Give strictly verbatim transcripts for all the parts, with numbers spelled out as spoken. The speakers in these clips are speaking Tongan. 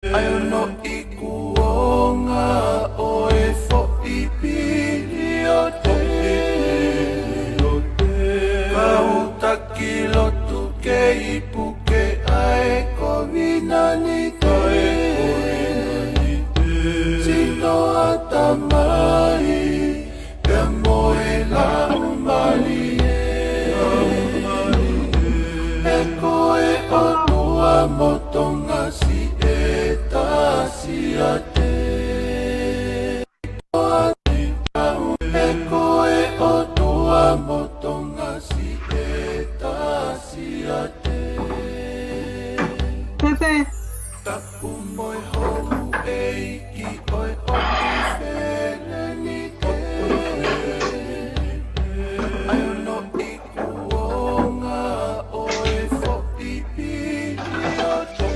ʻA e ono iku onga ʻo e foʻi piliote. Kau taki lotu kei puke ʻa e kovinānite. Sino ʻatamai pea mo e Laumālie. He ko e ʻOtua mo Tonga siʻetasi ʻiate. He ko e ʻOtua mo Tonga siʻetasi ʻiate. Pepe. Tapu mo e houʻeiki ʻo e ʻOtu Felenite. ʻA e ono iku onga ʻo e foʻi piliote.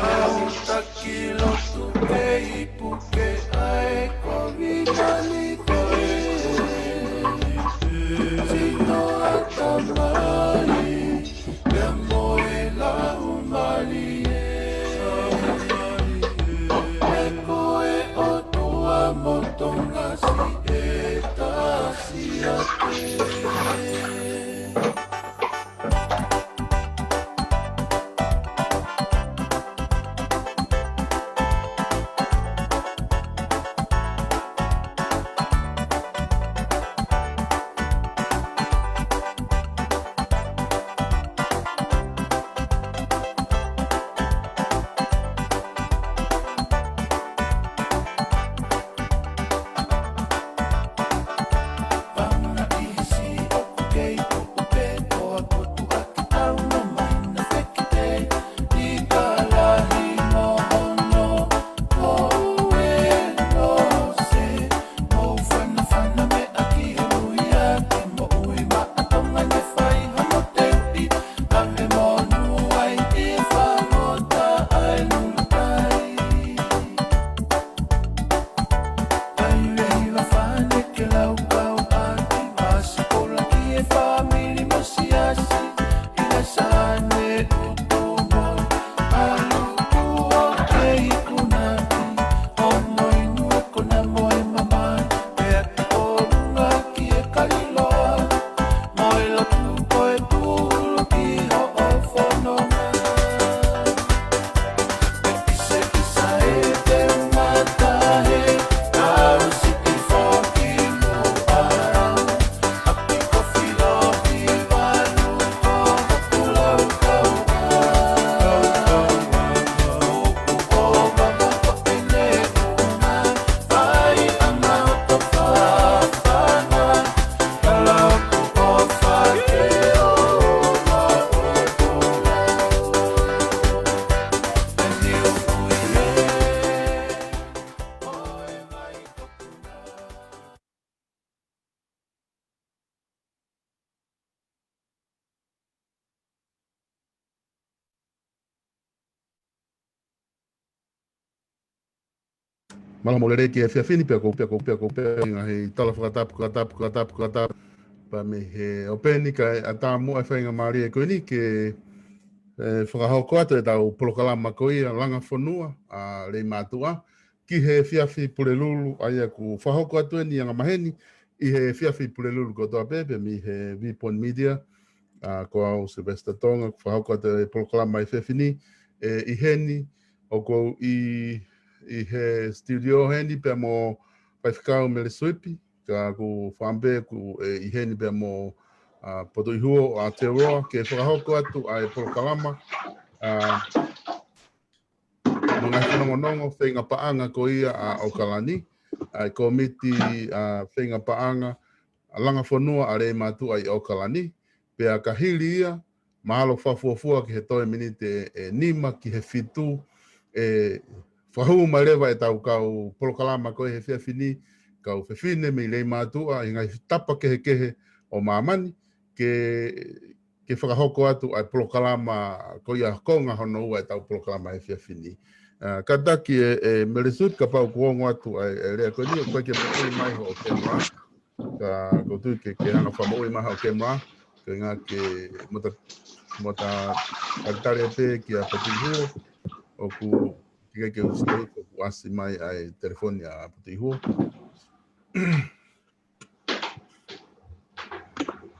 Kau taki lotu kei puke ʻa e kovinānite. Sino ʻatamai pea mo e Laumālie. He ko e ʻOtua mo Tonga siʻetasi ʻiate. Mālō mo e lelei ki he efiafi ni, pea ʻoku, pea ʻoku, pea ʻoku, pea ʻoku ngaahi tala fakatapu, fakatapu, fakatapu, fakatapu. Pea mei he ʻope ni kae ʻatā muʻa e faingamālie ko eni ke, ē, fakahoko atu ʻetau polokalama ko ia Langa Fonua ʻa Leimātuʻa ki he efiafi Pulelulu, ʻa ia ʻoku fakahoko atu eni ʻi angamaheni ʻi he efiafi Pulelulu kotoa pē, pea mei he Vipon Media, ʻa, ko au Sylvester Tonga, ʻoku fakahoko atu e polokalama he efiafi ni, ē, ʻi heni, ʻoku ou ʻi, ʻi he studio heni pea mo Faifekau Mele Suipi, ka ʻoku ou fakaʻamu pē ʻoku, ē, ʻi heni pea mo, ʻa, Potu ʻi Huo ʻa Aotearoa, ke fakahoko atu ʻa e polokalama, ʻa, mo e ngaahi fanongonongo feinga paʻanga ko ia ʻa ʻAokalani, ʻa e kōmiti, ʻa, feinga paʻanga, ʻa Langa Fonua ʻa Leimātuʻa ʻi ʻAokalani, pea ka hili ia, mahalo fakafuofua ki he toe miniti ʻe, ʻe nima ki he fitu, ʻe fakahū mai leva ʻetau kau polokalama ko ē he efiafi ni, kau fefine mei Leimātuʻa, ʻi he ngaahi tapa kehekehe ʻo māmani, ke ke fakahoko atu ʻa e polokalama ko ia konga hono ua ʻetau polokalama he efiafi ni. ʻA, kātaki ē, ē, Mele Suipi kapau ʻoku ongo atu ʻa e, ʻa e lea ko eni, ʻoku ʻikai ke moʻui mai hoʻo camera. Ka ʻoku ou tui ke, ke hanga fakamoʻui mai hoʻo camera. Ko e ʻuhinga ke mo ta, mo ta talitali pē kia Patuʻihuo, ʻoku ʻikai ke u sio ʻoku ʻasi mai ʻa e telefoni ʻa Patuʻihuo.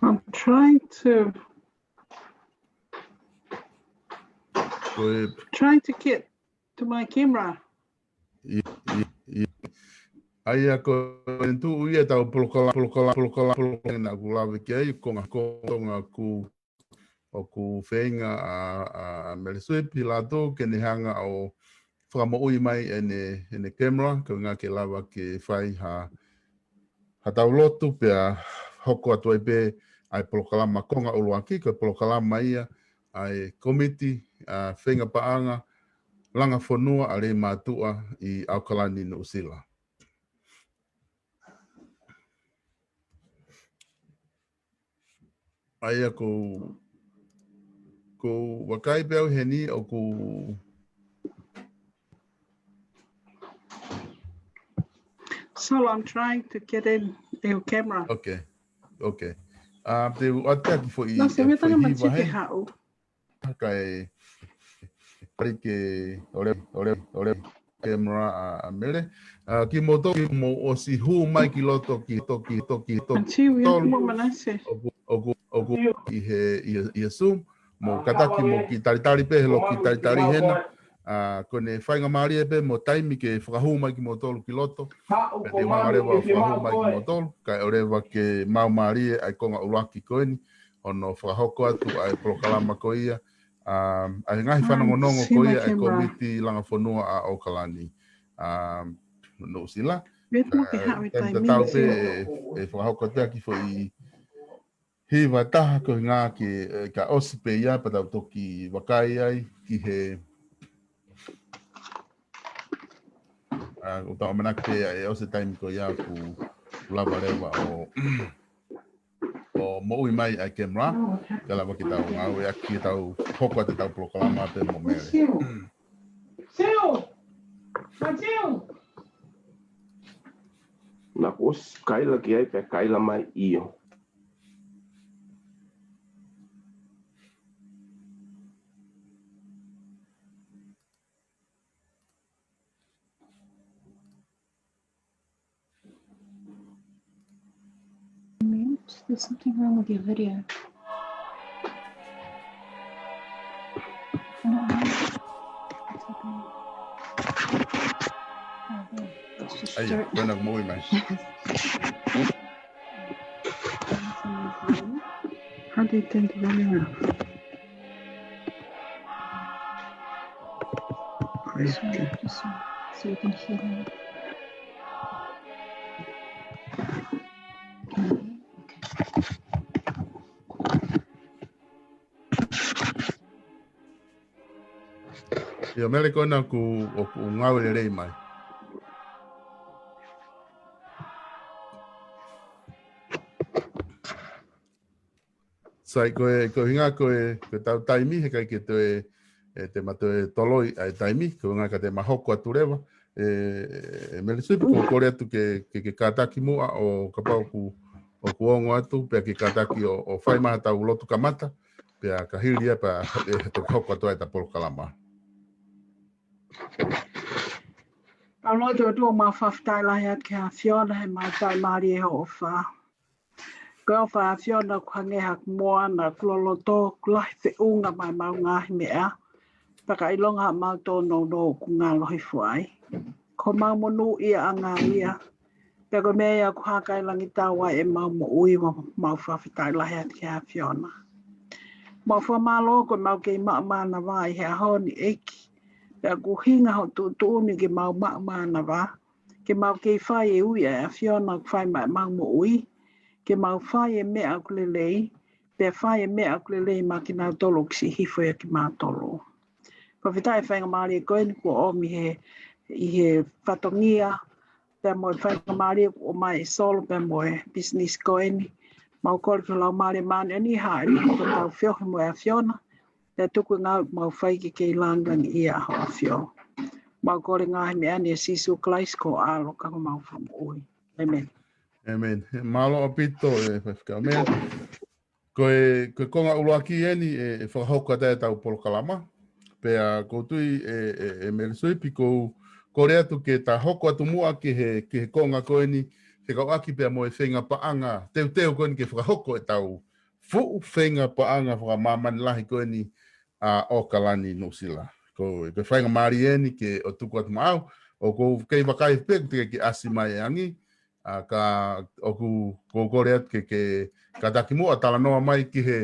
I'm trying to Ko e trying to get to my camera. ʻA ia ko e tuʻu ia ʻetau polokalama, polokalama, polokalama, polokalama naʻa ku lave ki ai, ko e ngaahi konga ʻoku, ʻoku feinga ʻa, ʻa, ʻa Mele Suipi Lātū ke ne hanga ʻo fakamoʻui mai ʻene, ʻene camera, ko e ʻuhinga ke lava ke fai ha, ha tau lotu pea hoko atu ai pē ʻa e polokalama konga ʻuluaki, ko e polokalama ia ʻa e komiti ʻa e feinga paʻanga langa fonua ʻa Leimātuʻa ʻi ʻAokalani, Nuʻusila. ʻA ia ko, ko e vakai pē au heni ʻoku So I'm trying to get in your camera. Okay, okay. ʻA, te u ʻoatu ʻaki foʻi No, se me foʻi tanga hiva matike heni. Haʻu. Kae, pari ke, ʻole, ʻole, ʻole, camera ʻa, ʻa Mele. ʻA, kimoutolu, mou ʻosi hū mai ki loto, ki, to, ki, to, ki, to, Until we tolu. Mo Manase. ʻOku, ʻoku, ʻoku ʻi he, ʻi he, ʻi he Zoom. Mou kātaki mo kiʻi talitali pē, he ʻoku ou kiʻi talitali hena. ʻA, ko ʻene faingamālie pē mo e taimi ke fakahū mai kimoutolu ki loto. Pea te u hanga leva ʻo fakahū mai kimoutolu. Kae ʻoleva ke maumālie ʻa e konga ʻuluaki ko eni. ʻO nau fakahoko atu ʻa e polokalama ko ia. ʻA, ʻa e ngaahi fanongonongo ko ia ʻa e komiti langa fonua ʻa ʻAokalani. ʻA, Nuʻusila. Wait, mo ke haʻu i Taimi taimi tatau ni. Pē ʻe, ʻe fakahoko atu ʻaki foʻi hiva ʻe taha ko e ʻuhinga ke, ʻe, ka ʻosi pē ia pea tau toki vakai ai ki he, ʻa, ʻoku tau ʻamanaki pē ʻe ʻosi e taimi ko ia ʻoku lava leva ʻo, ʻo moʻui mai ʻa e camera, ka lava ke tau ngāueʻaki ke tau hoko atu ʻetau polokalama pē mo Mele. Naʻa ku ʻosi kaila ki ai pea kaila mai ʻio. Oops, there's something wrong with your video. I don't know. It's okay. Oh, there. Let's just ʻA ia, start. Ko ena moʻui mai. How do you turn the camera? This one, this one, so you can hear me. Can you hear me? Okay. ʻIo, Mele, ko ena ʻoku, ʻoku ngāue lelei mai. Sai, ko e, ko e ʻuhinga ko e, ko ʻetau taimi, he ʻikai ke toe, ʻe, te ma toe toloi ʻa e taimi, ko e ʻuhinga ka te ma hoko atu leva, ʻe, ʻe Mele Suipi, ko e kole atu ke, ke, ke kātaki muʻa ʻo kapau ʻoku, ʻoku ongo atu, pea ke kātaki ʻo, ʻo fai mai haʻatau lotu kamata, pea ka hili ia pea, ʻe, toki hoko atu ai ʻeta polokalama. Tau lotu. ʻOtua, mau fakafetaʻi lahi atu ki he ʻAfiona he mau taʻimālie hoʻo ʻofa. Ko e ʻofa ʻa e ʻAfiona ʻoku hangē ha moana, ʻoku loloto, ʻoku lahi feʻunga mai mau ngaahi meʻa. Pea ka ʻilonga haʻamau tōnounou ʻoku ngalo hifo ai. Ko homau monūʻiaʻanga ia. Pea ko e meʻa ia ʻoku hākailangitau ai ʻemau moʻui, mau, mau fakafetaʻi lahi atu ki he ʻAfiona. Mau fakamālō ko ʻemau kei maʻu mānava ʻi he ʻaho ni, ʻEiki. Pea ʻoku ʻuhinga hoʻo tuʻutuʻuni ke mau maʻu mānava, ke mau kei fai e ui ʻa e ʻAfiona ʻoku fai maʻa ʻemau moʻui, ke mau fai e meʻa ʻoku lelei, pea fai e meʻa ʻoku lelei maʻa kinautolu ʻoku siʻi hifo ʻia kimautolu. Fakafetaʻi e faingamālie ko eni kuo ʻomi he, ʻi he fatongia, pea mo e faingamālie kuo ʻomai ʻe Solo, pea mo e business ko eni. Mau kole ki ho Laumālie Māʻoniʻoni ʻo hāʻele ʻi hotau feohi mo e ʻAfiona, pea tuku e ngāue ʻoku mau fai ke kei lāngilangiʻia ai ho ʻAfio. Mau kole e ngaahi meʻa ni ʻia Sīsū Kalaisi ko ho ʻAlo ka ko homau Fakamoʻui. ʻĒmeni. ʻĒmeni. Mālō ʻaupito e faifekau Mele. Ko e, ko e konga ʻuluaki eni ʻe, ʻe fakahoko atu ai ʻetau polokalama. Pea ʻoku ou tui ʻe, ʻe, ʻe Mele Suipi ʻoku ou kole atu ke ta hoko atu muʻa ki he, ki he konga ko eni, fekauʻaki pea mo e feinga paʻanga teuteu ko eni ke fakahoko ʻetau fuʻu feinga paʻanga fakamāmani lahi ko eni ʻa ʻAokalani Nuʻusila. Ko, ko e faingamālie eni ke ʻo tuku atu maʻau, ʻoku ou kei vakai pē ʻoku teʻeki ke ʻasi mai e angi, ʻa, ka ʻoku, ʻoku ou kole atu ke, ke kātaki muʻa talanoa mai ki he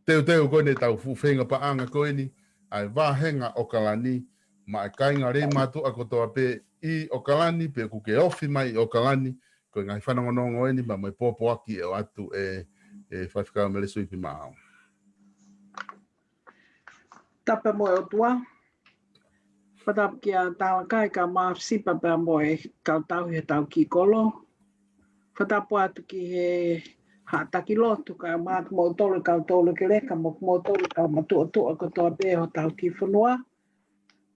teuteu ko eni ʻetau fuʻu feinga paʻanga ko eni, ʻa e vāhenga ʻAokalani, maʻa e kāinga lei mātuʻa kotoa pē ʻi ʻAokalani, pe ʻoku ke ofi mai ʻi ʻAokalani, ko e ngaahi fanongonongo eni, pea mo e pōpoaki ʻe ʻoatu ʻe, ʻe Faifekau Mele Suipi maʻau. Tapu mo e ʻOtua. Fakatapu kia Talakai kae ʻumaʻā Sipa pea mo e kau tauhi ʻetau kiʻi kolo. Fakatapu atu ki he haʻa taki lotu kae ʻumaʻā kimoutolu kau toulekeleka mo kimoutolu kau matuʻotuʻa kotoa pē hotau kiʻi fonua.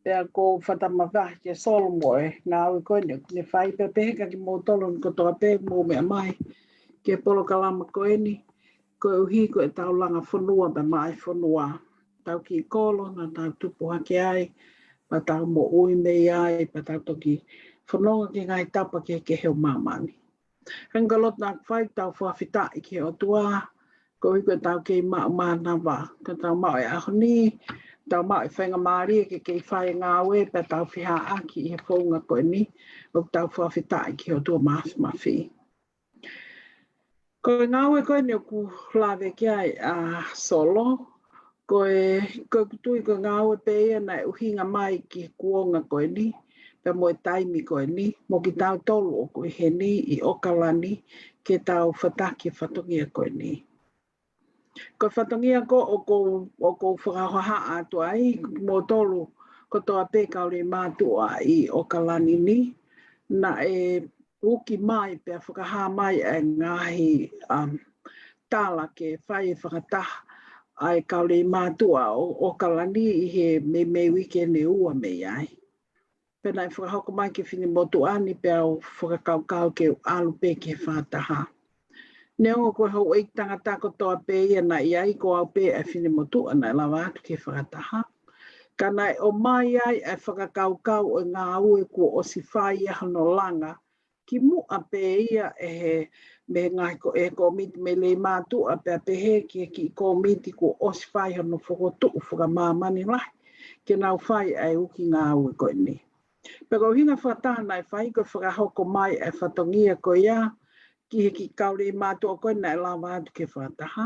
Pea ʻoku ou fakatapu mavahe kia Solo mo e ngāue ko eni ʻoku ne fai pea pehē kia kimoutolu kotoa pē mou meʻa mai ki he polokalama ko eni. Koeʻuhi ko ʻetau langa fonua pea maʻa e fonua. Tau kiʻi kolo naʻa tau tupu hake ai, pea tau moʻui mei ai, pea tau toki fononga ki he ngaahi tapa kehekehe ʻo māmani. Hangē ko e lotu naʻa ku fai, tau fakafetaʻi ki he ʻOtua, koeʻuhi ko ʻetau kei maʻu mānava, ka tau maʻu e ʻaho ni, tau maʻu e faingamālie ke kei fai e ngāue, pea tau feʻiloaki ʻi he founga ko eni, ʻoku tau fakafetaʻi ki he ʻOtua Māfimafi. Ko e ngāue ko eni ʻoku lave ki ai ʻa Solo, ko e, ko ʻeku tui ko e ngāue pē ia naʻe ʻuhinga mai ki he kuonga ko eni, pea mo e taimi ko eni, mo kitautolu ʻoku ʻi heni ʻi ʻAokalani, ke tau fataki e fatongia ko eni. Ko e fatongia ko ē ʻoku ou, ʻoku ou fakahohaʻa atu ai, kimoutolu kotoa pē kau lei mātuʻa ʻi ʻAokalani ni, naʻe uki mai pea fakahā mai ʻa e ngaahi, um, tala ke fai e fakataha ʻa e kau lei mātuʻa ʻo, ʻAokalani ʻi he meimei uike ʻe ua mei ai. Pea naʻe fakahoko mai ki he finemotuʻa ni pea u fakakaukau ke u ʻalu pē ki he fakataha. Neongo ko e houʻeiki tangata kotoa pē ia naʻe ʻi ai, ko au pē ʻa e finemotuʻa naʻe lava atu ki he fakataha. Ka naʻe ʻomai ai ʻa e fakakaukau ʻo e ngāue kuo ʻosi fai ʻa hono langa kimuʻa pē ia ʻe he, mei he ngaahi ko-, ʻe he kōmiti mei lei mātuʻa pea pehē ki he kiʻi kōmiti kuo ʻosi fai hono fokotuʻu fakamāmani lahi ke nau fai ʻa e uki ngāue ko eni. Pea ko e ʻuhinga fakataha naʻe fai ko e fakahoko mai ʻa e fatongia ko ia ki he kiʻi kau lei mātuʻa ko ē naʻe lava atu ki he fakataha.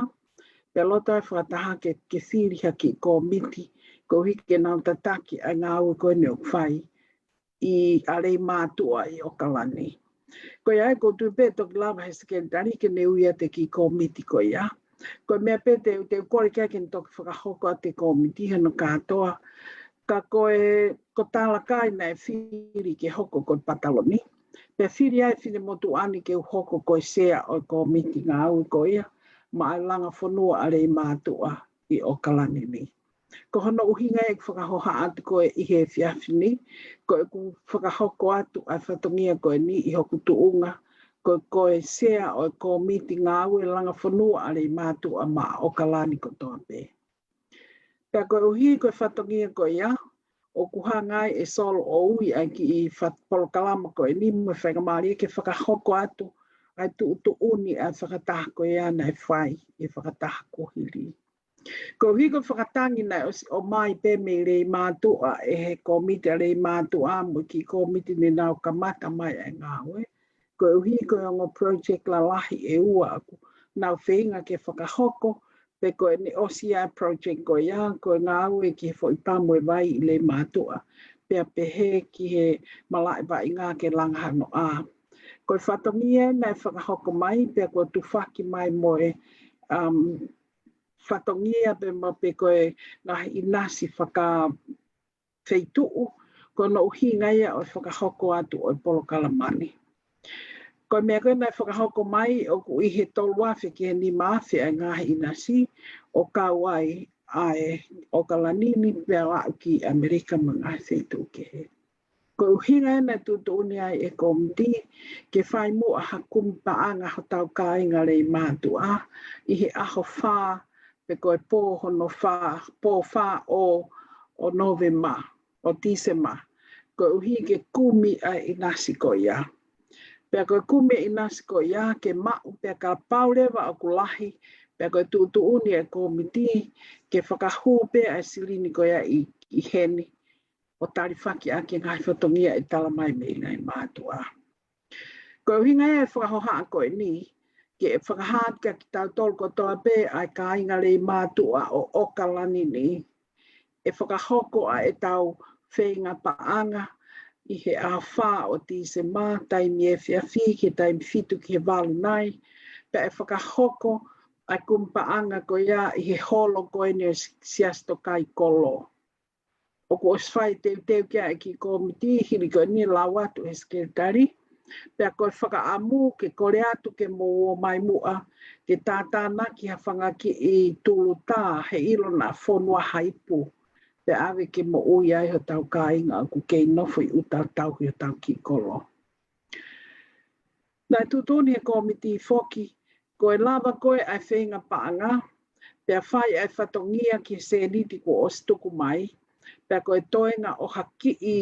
Pea loto ai e fakataha ke, ke fili ha kiʻi kōmiti, koeʻuhi ke nau tataki ʻa e ngāue ko eni ʻoku fai ʻi ʻa lei mātuʻa ʻi ʻAokalani. Ko ia ai ʻoku ou tui pē toki lava he sekelitali ke ne ui atu e kiʻi kōmiti ko ia. Ko e meʻa pē te u, te u kole ki ai ke ne toki fakahoko atu e kōmiti hono kātoa. Ka ko e, ko Talakai naʻe fili ke hoko ko e pataloni. Pea fili ai e finemotuʻa ni ke u hoko ko e sea ʻo e kōmiti ngāue ko ia, maʻa e langa fonua ʻa lei mātuʻa ʻi ʻAokalani ni. Ko hono ʻuhinga ia ʻeku fakahohaʻa atu ko ē ʻi he efiafi ni, ko ʻeku fakahoko atu ʻa e fatongia ko eni ʻi hoku tuʻunga, ko, ko e sea ʻo e kōmiti ngāue langa fonua ʻa lei mātuʻa maʻa ʻAokalani kotoa pē. Pea koeʻuhi ko e fatongia ko ia, ʻoku hanga ai ʻe Solo ʻo ui ʻa e kiʻi fat-, polokalama ko eni mo e faingamālie ke fakahoko atu ʻa e tuʻutuʻuni ʻa e fakataha ko ia naʻe fai ʻi he fakataha kuo hili. Koeʻuhi ko e fakatangi naʻe ʻosi ʻomai pē mei lei mātuʻa ʻe he kōmiti ʻa lei mātuʻa mo e kiʻi kōmiti ne nau kamata mai ʻa e ngāue. Koeʻuhi ko e ongo project lalahi ʻe ua ʻoku nau feinga ke fakahoko, pea ko ʻene ʻosi ʻa e project ko ia, ko e ngāue ki he foʻi pamu e vai ʻi lei mātuʻa, pea pehē ki he malaʻe vaʻinga ke langa hano ʻā. Ko e fatongia naʻe fakahoko mai, pea kuo tufaki mai mo e, um, fatongia pea mo e pē ko e ngaahi ʻinasi fakafeituʻu, ko hono ʻuhinga ia ʻo e fakahoko atu ʻo e polokalama ni. Ko e meʻa ko ē naʻe fakahoko mai ʻoku ʻi he tolu afe ki he nima afe ʻa e ngaahi ʻinasi ʻo kau ai ʻa e ʻAokalani ni pea aʻu ki ʻAmelika mo e ngaahi feituʻu kehe. Ko e ʻuhinga ʻeni ʻoku tuʻutuʻuni ai ʻe he kōmiti ke fai muʻa ha kumi paʻanga hotau kāinga lei mātuʻa ʻi he ʻaho fā, pe ko e pō hono fā, pō fā ʻo, ʻo Nōvema, ʻo Tīsema, koeʻuhi ke kumi ʻa e ʻinasi ko ia. Pea ko e kumi ʻinasi ko ia ke maʻu, pea kapau leva ʻoku lahi, pea ko e tuʻutuʻuni ʻa e kōmiti ke fakahū pē ʻa e silini ko ia ʻi, ʻi heni, ʻo talifaki ʻaki e ngaahi fatongia ʻe tala mai mei lei mātuʻa. Ko e ʻuhinga ia e fakahohaʻa ko eni, ke fakahā atu kia kitautolu kotoa pē ʻa e kāinga lei mātuʻa ʻo ʻAokalani ni, ʻe fakahoko ʻa ʻetau feinga paʻanga ʻi he ʻaho fā ʻo Tīsema, taimi efiafi ki he taimi fitu ki he valu nai, pea ʻe fakahoko ʻa e kumi paʻanga ko ia ʻi he holo ko eni ʻo e Siasi Tokaikoló. ʻOku ʻosi fai teuteu ki ai e kiʻi kōmiti, hili ko eni lau atu ʻe he sekelitali, pea ko e fakaʻamu ke kole atu ke mou ō mai muʻa, ke tātānaki ha fanga kiʻi tulutā, he ʻilo naʻa fonua ha ipu, pea ʻave ke moʻui ai hotau kāinga ʻoku kei nofo ʻi ʻuta ʻo tauhi hotau kiʻi kolo. Naʻe tuʻutuʻuni ʻe he kōmiti foki, ko e lava ko ē ʻa e feinga paʻanga, pea fai ʻa e fatongia ki he sēniti kuo ʻosi tuku mai, pea ko e toenga ʻo ha kiʻi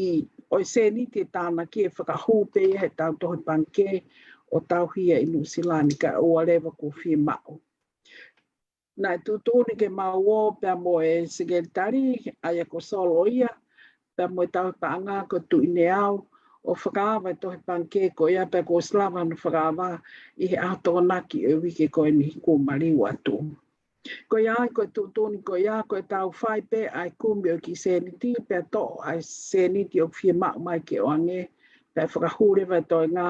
ʻo e sēniti ʻe tānaki ʻe fakahū pē ia heʻetau tohi pangikē ʻo tauhi ia ʻi Nuʻusila ni, kae ʻoua leva kuo fiemaʻu. Naʻe tuʻutuʻuni ke mau ō pea mo e sekelitali, ʻa ia ko Solo ia, pea mo e tauhi paʻanga ko Tuʻineau, ʻo fakaava e tohi pangikē ko ia pea kuo ʻosi lava hono fakaava ʻi he ʻaho Tokonaki ʻo e uike ko eni kuo maliu atu. Ko ia ai ko e tuʻutuʻuni ko ia, ko ʻetau fai pē ʻa e kumi ʻo e kiʻi sēniti, pea toʻo ʻa e sēniti ʻoku fiemaʻu mai ke ʻoange, pea fakahū leva e toenga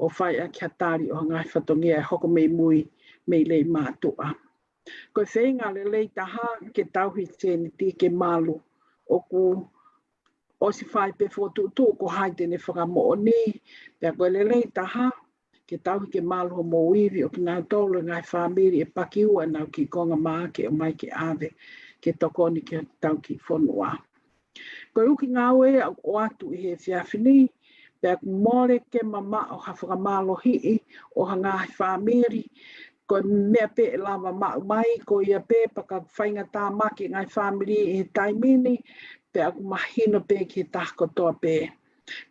ʻo fai ʻaki ha tali ʻo ha ngaahi fatongia ʻe hoko mei mui mei lei mātuʻa. Ko e feinga lelei taha ke tauhi sēniti ke malu, ʻoku ʻosi fai pē fokotuʻutuʻu ko hai te ne fakamoʻoni, pea ko e lelei taha ke tauhi ke malu homou ivi ʻo kinautolu e ngaahi fāmili ʻe pakiua ʻenau kiʻi konga maake ʻo ʻomai ke ʻave ke tokoni ki hotau kiʻi fonua. Ko e ʻū kiʻi ngāue ia ʻoku ʻoatu ʻi he efiafi ni, pea ʻoku mole ke mamaʻo ha fakamālohiʻi ʻo ha ngaahi fāmili, ko e meʻa pē ʻe lava maʻu mai, ko ia pē pea ka faingatāmaki e ngaahi fāmili ʻi he taimi ni, pea ʻoku mahino pē ki he taha kotoa pē.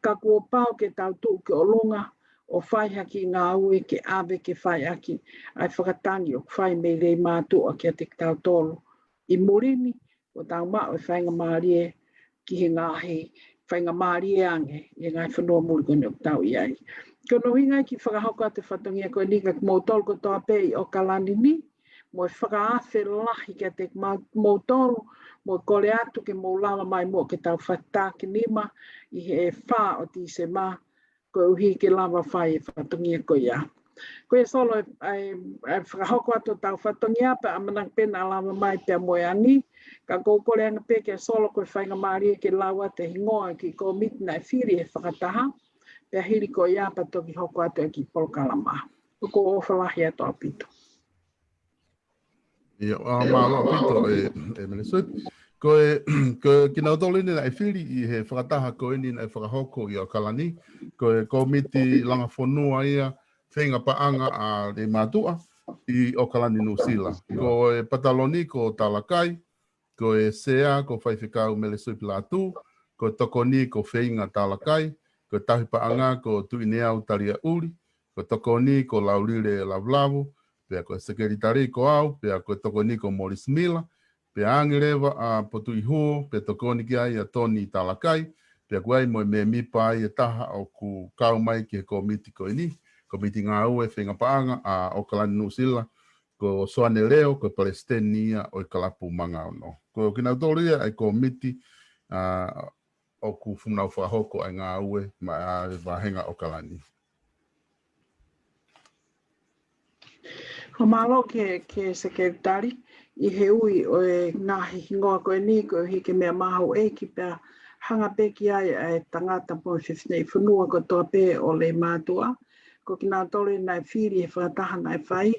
Ka kuo pau ke tau tuʻu ki ʻolunga ʻo fai ha kiʻi ngāue ke ʻave ke fai ʻaki ʻa e fakatangi ʻoku fai mei lei mātuʻa kiate kitautolu ʻi muli ni, ʻo tau maʻu e faingamālie ki he ngaahi faingamālie ange ʻi he ngaahi fonua muli ko eni ʻoku tau ʻi ai. Ko hono ʻuhinga ia ke fakahoko atu e fatongia ko eni kia kimoutolu kotoa pē ʻi ʻAokalani ni, mo e fakaafe lahi kiate kimoutolu, mo e kole atu ke mou lava mai muʻa ke tau fakatākinima ʻi he fā ʻo Tīsema, koeʻuhi ke lava fai e fatongia ko ia. Ko ia Solo e, e, e fakahoko atu ʻetau fatongia pea ʻamanaki pē naʻa lava mai pea mo e ani, ka ʻoku ou kole ange pē kia Solo ko e faingamālie ke lau atu e hingoa e kiʻi kōmiti naʻe fili he fakataha, pea hili ko ia pea toki hoko atu e kiʻi polokalama. ʻOku ou ʻofa lahi atu ʻaupito. ʻIo, ʻa, mālō ʻaupito ē, ē Melesupi. Ko e, ko kinautolu eni naʻe fili ʻi he fakataha ko eni naʻe fakahoko ʻi ʻAokalani, ko e kōmiti langa fonua ia, feinga paʻanga ʻa lei mātuʻa ʻi ʻAokalani Nuʻusila. Ko e pataloni ko Talakai, ko e sea ko Faifekau Melesupi Lātū, ko e tokoni ko Feinga Talakai, ko e tauhi paʻanga ko Tuʻineau Taliaʻuli, ko e tokoni ko Laulile Lavulavu, pea ko e sekelitali ko au, pea ko e tokoni ko Molisi Mila, pea ange leva ʻa Potuʻi Huo, pea tokoni ki ai ʻa Toni Talakai, pea ʻoku ʻi ai mo e mēmipa ia ʻe taha ʻoku kau mai ki he kōmiti ko eni, kōmiti ngāue feinga paʻanga ʻa ʻAokalani Nuʻusila, ko Soane Leo, ko e palesiteni ia ʻo e Kalapu Manga Ono. Ko kinautolu ia e kōmiti, ʻa, ʻoku feinga fakahoko ʻa e ngāue maʻa e vāhenga ʻAokalani. Ko mālō ki he, ki he sekelitali, ʻi he ui ʻo e ngaahi hingoa ko eni, koeʻuhi ke meʻa mahuʻinga pea hanga pē ki ai ʻa e tangata mo e fineʻi fonua kotoa pē ʻo lei mātuʻa. Ko kinautolu naʻe fili he fakataha naʻe fai,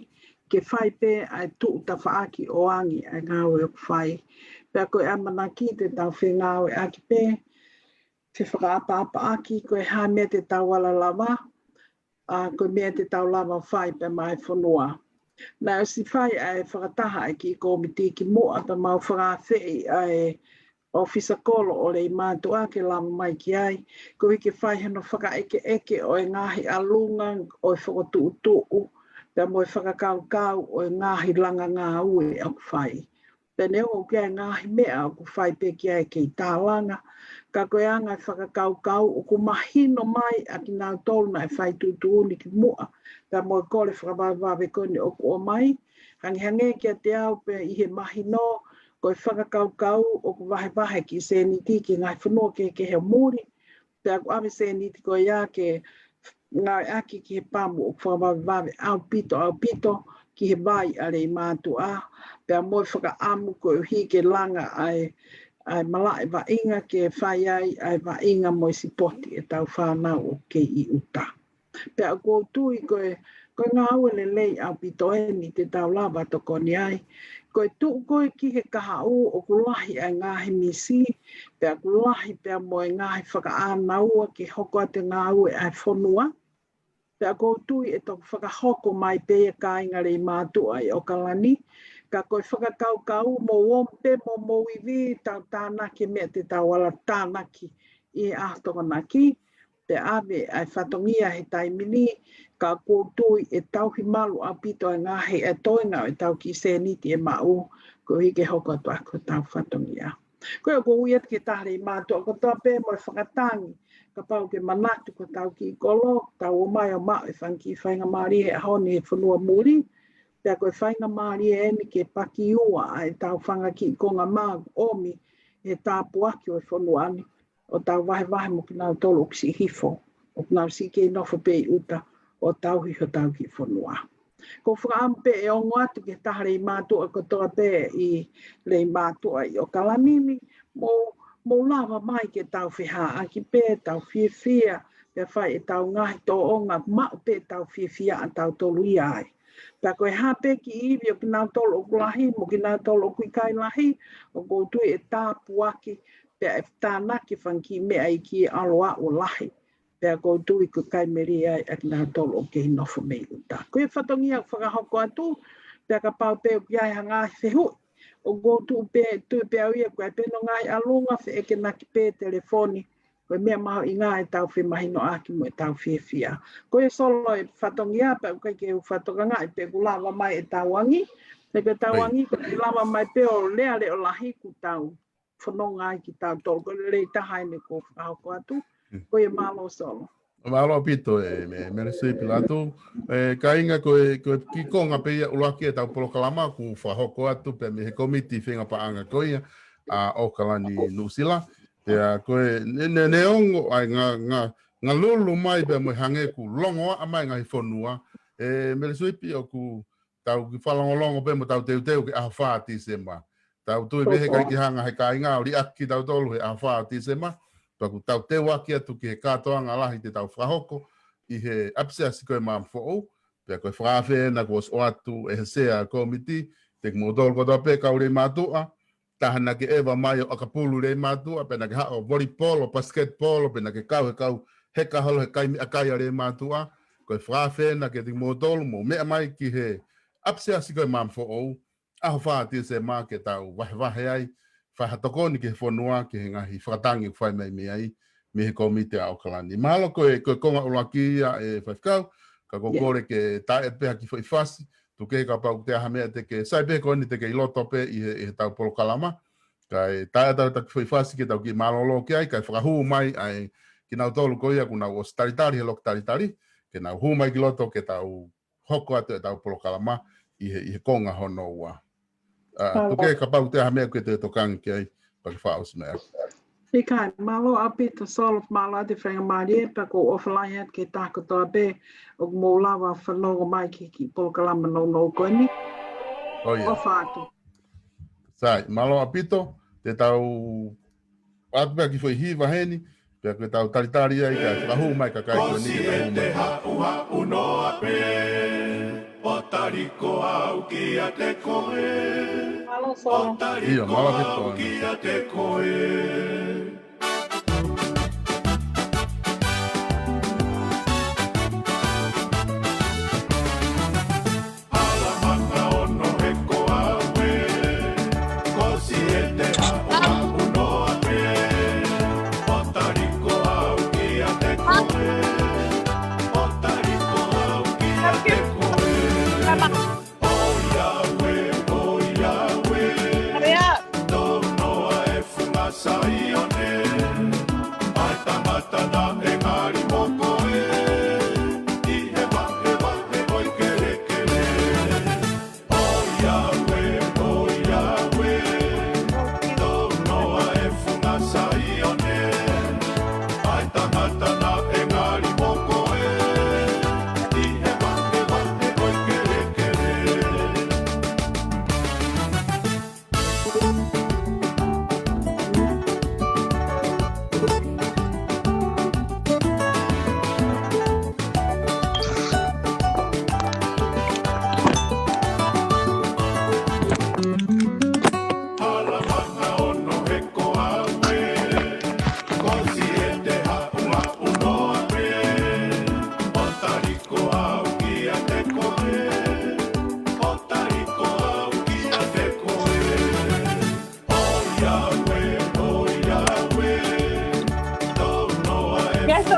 ke fai pē ʻa e tuʻu tafaʻaki ʻo angi ʻa e ngāue ʻoku fai. Pea ko e ʻamanaki te tau fengāueʻaki pē, fefakaʻapaʻapaʻaki, ko e hā e meʻa te tau ala lava, ʻa, ko e meʻa te tau lava ʻo fai pē maʻa e fonua. Naʻe ʻosi fai ʻa e fakataha ʻa e kiʻi kōmiti kimuʻa pea mau fakaafeʻi ʻa e ʻōfisa kolo ʻo Leimātuʻa ke lava mai ki ai, koeʻuhi ke fai hano fakaʻekeʻeke ʻo e ngaahi ʻalunga ʻo e fokotuʻutuʻu, pea mo e fakakaukau ʻo e ngaahi langa ngāue ʻoku fai. Pea neongo ʻoku ʻi ai e ngaahi meʻa ʻoku fai pē ki ai e kei tālanga, ka ko e anga e fakakaukau ʻoku mahino mai ʻa kinautolu naʻe fai tuʻutuʻuni kimuʻa, pea mo e kole fakavavevave ko eni ʻoku ʻomai, hangehangē kiate au pē ʻi he mahino, ko e fakakaukau ʻoku vahevahe e kiʻi sēniti ki he ngaahi fonua kehekehe ʻo muli, pea ʻoku ʻave e sēniti ko ia ke ngāueʻaki ki he pamu ʻoku fakavavevave ʻaupito, ʻaupito ki he vai ʻa Leimātuʻa, pea mo e fakaʻamu koeʻuhi ke langa ʻa e, ʻa e malaʻe vaʻinga ke fai ai ʻa e vaʻinga mo e sipoti ʻetau fānau ʻoku kei ʻi ʻuta. Pea ʻoku ou tui ko e, ko e ngāue lelei ʻaupito eni te tau lava tokoni ai. Ko e tuʻu ko ē ki he kahaʻu ʻoku lahi ʻa e ngaahi misi, pea ʻoku lahi pea mo e ngaahi fakaʻānaua ke hoko atu e ngāue ʻa e fonua. Pea ʻoku ou tui ʻe toki fakahoko mai pē ia kāinga Leimātuʻa ʻi ʻOkalani, ka ko e fakakaukau mou omi pē mo mou ivi tau tānaki e meʻa te tau ala tānaki ʻi he ʻaho Tokonaki, pea ʻave ʻa e fatongia he taimi ni, ka ʻoku ou tui ʻe tauhi malu ʻaupito e ngaahi ʻa e toenga ʻo ʻetau kiʻi sēniti ʻe maʻu, koeʻuhi ke hoko atu ʻaki hotau fatongia. Ko ia ʻoku ou ui atu ki he taha Leimātuʻa kotoa pē mo e fakatangi, kapau ʻoku ke manatu ko hotau kiʻi kolo, tau ō mai ʻo maʻu e fanga kiʻi faingamālie he ʻaho ni he fonua muli, pea ko e faingamālie eni ke pakiua ʻa ʻetau fanga kiʻi konga mā ʻoku ʻomi he tāpuaki ʻo e fonua ni, ʻo tau vahevahe mo kinautolu ʻoku siʻi hifo, ʻoku nau siʻi kei nofo pē ʻi ʻuta, ʻo tauhi hotau kiʻi fonua. ʻOku ou fakaʻamu pē ʻe ongo atu ki he taha Leimātuʻa kotoa pē ʻi Leimātuʻa ʻi ʻOkalani ni, mou, mou lava mai ke tau fehaʻaki pē, tau fiefia, pea fai ʻetau ngaahi tōʻonga, maʻu pē ʻetau fiefia ʻatautolu ia ai. Pea ko e hā pē kiʻi ivi ʻo kinautolu ʻoku lahi, mo kinautolu ʻoku ʻikai lahi, ʻoku ou tui ʻe tāpuaki, pea ʻe tānaki e fanga kiʻi meʻa ʻi he kiʻi ʻalu ʻo lahi. Pea ʻoku ou tui ko e kai melie ai ʻa kinautolu ʻoku kei nofo mei ʻuta. Ko e fatongia ʻoku fakahoko atu, pea kapau pē ʻoku ʻi ai ha ngaahi fehuʻi ʻoku ou tui pē, tui pē au ia ko e pē hono ngaahi ʻalunga, feʻekenaki pē telefoni, ko e meʻa mahuʻinga ʻetau femahinoʻaki mo ʻetau fiefia. Ko ia Solo e fatongia pea ʻoku ʻikai ke u fakatokangaʻi pe ʻoku lava mai e tauangi, he ko e tauangi ko e lava mai pē ʻo lea leʻo lahi kuo tau fononga ai kitautolu, ko e lelei taha eni ʻoku fakahoko atu. Ko ia mālō Solo. Mālō ʻaupito e, e Mele Suipi Lātū. E, kāinga ko e, ko e kiʻi konga pē ia ʻuluaki ʻetau polokalama kuo fakahoko atu pē mei he kōmiti feinga paʻanga ko ia ʻa ʻOkalani Nuʻusila. Pea ko e, ne, ne, neongo ʻa e ngā, ngā, ngā lulu mai pea mo e hangē kuo longoaʻa mai ngaahi fonua. E, Mele Suipi ʻoku tau kiʻi fakalongolongo pē mo tau teuteu ki he ʻaho fā Tīsema. Tau tui pē he ʻikai ke hanga he kāinga ʻo liʻaki kitautolu he ʻaho fā Tīsema. Pea ʻoku tau teuaki atu ki he kātoanga lahi te tau fakahoko ʻi he ʻapisiasi ko ē Maama Foʻou. Pea ko e fakaafe ena kuo ʻosi ʻoatu ʻe he sea kōmiti, kiate kimoutolu kotoa pē kau Leimātuʻa, taha naʻa ke ʻeva mai ʻo ʻakapulu Leimātuʻa, pe naʻa ke haʻu ʻo volipolo, pasiketipolo, pe naʻa ke kau he kau heka holo he kai meʻakai ʻa Leimātuʻa, ko e fakaafe ena kiate kimoutolu, mou meʻa mai ki he ʻapisiasi ko ē Maama Foʻou, ʻaho fā Tīsema ke tau vahevahe ai, fai ha tokoni ki he fonua, ki he ngaahi fakatangi ʻoku fai mai mei ai, mei he kōmiti ʻa ʻOkalani. Mahalo ko e, ko e konga ʻuluaki ia ʻe Faifekau, ka ʻoku ou kole ke tā atu pē ha kiʻi foʻi fasi, tuku kehe kapau ʻoku ʻi ai ha meʻa te ke, sai pē ko eni te ke ʻi loto pē ʻi he, ʻi heʻetau polokalama. Kae tā atu ha kiʻi foʻi fasi ke tau kiʻi mālōlō ki ai, kae fakahū mai ʻa e kinautolu ko ia kuo nau ʻosi talitali he loki talitali, ke nau hū mai ki loto ke tau hoko atu ʻetau polokalama ʻi he, ʻi he konga hono ua. ʻA, tuku kehe kapau ʻoku ʻi ai ha meʻa ʻoku ke toe tokanga ki ai, pea ke fakaʻosi mai ʻaku. ʻIkai, mālō ʻaupito Solo, mālō atu e faingamālie, pea ʻoku ou ʻofa lahi atu ki he taha kotoa pē ʻoku mou lava fanongo mai ki he kiʻi polokalama nounou ko eni. ʻOfa atu. Sai, mālō ʻaupito, te tau ʻoatu pē ha kiʻi foʻi hiva heni, pea ke tau talitali ai, kae fakahū mai e kakai ko eni ke tau hū mai. Haʻuhaʻu noa pē, ʻo tali ko au kiate koe. Mālō Solo. ʻIo, mālō ʻaupito. Kiate koe.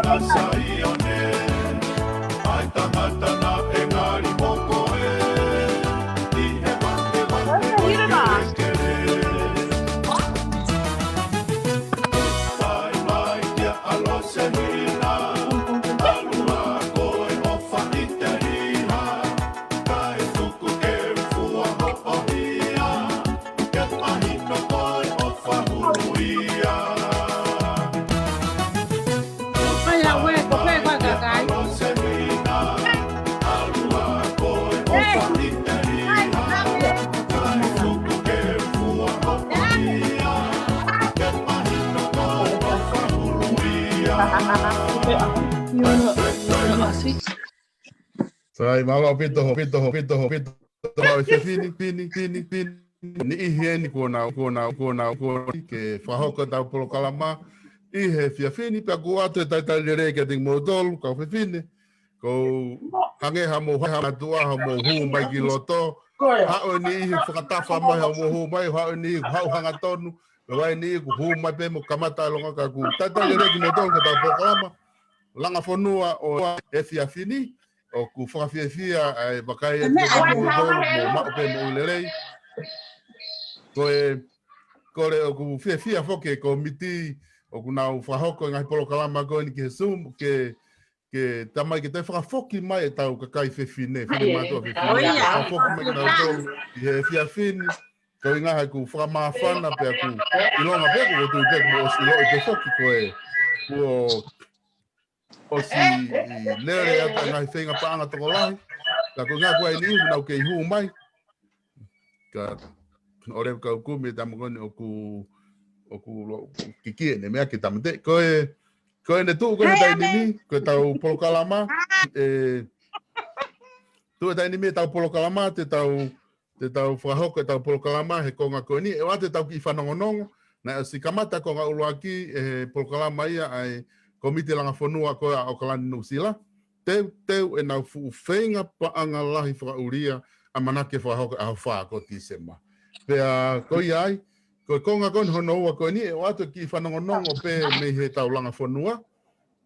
ʻa Saione, ʻa e tangata naʻe ngali hoko ē, ʻi he vahevahe ʻo e kelekele. Fai mai kia ʻAlosehina, ʻalua ko e ʻofa ʻi te hina, kae tuku ke fua hoʻo hia, ke mahino ko e ʻofa hulu ia. Ai, au ē, ko fē koe kakai? Sai, mālō ʻaupito, ʻaupito, ʻaupito, ʻaupito, ʻaupito, ʻaupito, ʻaupito, fefine, fine, fine, fine. Niʻihi eni kuo nau, kuo nau, kuo nau, kuo nau, ke fakahoko ʻetau polokalama ʻi he efiafi ni, pea ʻoku ʻoatu e talitali lelei kiate kimoutolu, kau fefine. Ko e hangē haʻamou, haʻamou tuʻa, haʻamou hū mai ki loto. Haʻu e niʻihi fakatafa mai, haʻamou hū mai, haʻu e niʻihi, haʻu hangatonu. Pea ʻi ai e niʻihi kuo hū mai pē mo kamata ʻa e longa, ka ʻoku talitali lelei kimoutolu ki heʻetau polokalama Langa Fonua ʻo e efiafi ni. ʻOku fakafiefia ʻa e vakai atu kiate kimoutolu, mou maʻu pē moʻui lelei. Ko e, kole ʻoku fiefia foki e kōmiti ʻoku nau fakahoko e ngaahi polokalama ko eni ki he Zoom, ke, ke tamai ke toe fakafoki mai ʻetau kakai fefine, fefine mātuʻa fefine. Fakafoki mai kinautolu ʻi he efiafi ni, ko e ʻuhinga he ʻoku fakamāfana pea ʻoku ʻilonga pē, ʻoku ou tui pē kuo ʻosi ʻiloʻi pē foki ko e, kuo ʻosi lele atu e ngaahi feinga paʻanga tokolahi. Ka ko e ʻuhinga ko e niʻihi ʻoku nau kei hū mai. Ka ʻoua leva ke u kumi e tama ko eni ʻoku, ʻoku lo-, kiki ʻene meʻa ke tāmateʻi. Ko e, ko ʻene tuʻu ko eni he taimi ni, ko ʻetau polokalama, ʻe, tuʻu he taimi ni ʻetau polokalama, te tau te tau fakahoko ʻetau polokalama he konga ko eni, ʻe ʻoatu ʻetau kiʻi fanongonongo, naʻe ʻosi kamata konga ʻuluaki ʻe he polokalama ia ʻa e Kōmiti Langa Fonua ko ia ʻa ʻAokalani Nuʻusila. Teuteu ʻenau fuʻu feinga paʻanga lahi fakaʻulia ʻamanaki ke fakahoko ʻaho fā ko Tīsema. Pea ko ia ai, ko e konga ko eni hono ua ko eni, ʻe ʻoatu e kiʻi fanongonongo pē mei heʻetau Langa Fonua,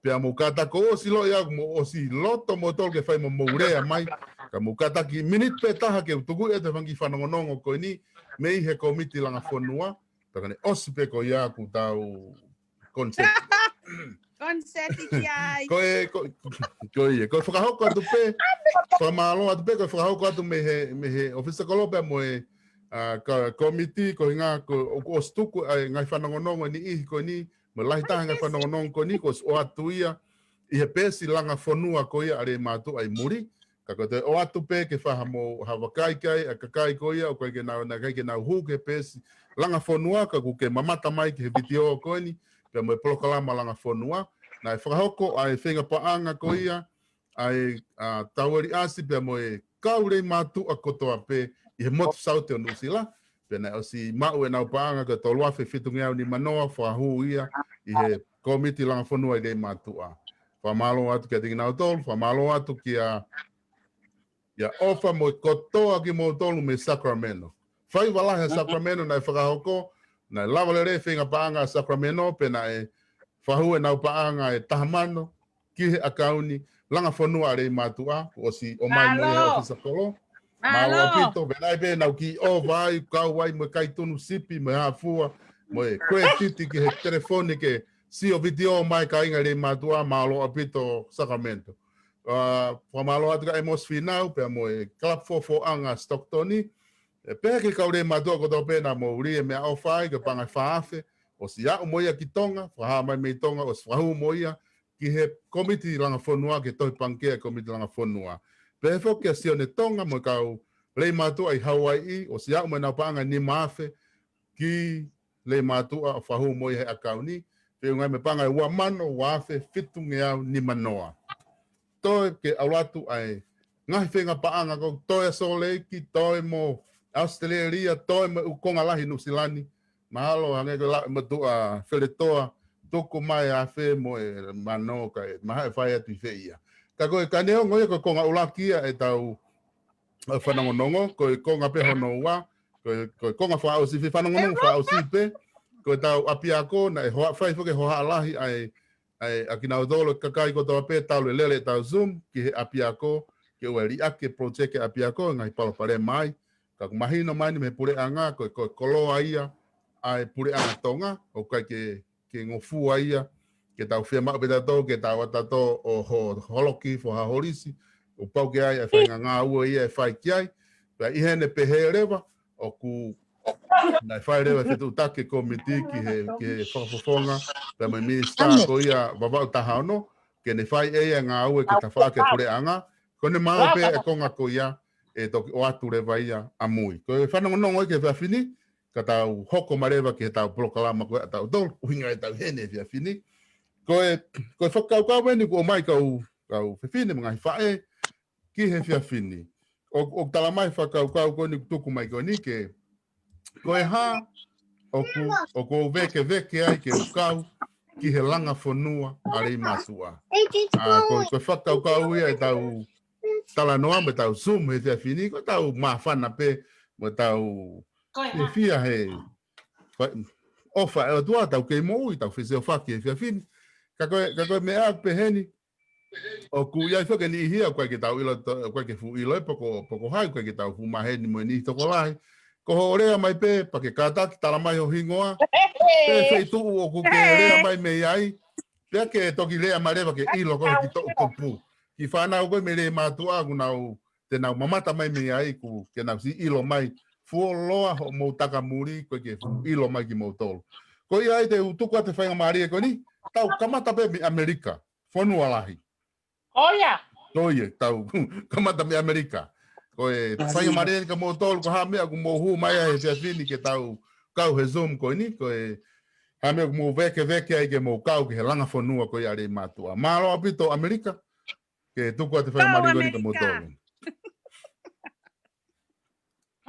pea mou kātaki, ʻosi ʻilo ia, mou ʻosi loto moutolu ke fai mo mou lea mai. Ka mou kātaki miniti pē taha ke u tuku atu e fanga kiʻi fanongonongo ko eni mei he Kōmiti Langa Fonua. Pea ka ne ʻosi pē ko ia kuo tau koniseti. Koniseti ki ai. Ko e, ko, ko ia, ko e fakahoko atu pē, fakamālō atu pē, ko e fakahoko atu mei he, mei he ʻōfisa kolo pea mo e, ʻa, ka, kōmiti, ko e ʻuhinga, ko, ʻoku ʻosi tuku ʻa e ngaahi fanongonongo ʻe niʻihi ko eni, mo e lahi taha e ngaahi fanongonongo ko eni, kuo ʻosi ʻoatu ia ʻi he peesi Langa Fonua ko ia ʻa Leimātuʻa ʻi muli. Ka ko e toe ʻoatu pē ke fai haʻamou, ha vakai ki ai ʻa e kakai ko ia ʻoku ʻikai ke nau, naʻe ʻikai ke nau hū ki he peesi Langa Fonua, ka ʻoku ke mamata mai ki he vitiō ko eni, pea mo e polokalama Langa Fonua. Naʻe fakahoko ʻa e feinga paʻanga ko ia ʻa e, ʻa, Taueli ʻAsi pea mo e kau Leimātuʻa kotoa pē ʻi he motu Saute ʻo Nuʻusila. Pea naʻe ʻosi maʻu ʻenau paʻanga ko e tolu afe fitungeau nimanoa, fakahū ia ʻi he Kōmiti Langa Fonua ʻi Leimātuʻa. Fakamālō atu kiate kinautolu, fakamālō atu kia, kia ʻOfa mo e kotoa kimoutolu mei Sacramento. Faiva lahi ʻa Sacramento naʻe fakahoko, naʻe lava lelei e feinga paʻanga ʻa Sacramento, pea naʻe fakahū ʻenau paʻanga ʻe taha mano ki he ʻakauni Langa Fonua ʻa Leimātuʻa, kuo ʻosi ʻomai mo ia he ʻōfisa kolo. Mālō ʻaupito, pea naʻe pē ʻenau kiʻi ʻova ai, kau ai mo e kai tunu sipi, mo e hā fua, mo e kētiti ki he telefoni ke sio vitiō mai kāinga Leimātuʻa, mālō ʻaupito Sacramento. ʻA, fakamālō atu kia ʻEmosi Fīnau, pea mo e Kalapu Fofoʻanga Stockton, ʻe pehē ki he kau Leimātuʻa kotoa pē naʻa mou lī e meʻaʻofa ai, ko e paʻanga ʻe fā afe, ʻosi aʻu mo ia ki Tonga, fakahā mai mei Tonga, ʻosi fakahū mo ia ki he Kōmiti Langa Fonua, ki he tohi pangikē ʻa e Kōmiti Langa Fonua. Pehē foki kia Sione Tonga mo e kau Leimātuʻa ʻi Hauaiʻi, ʻosi aʻu mo ʻenau paʻanga ʻe nima afe ki Leimātuʻa ʻo fakahū mo ia he ʻakauni, feʻunga mo e paʻanga ʻe ua mano ua afe fitungeau nimanoa. Toe ke ʻalu atu ʻa e ngaahi feinga paʻanga ko ē, toe ʻa Sōleki, toe mo ʻAositelēlia, toe mo e ʻū konga lahi Nuʻusila ni. Mahalo hangē ko e lau ʻa e motuʻa Feletoa, tuku mai e afe mo e mano kae mahaʻi fai atu ʻi fē ia. Ka ko e, ka neongo ia ko e konga ʻuluaki ia ʻetau ʻa e fanongonongo, ko e konga pē hono ua, ko e, ko e konga fakaʻosi, fai fanongonongo fakaʻosi pē, ko ʻetau ʻapiako, naʻe hoa-, fai foki e hohaʻa lahi ʻa e ʻa e, ʻa kinautolu e kakai kotoa pē talu e lele ʻetau Zoom ki he ʻapiako, ke ʻoua ʻe liʻaki e project e ʻapiako, ngaahi palopalema ai. Ka ʻoku mahino mai eni mei he puleʻanga, ko e, ko e koloa ia ʻa e puleʻanga Tonga, ʻoku ʻikai ke, ke ngofua ia, ke tau fiemaʻu pē tautolu, ke tau ʻatautolu ʻo ho-, holoki, foha holisi, ʻoku pau ke ʻi ai e faʻahinga ngāue ia ʻe fai ki ai, pea ʻi heʻene pehē leva, ʻoku naʻe fai leva e fetuʻutaki e kōmiti ki he, ki he fakafofonga, pea mo e minisitā ko ia Vavaʻu taha ono, ke ne fai ʻe ia e ngāue ke tafaʻaki e puleʻanga, ko ʻene maʻu pē e konga ko ia, ʻe toki ʻoatu leva ia ʻamui. Ko e fanongonongo ia ki he efiafi ni, ka tau hoko mai leva ki heʻetau polokalama ko ē ʻatautolu, ʻuhinga ʻetau ʻi heni he efiafi ni. Ko e, ko e fakakaukau eni kuo ʻomai kau, kau fefine mo e ngaahi faʻē, ki he efiafi ni. ʻO, ʻoku tala mai fakakaukau ko eni kuo tuku mai ko eni ke, ko e hā, ʻoku, ʻoku ou vēkeveke ai ke u kau ki he langa fonua ʻa Leimātuʻa. ʻA, ko, ko e fakakaukau ia ʻetau talanoa mo ʻetau Zoom he efiafi ni, ko ʻetau māfana pē, mo ʻetau fiefia he, fa-, ʻofa ʻa e ʻOtua, tau kei moʻui, tau fesiofaki he efiafi ni. Ka ko e, ka ko e meʻa pehē ni, ʻoku ʻi ai foki e niʻihi ia ʻoku ʻikai ke tau ʻilo to-, ʻoku ʻikai ke fuʻu ʻilo ʻe pe ko, pe ko hai, ʻoku ʻikai ke tau fuʻu maheni mo e niʻihi tokolahi. Ko hoʻo lea mai pē, pea ke kātaki tala mai ho hingoa, pe feituʻu ʻoku ke lea mai mei ai, pea ke toki lea mai leva ke ʻilo ko e ki toʻu tupu. Ki he fānau ko ē mei Leimātuʻa ʻoku nau, te nau mamata mai mei ai ʻoku ke nau siʻi ʻilo mai, fuoloa hoʻomou takamuli, ʻoku ʻikai ke fuʻu ʻilo mai kimoutolu. Ko ia ai te u tuku atu e faingamālie ko eni, tau kamata pē mei ʻAmelika. Fonua lahi. Ko ia. Ko ia, tau kamata mei ʻAmelika. Ko e faingamālie eni kia moutolu, ko e hā e meʻa ʻoku mou hū mai ai he efiafi ni ke tau kau he Zoom ko eni, ko e hā e meʻa ʻoku mou vēkeveke ai ke mou kau ki he langa fonua ko ia ʻa Leimātuʻa. Mālō ʻaupito ʻAmelika, ke tuku atu e faingamālie ko eni kia moutolu.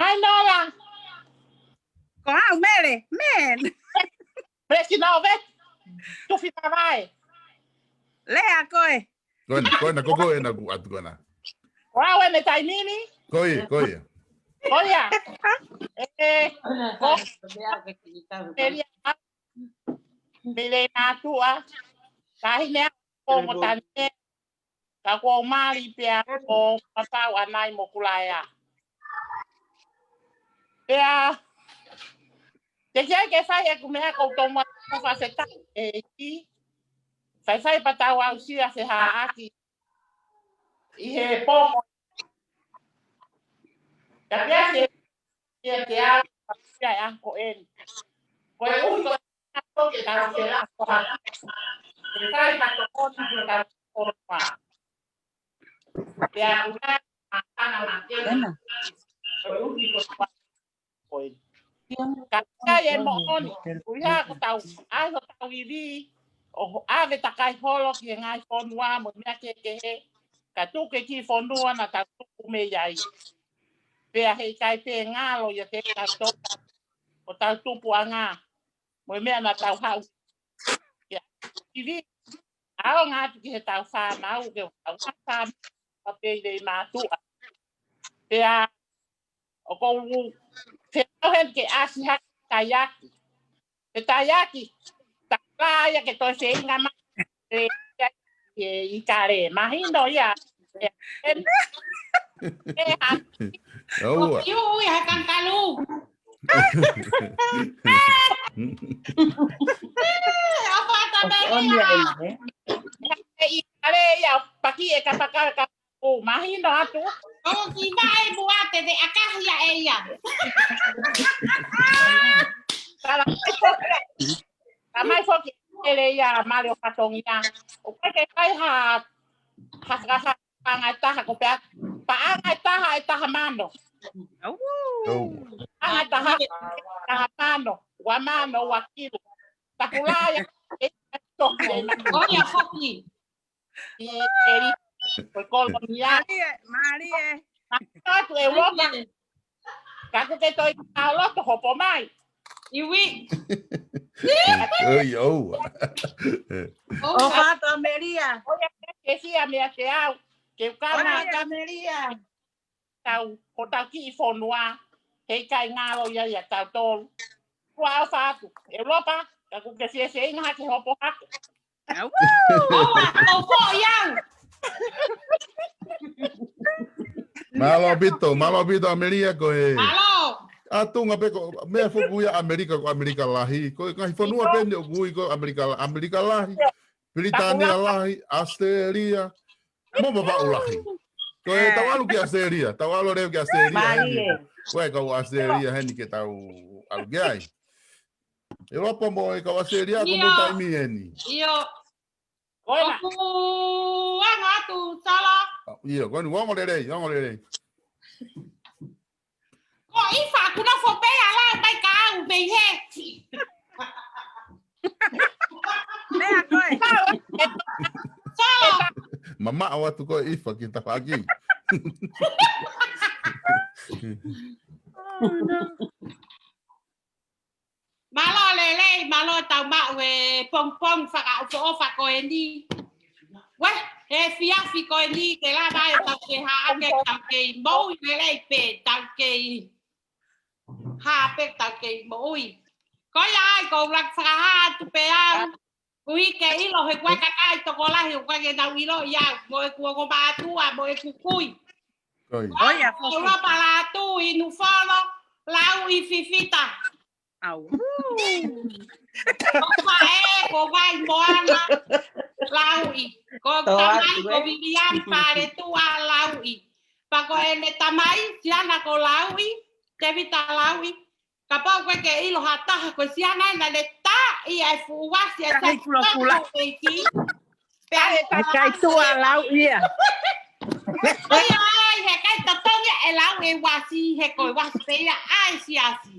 Hai Nola. Ko au Mele, man. Pesi na ove. Tufi mavae. Lea koe. Ko ena, ko ena, ko ko ena kuo ʻatu ko ena. Ko au ʻene taimi ni. Ko ia, ko ia. Ko ia. ʻE, ko, Mele, mei Leimātuʻa. Taʻahine ʻaʻaku ko Motane. Ka kuo u mali pea ko Matau ʻanai mo Kulaea. Pea, teʻeki ai ke fai ʻeku meʻa, ʻoku ou tōmua ʻeku fakafetaʻi ʻEiki. Faifai pea tau aʻusia fehāʻaki ʻi he pō ko ē. Ka pea ke, ke, ke au, pea ko eni. Koeʻuhi ko e, ko e tau ke la ko ha. Ke fai ha tokoni ki he tau ko e pā. Pea ʻoku ʻi ai e māfana makehe. Koeʻuhi ko e pā ko ē. Ka ʻi ai e moʻoni, ʻuhinga ko ʻetau, ʻai hotau ivi, ʻo ʻave takai holo ki he ngaahi fonua mo e meʻa kehekehe, ka tuku e kiʻi fonua naʻa tau tupu mei ai. Pea heʻikai pē ngalo ia te tau to-, ko ʻetau tupuʻanga, mo e meʻa naʻa tau haʻu. Ia, ivi, ʻaonga atu ki heʻetau fānau, ke tau fānau, pea pehē ʻi Leimātuʻa. Pea, ʻoku ou fekau heni ke ʻasi hake taiaki. He taiaki, tā ia ke toe feinga mai, ʻe, ʻe, ʻe, ʻi kale, mahino ia. ʻE, ʻe, ʻe, ha. ʻOua. Iu, ui, ha kangalu. ʻE, ʻofa atu Mele ia. ʻE, ʻi kale ia, paki e kapakaka. ʻO, mahino atu. ʻO, ki na e mua te te ʻakahi ia ʻe ia. Tala mai foki. Tala mai foki, ʻe le ia Mele ʻo Fatongia. ʻOku ʻikai ke fai ha, ha, ha, ha, paʻanga ʻe taha ko pea. Paʻanga ʻe taha, ʻe taha mano. Paʻanga ʻe taha, taha mano. Ua mano, ua kilu. Takulai, ʻe, ʻe, toki le ma. ʻO ia foki. ʻI ʻEli, ko e kolonia. Mālie, mālie. Mālie atu ʻEulopa. Ka ʻoku ke toe ʻi loto hopo mai. Iwi. ʻOi, ʻoua. ʻOfa atu Mele ia. ʻOi, ke fia mea te au. Ke ukana. ʻOfa atu Mele ia. Tau, ko ʻetau kiʻi fonua. Heʻikai ngalo ia ia tautolu. Kuo ʻofa atu. ʻEulopa, ka ʻoku ke fie feinga hake hopo hake. Mālō ʻaupito, mālō ʻaupito ʻAmelika ko e. Mālō. ʻA e tuʻunga pē ko e meʻa foki ʻa ʻAmelika ko ʻAmelika lahi. Ko e ngaahi fonua pē eni ʻoku ui ko ʻAmelika la-, ʻAmelika lahi, Pilitānia lahi, ʻAositelēlia, mo Vavaʻu lahi. Ko e tau ʻalu ki ʻAositelēlia, tau ʻalu leva ki ʻAositelēlia heni. Ko e kau ʻAositelēlia heni ke tau ʻalu ki ai. ʻEulopa mo e kau ʻAositelēlia, ko e mo taimi eni. ʻIo. ʻOku anga atu, Solo. ʻIo, ko eni, ongo lelei, ongo lelei. Ko ʻIfa, ʻoku nofo pē ʻa lau mai ka au mei he. Meʻa ko e. Solo. Mamaʻo atu ko ʻIfa ki tafaʻaki. Mālō lelei, mālō tau maʻu e pongipongi fakaʻofoʻofa ko eni. Uē, he efiafi ko eni, ke lava ai tau ke hā ake tau kei moʻui lelei pē, tau kei hā pē tau kei moʻui. Ko ia ai, ko u laki fakahā atu pē au. Kuo ke ʻilo he kuo kakai tokolahi, ʻoku ʻikai ke nau ʻilo ia, mo ʻeku ongo mātuʻa, mo ʻeku kui. Ko ia. Ko ia, ko Lopalatu, Inufolo, Lauʻi Fifita. Au. Ko Faʻē, ko Vaimoana, Lauʻi. Ko tamai, ko Viliami Paletua, Lauʻi. Pea ko ʻene tamai, siana ko Lauʻi, Tevita Lauʻi. Kapau ʻoku ʻikai ke ʻilo ha taha, ko e siana ena ne tā ia e fuʻu uasi e sai kulokula. Pea e kai tua Lauʻi ia. Ko ia ai, he ʻikai totongi e Lauʻi e uasi, he ko e uasi pē ia ʻa e siasi.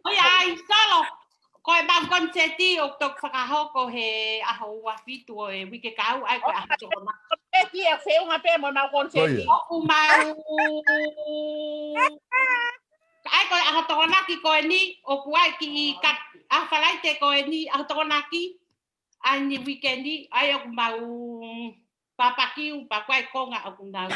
Ko ia ai, Solo, ko e mau koniseti ʻoku toki fakahoko he ʻaho ua fitu ʻo e uike kahaʻu ai ko e ʻaho Tokonaki. Koniseti e feʻunga pē mo e mau koniseti. ʻOku mau. Ai ko e ʻaho Tokonaki ko eni, ʻoku ʻi ai kiʻi ka-, ʻaho Falaite ko eni, ʻaho Tokonaki, ʻa eni uike ni, ai ʻoku mau papakiu, pea ko e konga ʻoku nau,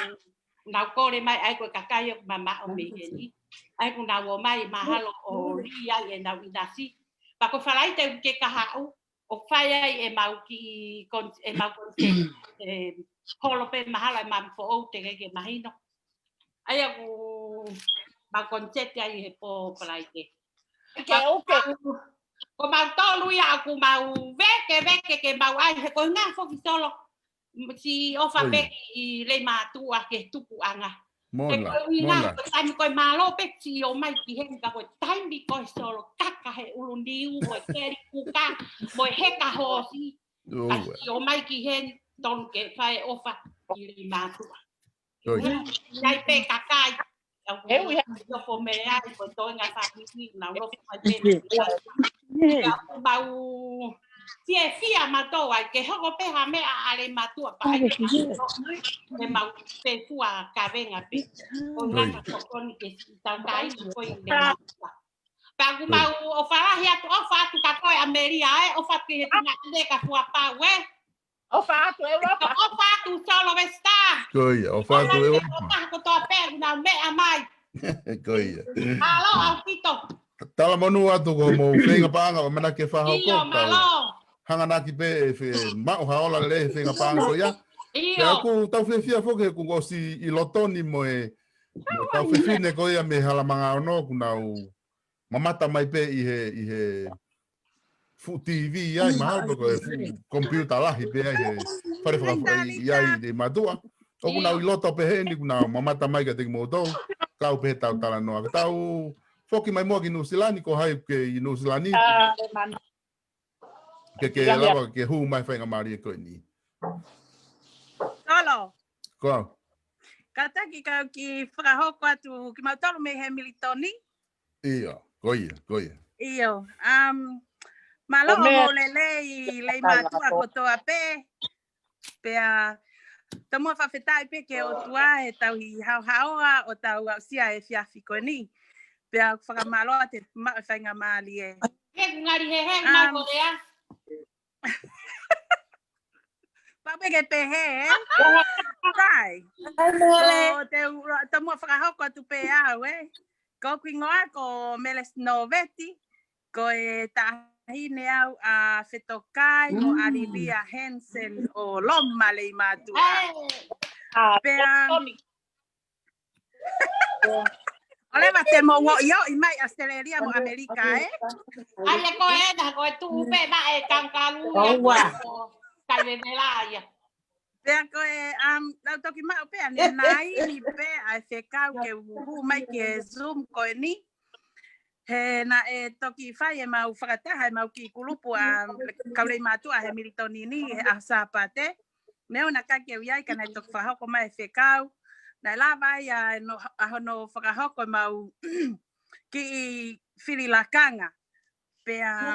nau kole mai, ai ko e kakai ʻoku mamaʻo mei heni. Ai ʻoku nau ō mai, mahalo ʻo lī ai ʻenau ʻinasi. Pea ko Falaite uike kahaʻu, ʻo fai ai e mau kiʻi kon-, e mau koniseti, e holo pē mahalo e mau foʻou te ke ke mahino. Ai ʻoku mau koniseti ai he pō Falaite. Ke uke. Ko mau tolu ia ʻoku mau veke, veke ke mau ai he ko e ngaahi foki Solo. Si ʻofa pē ʻi Leimātuʻa ke tukuʻanga. Mona, mona. Taimi ko e mālō pē si ō mai ki heni ka ko e taimi ko e Solo kaka he ʻulu niu, mo e keli kuka, mo e heka hoosi. Ka si ō mai ki heni, tonu ke fai ʻofa ʻi Leimātuʻa. Nai pē kakai. Au he ui ha. Nofo mei ai, ko e toenga fāmili, nau nofo mai pē. Ka ʻoku mau fiefia mātou ai, ke hoko pē ha meʻa ʻa Leimātuʻa pea ai ke mau pē fua kavenga pē. Ko ngata tokoni ke si tau kai ko i Leimātuʻa. Pea ʻoku mau ʻofa lahi atu, ʻofa atu ka ko e ʻAmelika, ē, ʻofa atu ki he tuʻunga ʻane ka fua pau, ē. ʻOfa atu ʻEulopa. ʻOfa atu Solo Vesita. Ko ia, ʻofa atu ʻEulopa. ʻOfa atu kotoa pē, ʻoku nau meʻa mai. Ko ia. Mālō ʻaupito. Talamonū atu ko hoʻomou feinga paʻanga, ʻoku ʻamanaki ke fakahoko. ʻIo, mālō. Hanganaki pē ʻe fe-, maʻu ha ola lelei he feinga paʻanga ko ia. ʻIo. Pea ʻoku tau fiefia foki he kuo ʻosi ʻi loto ni mo e, mo e kau fefine ko ia mei Halamanga Ono, ʻoku nau mamata mai pē ʻi he, ʻi he fuʻu T V ai, mahalo ko e fuʻu komipiuta lahi pē ai he fale fakafoʻou ʻi ai ʻi Leimātuʻa. ʻOku nau ʻi loto pē heni, ʻoku nau mamata mai kiate kimoutolu, kau pē he tau talanoa. Ka tau foki mai muʻa ki Nuʻusila ni, ko hai ke ʻi Nuʻusila ni. Ke ke lava ke hū mai faingamālie ko eni. Solo. Ko au. Kātaki kau kiʻi fakahoko atu kimautolu mei Hemilitoni. ʻIo, ko ia, ko ia. ʻIo, um, mālō hoʻomou lelei Leimātuʻa kotoa pē. Pea, tomuʻa fakafetaʻi pē ki he ʻOtua he tauhi haohaoa ʻo tau aʻusia e efiafi ko eni. Pea fakamālō atu he maʻu e faingamālie. He ngali he he mau ko lea. Pau pē ke pehē, ē? Sai. Ko te u, tomuʻa fakahoko atu pē au, ē? Ko hoku hingoa ko Melesi Noveti, ko e ta taʻahine au ʻa Fetokai mo ʻAlilia Hansen ʻo Loma Leimātuʻa. Pea ʻoua leva te mou ʻoiʻoi mai ʻAositelēlia mo ʻAmelika, ē? ʻAi, ko e na, ko e tuʻu pē mai e kangalū ia, ko e kaivevela ia. Pea ko e, um, lau toki maʻu pē ʻa Ninaimi pē ʻa e fekau ke u hū mai ki he Zoom ko eni. He naʻe toki fai ʻemau fakataha ʻemau kiʻi kulupu ʻa kau Leimātuʻa he Militoni ni he ʻaho Sāpate. Meʻa naʻe ʻikai ke u ʻi ai ka naʻe toki fakahoko mai e fekau. Naʻe lava ai ʻa e no, ʻa hono fakahoko ʻemau kiʻi fili lakanga. Pea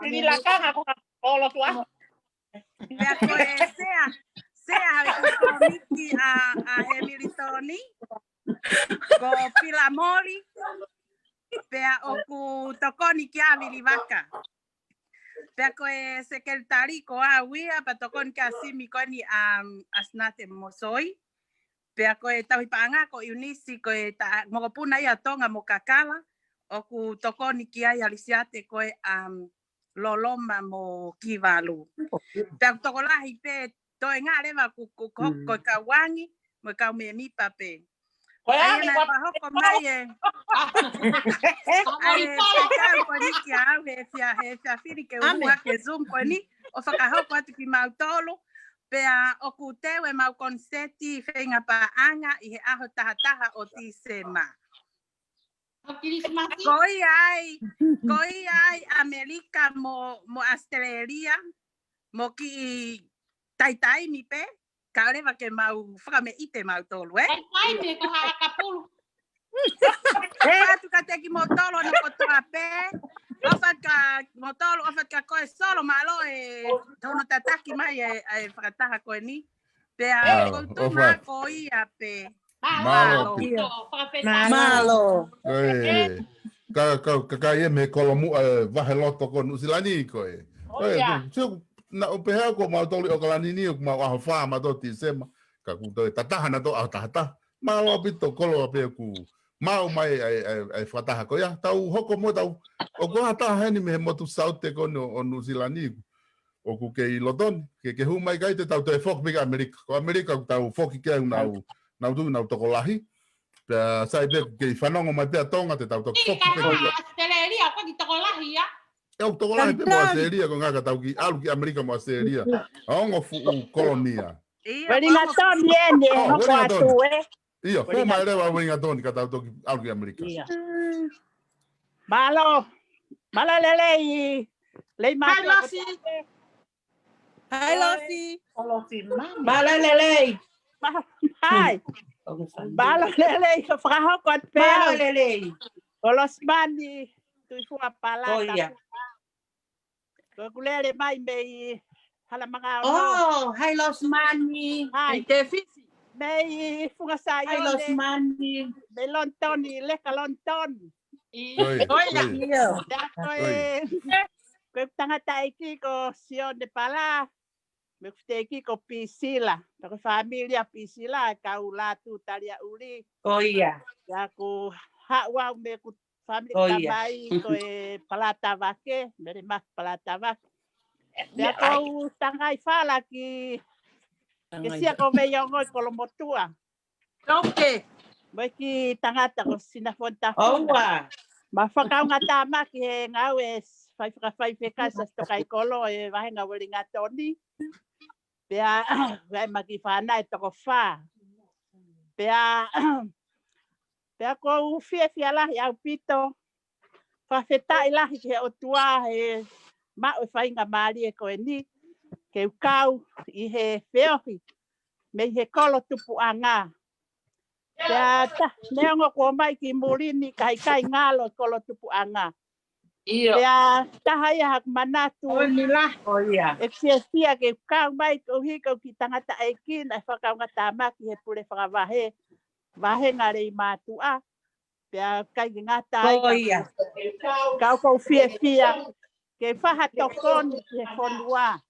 fili lakanga ko ka olo tua. Pea ko e sea, sea ʻa e kōmiti ʻa, ʻa he Militoni, ko Pilamoli, pea ʻoku tokoni kia Vilivaka. Pea ko e sekelitali ko au ia, pea tokoni kia Simi ko eni ʻa, ʻa Sinate Mosoi. Pea ko e tauhi paʻanga ko ʻIunisi, ko e ta-, mokopuna ia Tonga mo Kakala, ʻoku tokoni ki ai ʻa Lisiate ko e, um, Loloma mo Kivalu. Pea ʻoku tokolahi pē toenga leva ku, ku, ko, ko e kau angi, mo e kau mēmipa pē. Ko e ʻAi angi, ena ko e fakahoko mai e. ʻAi, e fekau ko eni kia au, he fia, he fia fili ke u hū hake Zoom ko eni, ʻo fakahoko atu kimautolu. Pea ʻoku teu ʻemau koniseti feinga paʻanga ʻi he ʻaho taha taha ʻo Tīsema. Ko ia ai, ko ia ai ʻAmelika mo, mo ʻAositelēlia, mo kiʻi taitaimi pē, kae ʻoua leva ke mau fakameʻite mautolu, ē? Taitaimi ko Haʻakapulu. Ē, atu ka te kimoutolu ʻo nau kotoa pē, ʻofa ka moutolu, ʻofa ka ko e Solo, mālō e hono tataki mai e, e fakataha ko eni. Pea ko u tuna ko ia pē. Mālō. Mālō. Ka, ka, ka, ka ia mei he kolomuʻa e vahe loto ko Nuʻusila ni ko e. Ko e, ko, sio, naʻa ku pehē ko mautolu ʻi ʻOkalani ni, ʻoku mau ʻaho fā mautolu Tīsema. Ka kuo toe tataha nautolu ʻaho taha taha. Mālō ʻaupito kolo ʻa pē ʻoku mau mai ai, ai, ai fakataha ko ia. Tau hoko mo tau, ʻoku ʻaho taha heni mei he motu Saute ko eni ʻo, ʻo Nuʻusila ni. ʻOku kei loto ni, ke, ke hū mai kai te tau toe foki pē ki ʻAmelika. Ko ʻAmelika ʻoku tau foki ki ai ʻoku nau, nau tuʻu nau tokolahi. Pea sai pē ʻoku kei fanongo mai pē ʻa Tonga te tau toki foki pē ki ʻAositelēlia, ko e tokolahi ia. ʻE ʻoku tokolahi pē mo ʻAositelēlia, ko e ʻuhinga ka tau kiʻi ʻalu ki ʻAmelika mo ʻAositelēlia. ʻA ongo fuʻu kolonia. Wellington eni ʻe hoko atu ē. ʻIo, ko mai leva Wellington ka tau toki ʻalu ki ʻAmelika. Mālō, mālō lelei, Leimātuʻa. Hai, Losi. Mālō lelei. Mālō lelei, ka fakahoko atu pē. Mālō lelei. Ko Losimani Tuifua Palata. Ko ʻeku lele mai mei Halamanga ono. Oh, hai Losimani. Hai. Mei Funga Saione. Hai Losimani. Mei Lonitoni, leka Lonitoni. ʻIo. Ko e, ko e tangataʻeiki ko Sione Pala. Mo e fefine ko Pisila. Ko e fāmili ʻa Pisila, kau Lātū Taliaʻuli. Ko ia. Pea ʻoku haʻu au mei heʻeku fāmili tamai, ko e Palatavake, Melemaki Palatavake. Pea ko u tangai fala ki, ke sia ko mei ongo ʻi Kolomotuʻa. Mo e kiʻi tangata ko Sinafonta Funa. Ma fakaunga tamaki he ngāue fai fakafaifekau sa toka ʻi kolo e vahenga Wellington. Pea, ʻai ma kiʻi fānau ʻe toko fā. Pea, pea ʻoku ou fiefia lahi ʻaupito. Fakafetaʻi lahi ki he ʻOtua he maʻu e faingamālie ko eni. Ke u kau ʻi he feohi mei he kolo tupuʻanga. Pea ta, neongo kuo ʻomai ki muli ni ka ʻikai ngalo e kolo tupuʻanga. Pea taha ia haku manatu. ʻE fiefia ke kau mai koeʻuhi ko e kiʻi tangataʻeiki naʻe fakaunga tamaki he pule fakavahe, vahenga Leimātuʻa. Pea ʻikai ke ngata ai ka ʻoku ou fiefia ke fai ha tokoni ki he fonua.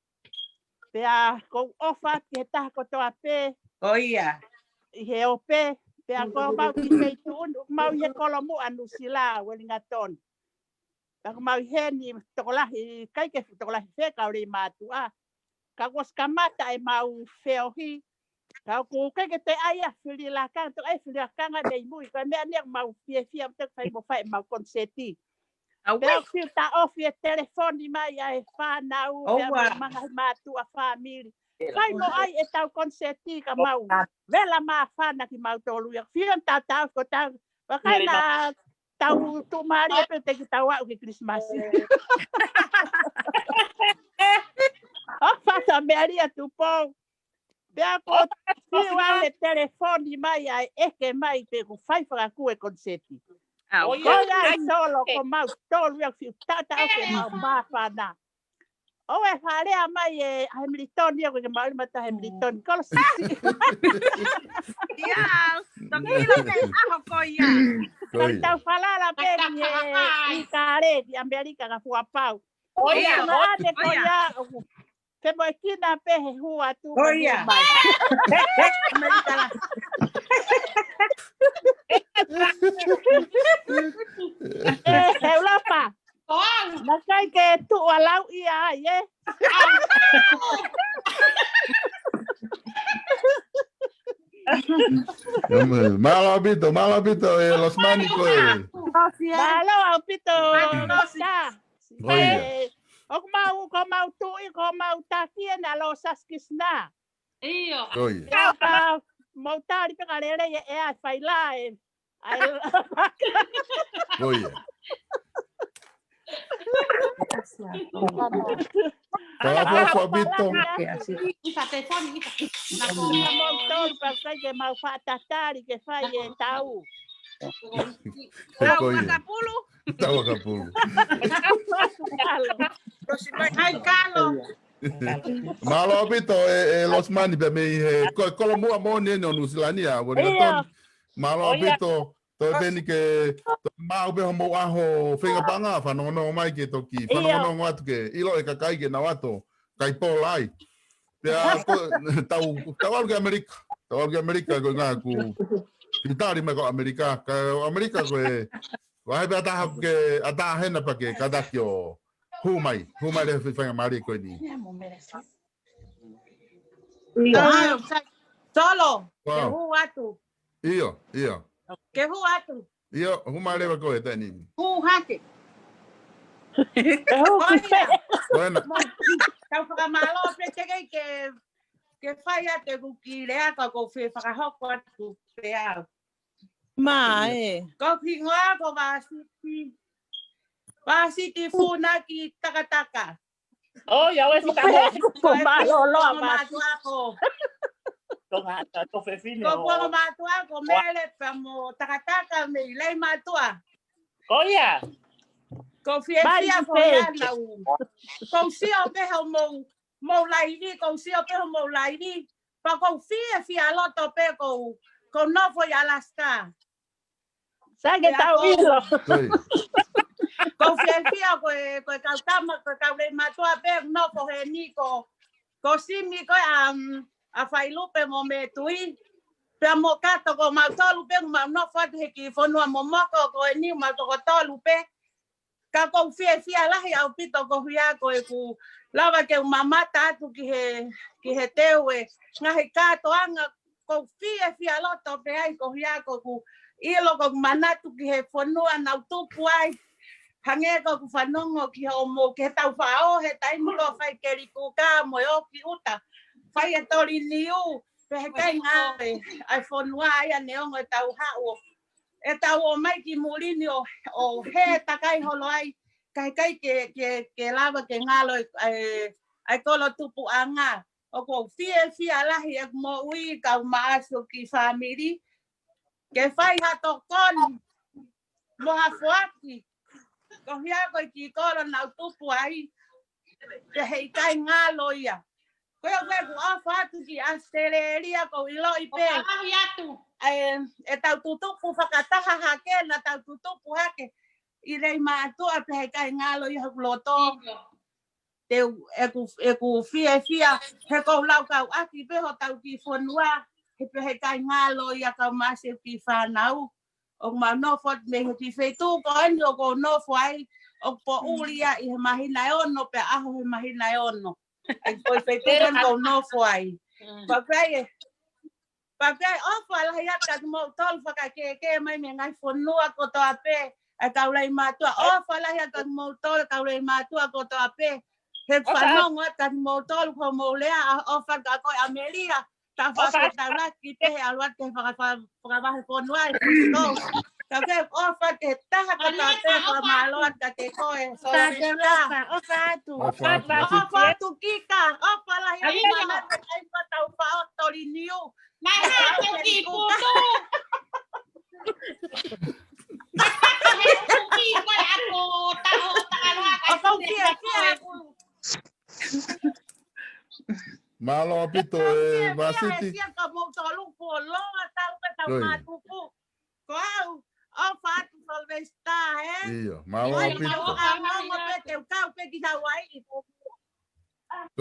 Pea ʻoku ou ʻofa ki he taha kotoa pē ʻi he ope. Pea ko homau kiʻi feituʻu, ʻoku mau ʻi he kolomuʻa Nuʻusila, Wellington. Ka ko mau ʻi heni tokolahi, ʻikai ke tokolahi fē kau lei mātuʻa. Ka kuo ʻosi kamata ʻemau feohi. Ka ʻoku ʻikai ke te ʻai ʻa fili lakanga, toki ʻai fili lakanga mei mui. Ko e meʻa ni ʻoku mau fiefia, te fai mo fai ʻemau konisēti. Pea ʻoku fiu taʻofi e telefoni mai ʻa e fānau, pea mo e ngaahi mātuʻa fāmili. Fai mo ʻai ʻetau konisēti ka mau vela māfana kimautolu ia. Fiu ʻa e tautau ko tau. Vakai na tau tuʻumālie pē te ki tau aʻu ki Kilisimasi. ʻO fata meʻa lia Tupou. Pea ko fiu ʻa e telefoni mai ʻa e ʻeke mai pē ko fai fakakū e konisēti. Ko ia ʻi Solo ko mau tolu ia fiu tautau ke mau māfana. ʻO e fale a mai e Hamilton ia ko ke maoli mata Hamilton. Kolo sisi. Ia, toki ilo te aho ko ia. Tau tau falala pē ki he ʻi kale ki Amerika ka fua pau. Ko ia, ko ia. Te mo e kina pē he hua tu. Ko ia. Amerika la. E, he ulapa. Naʻe ʻikai ke tuʻu ʻa lau ia ai, ē? Mālō ʻaupito, mālō ʻaupito, e Losimani ko e. Mālō ʻaupito, Losa. ʻOku mau, ko mau tuʻi, ko mau taki e na lo saskisna. ʻIo. Ko ia. Ka mau tali pē ka lele e ʻea fai la e. Ko ia. Ka la fua fua pito. Ka mau tolu ka kai ke mau faʻa tatali ke fai e tau. Ko ia. Tau kapulu. Hai kalo. Mālō ʻaupito e, e Losimani pea mei he ko, kolo muʻa moʻoni eni ʻo Nuʻusila ni ʻa Wellington. Mālō ʻaupito, toe peni ke, toe maʻu pē homou ʻaho feinga panga, fanongonongo mai ke toki, fanongonongo atu ke, ʻilo e kakai ke nau ʻato, kai polai. Pea ko, tau, tau ʻalu ki Amerika, tau ʻalu ki Amerika ko e ngā ku, fitali mai ko Amerika, ka Amerika ko e, vahe pē ʻa taha ke, ʻa taha hena pa ke, ka taki ʻo, Hū mai, hū mai le fai faingamālie ko eni. Solo, ke hū atu. ʻIo, ʻio. Ke hū atu. ʻIo, hū mai leva ko e taimi ni. Hū hake. Ko ia. Ko ena. Tau fakamālō pē ke, ke, ke fai atu ʻeku kiʻi lea ka ʻoku ou fie fakahoko atu pē au. Mā e. Ko e hingoa ko Vasiti. Vasiti Funaki Takataka. ʻOi, ʻa e si tamo. Ko mālōlō a mātuʻa ko. Ko ngā, ko fefine ko. Ko mātuʻa ko Mele pea mo Takataka mei Leimātuʻa. Ko ia. Ko fiefia ko ia nau. Ko sio pē homou, mou laivi, ko sio pē homou laivi. Pea ko fiefia loto pē ko, ko nofo ʻi Alaska. Sai ke tau ʻilo. Ko fiefia ko e, ko e kau tama, ko e kau Leimātuʻa pē nofo heni ko, ko Simi ko e ʻa, ʻa Failupe mo Metui. Pea mo Kato ko mautolu pē mau nofo atu he kiʻi fonua momoko ko eni mau toko tolu pē. Ka ʻoku ou fiefia lahi ʻaupito ko ia ko ʻeku lava ke u mamata atu ki he, ki he teu e ngaahi kātoanga ʻoku ou fiefia loto pē ai ko ia ko ʻeku ʻilo ko ʻeku manatu ki he fonua naʻa ku tupu ai. Hangē ko ʻeku fanongo ki hoʻomou ke tau faʻo he taimi ko e fai kelikuka mo e ʻoki ʻuta. Fai e toli niu, pea heʻikai ngāue ʻa e fonua ai ʻa neongo ʻetau haʻu ʻo ʻetau ō mai ki muli ni ʻo, ʻo he takai holo ai, ka heʻikai ke, ke, ke lava ke ngalo e, e, e kolo tupuʻanga. ʻOku ou fiefia lahi ʻeku moʻui kau maʻasu ki fāmili. Ke fai ha tokoni, mo ha foaki. Ko ia ko e kiʻi kolo naʻa ku tupu ai. Pea heʻikai ngalo ia. Ko ia ko ʻeku ʻofa atu ki ʻAositelēlia ʻoku ou ʻiloʻi pē. ʻOfa lahi atu. ʻE, ʻetau tutupu fakataha hake, naʻa tau tutupu hake. ʻI Leimātuʻa pea heʻikai ngalo ia hoku loto. ʻIo. Te u, ʻeku, ʻeku fiefia, he ʻoku ou laukau ʻaki pē hotau kiʻi fonua, he pea heʻikai ngalo ia kau maʻasu e kiʻi fānau. ʻOku mau nofo atu mei he kiʻi feituʻu ko eni ʻoku ou nofo ai, ʻOku poʻuli ia ʻi he māhina ʻe ono pea ʻaho he māhina ʻe ono. ʻA ia ko e feituʻu pē ʻoku ou nofo ai. Pea pehē, pea pehē ʻofa lahi atu kiate kimoutolu fakakēkē mai mei he ngaahi fonua kotoa pē ʻa e kau lelei mātuʻa. ʻOfa lahi atu kiate kimoutolu kau lelei mātuʻa kotoa pē. He fanongo atu kiate kimoutolu ko mou lea ʻa ʻofa ka ko e ʻAmelika. Tau fakafetaulaki pē he ʻalu atu ki he faka-, faka-, fakavahefonua ʻi Frisco. Ka ke ʻofa ki he taha kotoa pē, fakamālō atu kiate koe, Solomita. ʻOfa atu. ʻOfa atu. ʻOfa atu Kika, ʻofa lahi atu. Ai, manatu ai ko tau faʻo toliniu. Mai ha ko ki putu. He kuki ko e ako, taʻo, taʻaloa, ʻoku ou fiefia ʻaupito. Mālō ʻaupito e Vasiti. Kia kamoutolu kuo loa tau pē tau mātuku. Ko au, ʻofa atu Solomita, ē? ʻIo, mālō ʻaupito. Au ongo pē te u kau pē ki Hawaiʻi. Ko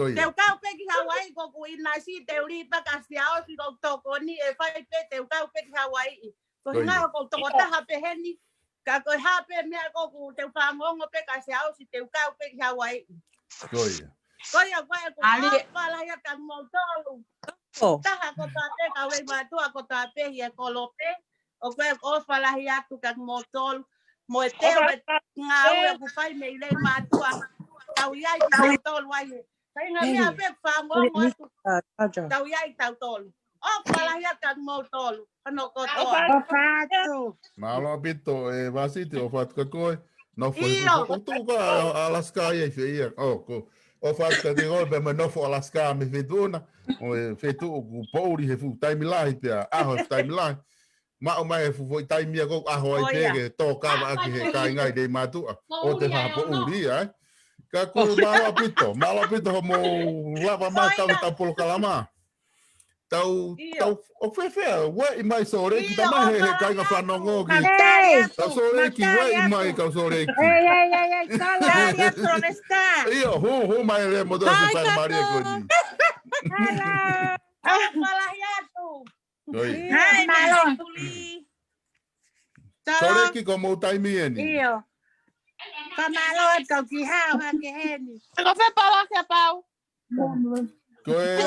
ia. Te u kau pē ki Hawaiʻi ko ʻeku ʻinasi, te u lī pē kia Siaosi ko ʻeku tokoni, ʻe fai pē te u kau pē ki Hawaiʻi. Ko e hinga ko ʻeku tokotaha pē heni, ka ko e hā pē meʻa ko ʻeku te u fanongo pē kia Siaosi te u kau pē ki Hawaiʻi. Ko ia. Ko ia ko ʻeku ʻofa lahi atu kiate kimoutolu. Taha kotoa pē kau lelei mātuʻa kotoa pē ʻi he kolope. ʻOku ou ʻofa lahi atu kiate kimoutolu. Mo e teu e ngāue ʻoku fai mei lelei mātuʻa. Tau ʻi ai kitautolu ai. Kāinga meʻa pē fanongo atu. Tau ʻi ai tautolu. ʻOfa lahi atu kiate kimoutolu. Hano kotoa. ʻOfa atu. Mālō ʻaupito e Vasiti ʻofa atu kia koe. Nofo ʻi Frisco. ʻOku tuʻu ko Alaska ia ʻi fē ia? ʻOku. ʻOfa atu kia koe pea mo e nofo Alaska mei he feituʻu na. ʻO e feituʻu ʻoku poʻuli he fuʻu taimi lahi pea ʻaho he fuʻu taimi lahi. Maʻu mai e fuʻu foʻi taimi ia ko ʻeku ʻaho ai pē ke tōkava ʻaki he kāinga lelei mātuʻa. ʻO te fakapoʻuli ia, ē? Ka ko e mālō ʻaupito, mālō ʻaupito hoʻomou lava mai kau he ʻetau polokalama. Tau, tau, ʻoku fēfē, ueʻi mai Sōleki, tā mai he, he kāinga fanongo ki. Kau Sōleki, ueʻi mai kau Sōleki. Ei, ei, ei, ei, kala. ʻIo, hū, hū mai leva mo tau se faingamālie ko eni. Hello. Mālō atu. Oi. Hai, mālō. Sōleki ko mou taimi eni. ʻIo. Ka mālō atu kau ki hao hake heni. Ko fē palaki a pau? Ko e,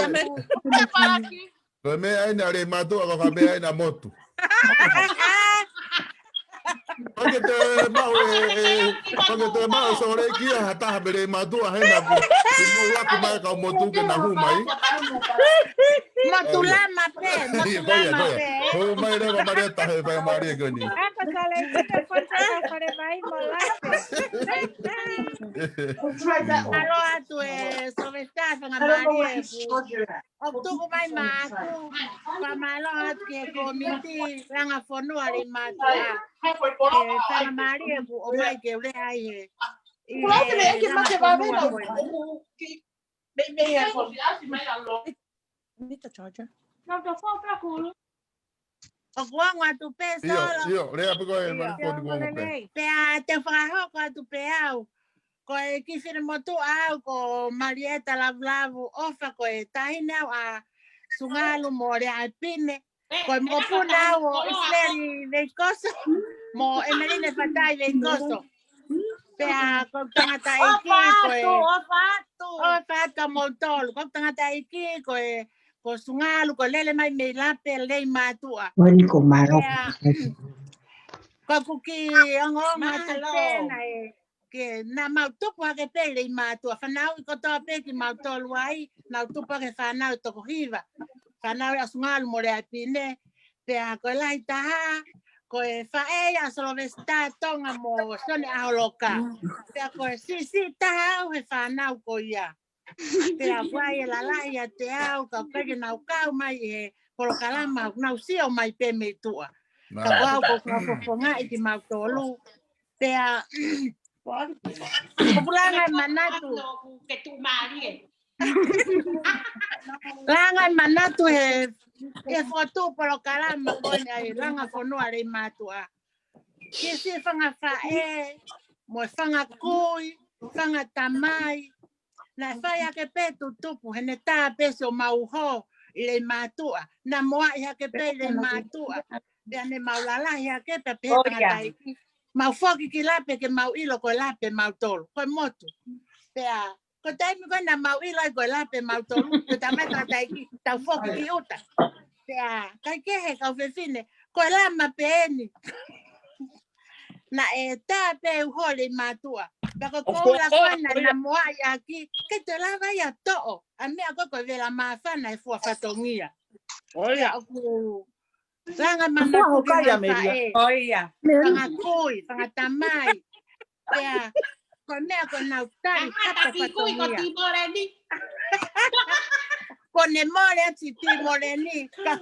ko e meʻa ʻeni ʻa lelei mātuʻa, ko e meʻa ʻeni ʻa motu. Pake te maʻu e, e, pake te maʻu Sōleki ia ha taha mei lelei mātuʻa hena ku. Ku mou laku mai kau motu ke na hū mai. Motu lama pē, motu lama pē. Hū mai leva Malia tahe pai Malia koni. Ako Sōleki te fai te fale mai mo lape. Mālō atu e Sōleki fanga Malia. ʻOku tuku mai maʻaku, fakamālō atu ki he kōmiti langa fonua lelei mātuʻa. He faingamālie ʻoku ʻomai ke u lea ai he. ʻI he langa fonua ko eni. Need the charger. ʻOku ongo atu pē Solo. ʻIo, lea pē ko e mali koni ongo pē. Pea te u fakahoko atu pē au. Ko e kiʻi finemotuʻa au ko Malieta Lavulavu ʻOfa, ko e taʻahine au ʻa Sungalu mo Leaʻaipine. Ko e mokopuna au ʻo ʻIsileli Veikoso mo ʻEmeline Fatai Veikoso. Pea ko e tangataʻeiki ko e ʻofa atu, ʻofa atu kiate kimoutolu. Ko e tangataʻeiki ko e ko Sungalu, ko e lele mai mei Lape lelei mātuʻa. Ko eni ko mālō. Pea ko ʻeku kiʻi ongoongo atu pē naʻe ke na mau tupu hake pē lelei mātuʻa. Fanauʻi kotoa pē kimautolu ai, nau tupu hake fānau toko hiva. Fānau ʻa Sungalu mo Leaʻaipine. Pea ko e lahi taha, ko e faʻē ia ʻa Solovesita Tonga mo Sione ʻAholoka. Pea ko e siʻisiʻi taha au he fānau ko ia. Pea ʻoku ʻi ai e lalahi ʻiate au, ka ʻoku ʻikai ke nau kau mai he polokalama, nau sio mai pē mei tuʻa. Ka ko au ʻoku ou fakafofongaʻi kimautolu. Pea, ʻoku langa e manatu. Langa e manatu he, he fokotuʻu polokalama ko eni ʻa e langa fonua lelei mātuʻa. Kiʻi siʻi fanga faʻē, mo e fanga kui, fanga tamai. Naʻe fai hake pē tutupu, he naʻe tā pē siʻomau hō ʻi lelei mātuʻa. Naʻa mau ʻi hake pē ʻi lelei mātuʻa. Pea ne mau lalahi hake pē pehē tangataʻeiki. mau foki ki Lape ke mau ʻilo ko e Lape mautolu, ko e motu. Pea, ko e taimi ko ē naʻa mau ʻilo ai ko e Lape mautolu, ko e taimi ka taiki, tau foki ki ʻuta. Pea, kaikehe kau fefine, ko e lama pē eni. Naʻe tā pē ʻeku holi mātuʻa. Pea ko e koula ko ē naʻa na moaʻi ʻaki, ke te lava ia toʻo. ʻA e meʻa ko ē ko e vela māfana he fua fatongia. Pea ʻoku langa manatu ki he ngaahi faʻē. Fanga kui, fanga tamai. Pea, ko e meʻa ko ʻenau tali hapa fatongia. Ko ne mole atu Timoleni. Ka,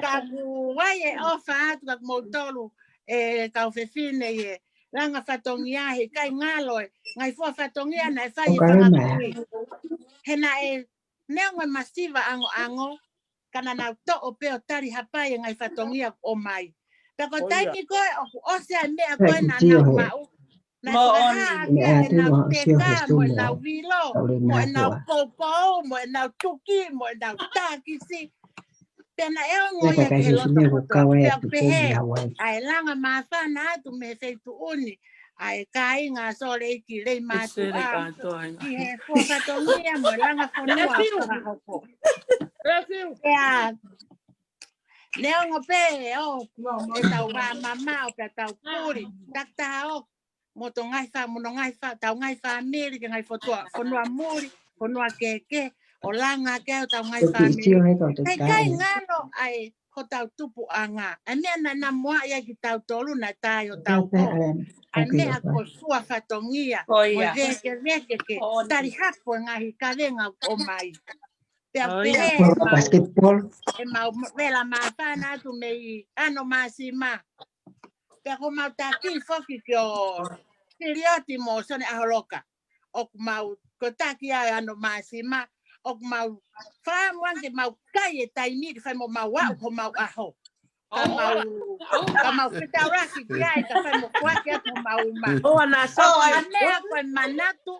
ka ku ai e ʻofa atu ka moutolu, ʻe kau fefine ʻi he langa fatongia he ʻikai ngalo e ngaahi fua fatongia naʻe fai ʻe fanga kui. He naʻe neongo e masiva ʻangoʻango, ka naʻa nau toʻo pē ʻo tali hapai e ngaahi fatongia ʻoku ʻomai. Pea ko e taimi ko ē ʻoku ʻosi ai e meʻa ko ē naʻa nau maʻu. Naʻe fakahā ʻaki ʻenau teka, mo ʻenau vilo, mo ʻenau poupou, mo ʻenau tuki, mo ʻenau takisi. Pea naʻe ongo ia ki he loto kotoa, pea pehē, ʻa e langa māfana atu mei he feituʻu ni, ʻa e kāinga Sōleki Leimātuʻa, ki he fua fatongia mo e langa fonua ʻoku fakahoko. Pea, neongo pē, ʻo, ʻetau vā mamaʻo, pea tau puli, takitaha ʻo, mo tau ngaahi fa-, mo tau ngaahi fa-, tau ngaahi fāmili, ke ngaahi fotua, fonua muli, fonua kehekehe, ʻo langa ke ʻo tau ngaahi fāmili. He ʻikai ngalo ai hotau tupuʻanga. ʻA e meʻa naʻa na moaʻi ai kitautolu naʻe tā ai hotau ko. ʻA e meʻa ko e fua fatongia. Mo e vekeveke ke tali hapo e ngaahi kavenga ʻoku ʻomai. Pea pehē, ʻemau, ʻemau vela māfana atu mei ʻAno Māsima. Pea ko ʻemau taki foki ki ʻo Silioti mo Sone ʻAholoka. ʻOku mau, ko e taki ʻa ʻAno Māsima, ʻoku mau fakaʻamu ange ke mau kai e taimi ke fai mo mau aʻu ko mau ʻaho. Ka mau, ka mau fetaulaki ki ai, ka fai mo kuaki atu homau uma. Ko e meʻa ko e manatu,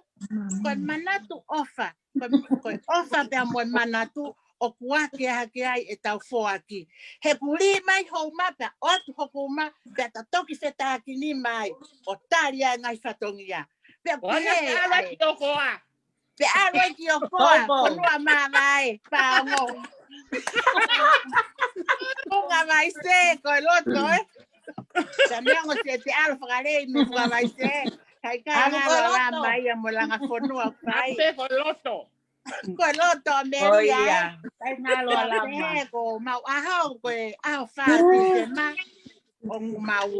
ko e manatu ʻofa, ko e, ko e ʻofa pea mo e manatu ʻoku ake hake ai ʻetau foaki. He kulī mai ho uma pea ʻoatu hoku uma pea ta toki fetākinima ai ʻo tali ai e ngaahi fatongia. Pea pehē ai. Pea ʻalu ai ki ʻOkoa, fonua māvae, paongo. Funga Vaise, ko e loto, ē? Sa neongo se te ʻalu fakalei mei Funga Vaise. Kai kai ngalo lama ia mo langa fonua fai. Ko e loto. Ko e loto ʻAmelika, ē? Kai ngalo lama. Ko mau ʻaho, ko e ʻaho fā Tīsema. ʻOku mau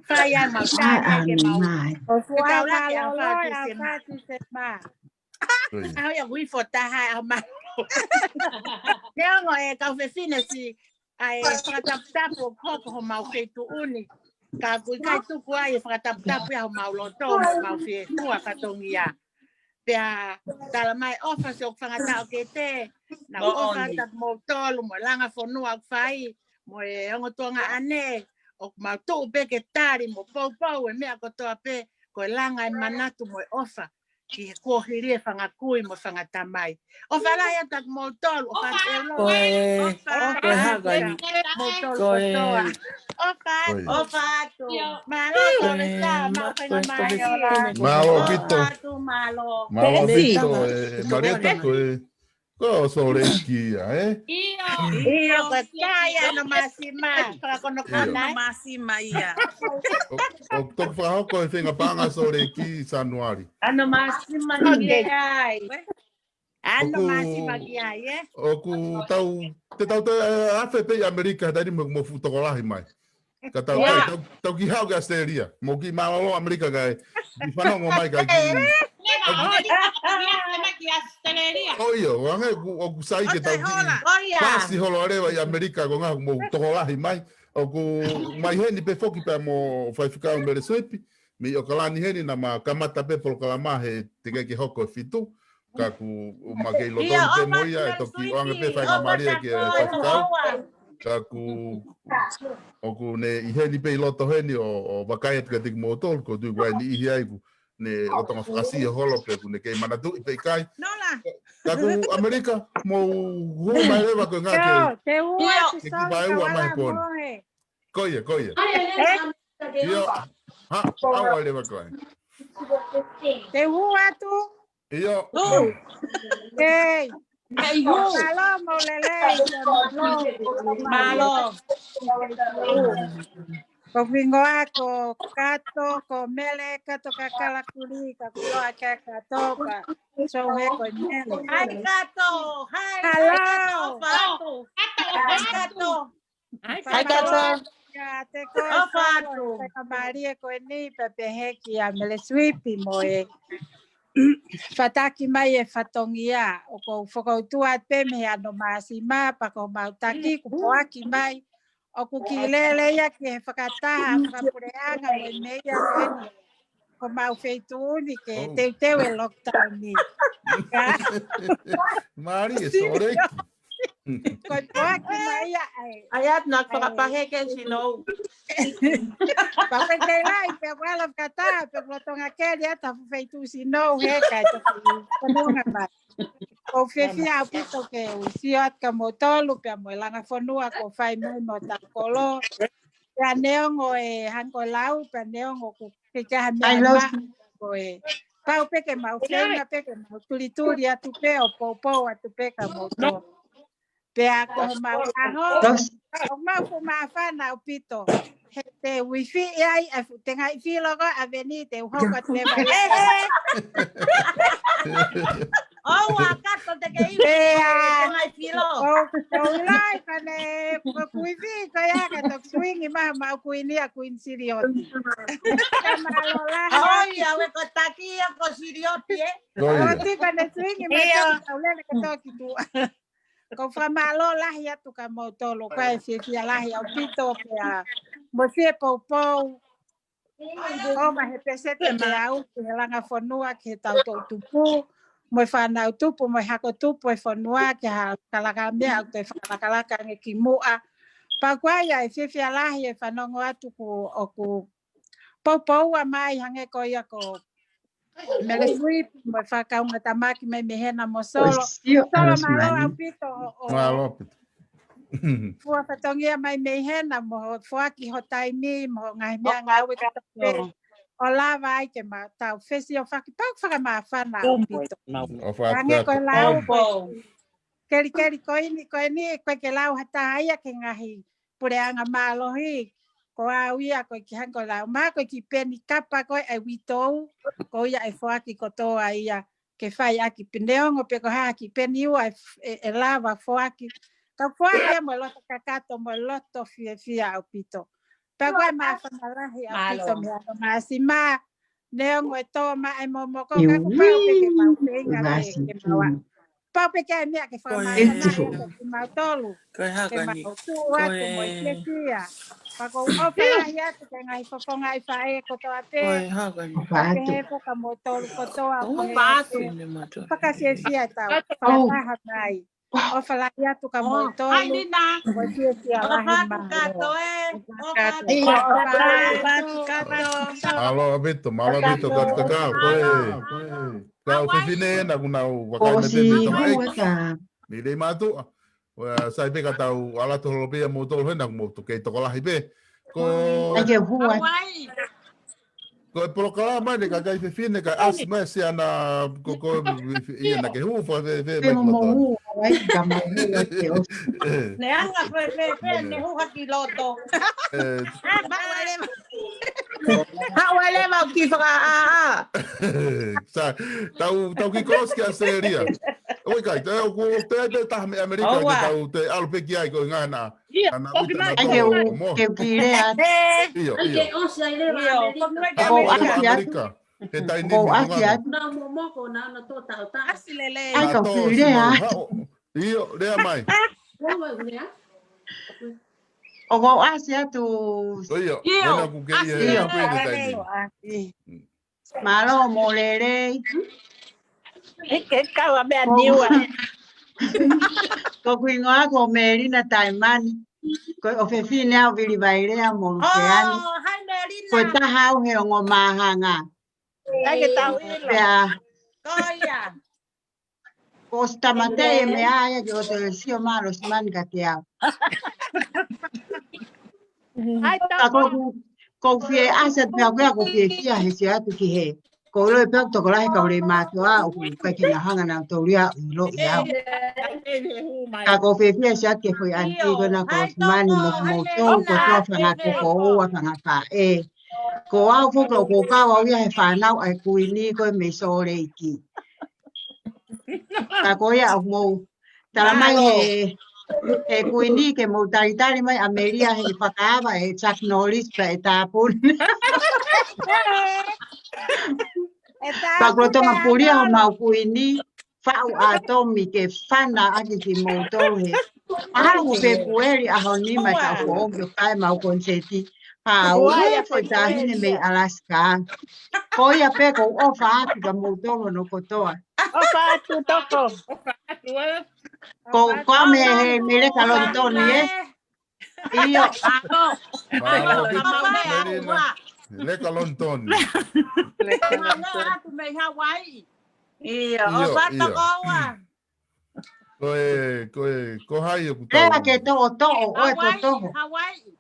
fai ai mau tāne ke mau. Ko fua fetaulaki ʻaho fā Tīsema. ʻAho ia ʻoku ifo taha ʻaho mau. Neongo e kau fefine si, ʻa e fakataputapu ʻoku hoko homau feituʻu ni. Ka ʻoku ʻikai tuku ai e fakataputapu ia homau loto, homau fie fua fatongia. Pea tala mai ʻofa si ʻoku fangataʻo ke te, na ʻofa atu kimoutolu, mo e langa fonua ʻoku fai, mo e ongo tuongaʻane, ʻoku mau tuʻu pē ke tali, mo poupou e meʻa kotoa pē, ko e langa e manatu mo e ʻofa. Ki he kuohili e fanga kui mo e fanga tamai. ʻOfa lahi atu kimoutolu, ʻofa atu e lo. Ko e, ʻofa, ko e haka i. Moutolu kotoa. ʻOfa atu. ʻOfa atu. Mālō, Tavita, mau fenga mai ola. Mālō, Vito. ʻOfa atu, mālō. Mālō, Vito, e, Marieta, ko e. Ko e ʻo Sōleki ia, ē? ʻIo, ʻio, ko e kai ʻAno Māsima, fakakonokona. ʻAno Māsima ia. ʻO, ʻo toki fakahoko e fenga paʻanga Sōleki Sānuali. ʻAno Māsima ki ai. ʻAno Māsima ki ai, ē? ʻOku tau, te tau te, ē, afe pē ʻi ʻAmelika, taimi mo, mo fuʻu tokolahi mai. Ka tau, tau, tau kiʻi haʻu ki ʻAositelēlia. Mo kiʻi mālōlō ʻAmelika kae. Kiʻi fanongo mai kae kiʻi. ʻOku ʻio, ʻoange ʻoku, ʻoku sai ke tau kiʻi. Pasi holo leva ʻi ʻAmelika ko e ngaahi mo tokolahi mai. ʻOku mai heni pē foki pea mo Faifekau Mele Suipi. Mei ʻOkalani heni naʻa ma kamata pē polokalama he teʻeki ke hoko e fitu. Ka ʻoku ma kei loto pē mo ia ʻe toki ʻoange pē faingamālie ki he faifekau. Ka ʻoku, ʻoku ne ʻi heni pē ʻi loto heni ʻo, ʻo vakai atu kiate kimoutolu, ko e tui ko e niʻihi ai ʻoku ne lolotonga fakasio holo pe ʻoku ne kei manatuʻi pe ʻikai. Ka ʻoku ʻAmelika, mou hū mai leva ko e ngaahi ke kiʻi vaeua mai he pō ni. Ko ia, ko ia. ʻIo. Ha, ʻaua leva ko ē. Te u hū atu. ʻIo. Hū. Hei. Hei, hū. Mālō mo lelei, mālō. Mālō. Ko hoku hingoa ko Kato, ko Mele Kato Kakala Kulī, ka kulo ake Kato, ka so he ko Mele. Hai, Kato. Hai, hello. Hai, Kato. Kato. Hai, Kato. Hai, Kato. Ia, te ko e ʻofa atu. Te ka mālie ko eni, pea pehē kia Mele Suipi mo e fataki mai e fatongia, ʻoku ou fokoutua pē mei he ano māsima, pea ko mau taki, kuo poaki mai, ʻoku kiʻi lele ia ki he fakataha, fakapuleʻanga, mo e meʻa ko eni. Ko mau feituʻu ni ke teuteu e lockdown ni. Ka. Mālie, sorry. Ko e poaki mai ia ai. Ai atu na fakapahē ke sinou. Pau ke tei lai, pea kuala fakataha, pea kuala tonga keli atu ha feituʻu sinou he kai toki kononga mai. ʻOku ou fiefia ʻaupito ke u sio atu kia moutolu, pea mo e langa fonua kuo fai mai mo ta kolo. Pea neongo e hangē ko e lau, pea neongo ʻoku ʻikai ke ʻi ai ha meʻa ʻi ai maʻa, ko e pau pē ke mau feinga pē ke mau tulituli atu pē ʻo poupou atu pē kia moutolu. Pea ko homau ʻaho, ʻoku mau fuʻu māfana ʻaupito. He te u ifi ai, ʻa e fuʻu tengaʻi filo ko ē ʻa Veni, te u hoko atu leva. ʻOua, Kato, te ke ifi. Pea. Tengaʻi filo. ʻOku, ʻoku ʻi ai ka ne, ko e kui fī, ko ia ka toki swing mai homau kuini ʻa Kuini Silioti. Ka mālō lahi. ʻOi, ʻave ko taki ia ko Silioti, ē? ʻOi. ʻOku ka ne swing mai ʻio. Toki tau lele ka toki tuʻa. ʻOku ou fakamālō lahi atu kia moutolu, ko e fiefia lahi ʻaupito pea mo e fie poupou. ʻOku ʻi ai he pēseti ke aʻu ki he langa fonua, ki he tau toʻutupu, mo e fānau tupu, mo e hako tupu e fonua, ki ha lakalaka meʻa ʻoku te fakalakalaka ange ki muʻa. Pea ko ia e fiefia lahi e fanongo atu kuo ʻoku poupoua mai hangē ko ia ko Mele Suipi mo e fakaungatamaki mai mei hena mo Solo. Solo, mālō ʻaupito ʻo, ʻo fua fatongia mai mei hena mo hoʻo foaki ho taimi mo hoʻo ngaahi meʻangāue ka tau pē ʻo lava ai ke ma tau fesiofaki pea ʻoku fakamāfana ʻaupito. Hangē ko e lau ko e kelikeli ko eni, ko eni, ko e ke lau ha taha ia ki he ngaahi puleʻanga mālohi, ko au ia ko e ki hangē ko e lau mai ko e ki peni kapa ko e ʻa e uitou, ko ia ʻe foaki kotoa ia ke fai ʻaki pē neongo pe ko e hā ha kiʻi peni ua ʻe, ʻe, ʻe lava foaki. Ka foaki ia mo e loto kakato mo e loto fiefia ʻaupito. Pea ko e māfana lahi ʻaupito mei he ano māsima, neongo e tō mai e momoko, ka ʻoku pau pē ke mau feinga pē ke mau ʻa. Pau pē ke ʻai meʻa ke fakamāfana ʻaki kimautolu. Ke mau tuʻu atu mo e fiefia. Pea ʻoku ou ʻofa lahi atu ki he ngaahi fofonga ʻi faʻē kotoa pē. Pea pehē foki kia moutolu kotoa. Fakafiefia e tau fakataha mai. ʻOfa lahi atu kia moutolu. Mo e fiefia lahi mai. Mālō ʻaupito, mālō ʻaupito, ka, ka, ka, ko e kau fefine ena kuo nau vakai mai pē mei Tonga ʻEiki. Mei Leimātuʻa. ʻOku sai pē ka tau ʻalu atu holo pē ia moutolu hena kuo mou kei tokolahi pē. Ko e polokalama ni ka kai fefine ka ʻasi mai siana ko, ko, ia naʻa ke hū, fai fē, fē, fē, mai mo, mo hū, ai, ka mo hū, ai, ke ʻosi. Neongo fē, fē, fē, ne hū hake ki loto. Haʻu ai leva ʻo kiʻi faka-, ʻa, ʻa. Sa, tau, tau kiʻi kolosi ki ʻAositelēlia. ʻOku ʻikai, te, ʻoku, te, te taha mei ʻAmelika, ke tau, te ʻalu pē ki ai ko e ngana. ʻIo, ʻoku mai ke u, ke u kiʻi lea. ʻIo, ʻio. ʻIo, ʻoku mai ke u lea. He taimi ni ʻoku ʻasi atu. Nau momoko, nau na tō tau tau. ʻAsi lelei. ʻAi ka u kiʻi lea. ʻIo, lea mai. ʻOku ʻasi atu. ʻIo, ʻio. Ena ku ke ia ʻasi lelei. Taimi ni. Mālō mo lelei. ʻIkai ke kau a meʻa niua. Ko hoku hingoa ko Melina Taimani. Ko e ʻofefine au Vili Vailea mo Luseani. Ko e taha au he ongo māhanga. Pea ko ia. Ko ʻosi tāmateʻi e meʻa ia ke ʻosi sio mai Losimani kiate au. Ka ko hoku ʻOku ou fie ʻasi atu pē au ko ē ʻoku ou fiefia he sio atu ki he. ʻOku ou ʻilo pē ʻoku tokolahi kau lei mātuʻa ʻoku ʻikai ke nau hanga nautolu ia ʻo ʻiloʻi au. Ka ʻoku ou fiefia he sio atu ki he foʻi ʻanitī ko ena ko Losimani mo kimoutolu kotoa fanga tokoua, fanga faʻē. Ko au foki ʻoku ou kau au ia he fānau ʻa e kuini ko ē mei Salt Lake. Ka ko ia ʻoku mou Tala mai he, he kuini ke mou talitali mai ʻa Melia he fakaava ʻe Chuck Norris pea ʻe tāpuni. Pea kuo tonga pulia homau kuini, faʻu ʻātomi ke fana ʻaki kimoutolu he. ʻAho Fepueli ʻaho nima taʻu foʻou ke fai mau koniseti. Hā, ʻoku ʻi ai e foʻi taʻahine mei Alaska. Ko ia pē ʻoku ou ʻofa atu kia moutolu hono kotoa. ʻOfa atu toko. Ko, ko ʻa mei he, mei Leka Lonitoni, ē? ʻIo. Mālō, Melina. Leka Lonitoni. Mālō atu mei Hawaii. ʻIo, ʻio, ʻofa atu ʻio. Ko e, ko e, ko hai ʻoku tau. Lea ke toʻotoʻo, ʻoe toʻotoʻo. Hawaii.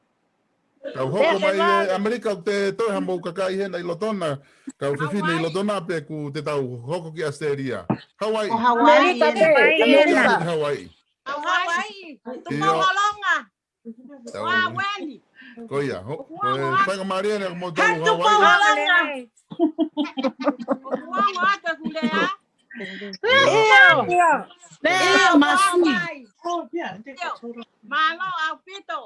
Tau hoko mai ʻi ʻAmelika ʻoku te toe hamou kakai hena ʻi lotona, kau fefine ʻi lotona pe ʻoku te tau hoko ki ʻAositelēlia. Hawaii. ʻO Hawaii. ʻAmelika pē. ʻAmelika pē. Hawaii. Hawaii. Tupou Holonga. Tau. Ko ia, ho, ko e faingamālie ʻeni mo tau Hawaii. Tupou Holonga. ʻOku ongo atu ʻeku lea. ʻIo. ʻIo. ʻIo, māsiʻi. ʻIo. Mālō ʻaupito.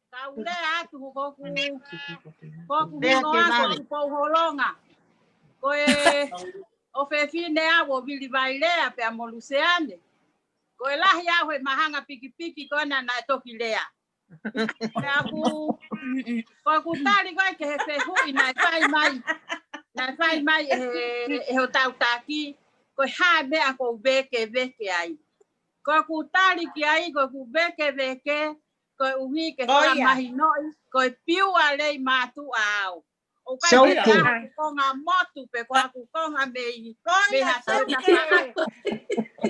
Kau lea atu ko ʻeku, ko ʻeku hingoa ko Tupou Holonga. Ko e ʻofefine au ʻo Vili Vailea pea mo Luseane. Ko e lahi au he mahanga pikipiki ko ena naʻe toki lea. Pea ʻoku, ko ʻeku tali ko ē ki he fehuʻi naʻe fai mai. Naʻe fai mai ʻe he, ʻe hotau taki. Ko e hā e meʻa ʻoku ou vēkeveke ai. Ko ʻeku tali ki ai, ko ʻeku vēkeveke, koeʻuhi ke fakamahinoʻi, ko e piua lei mātuʻa au. ʻOku ʻikai ke ko haku konga motu pe ko haku konga mei, mei ha tau tafaʻaki.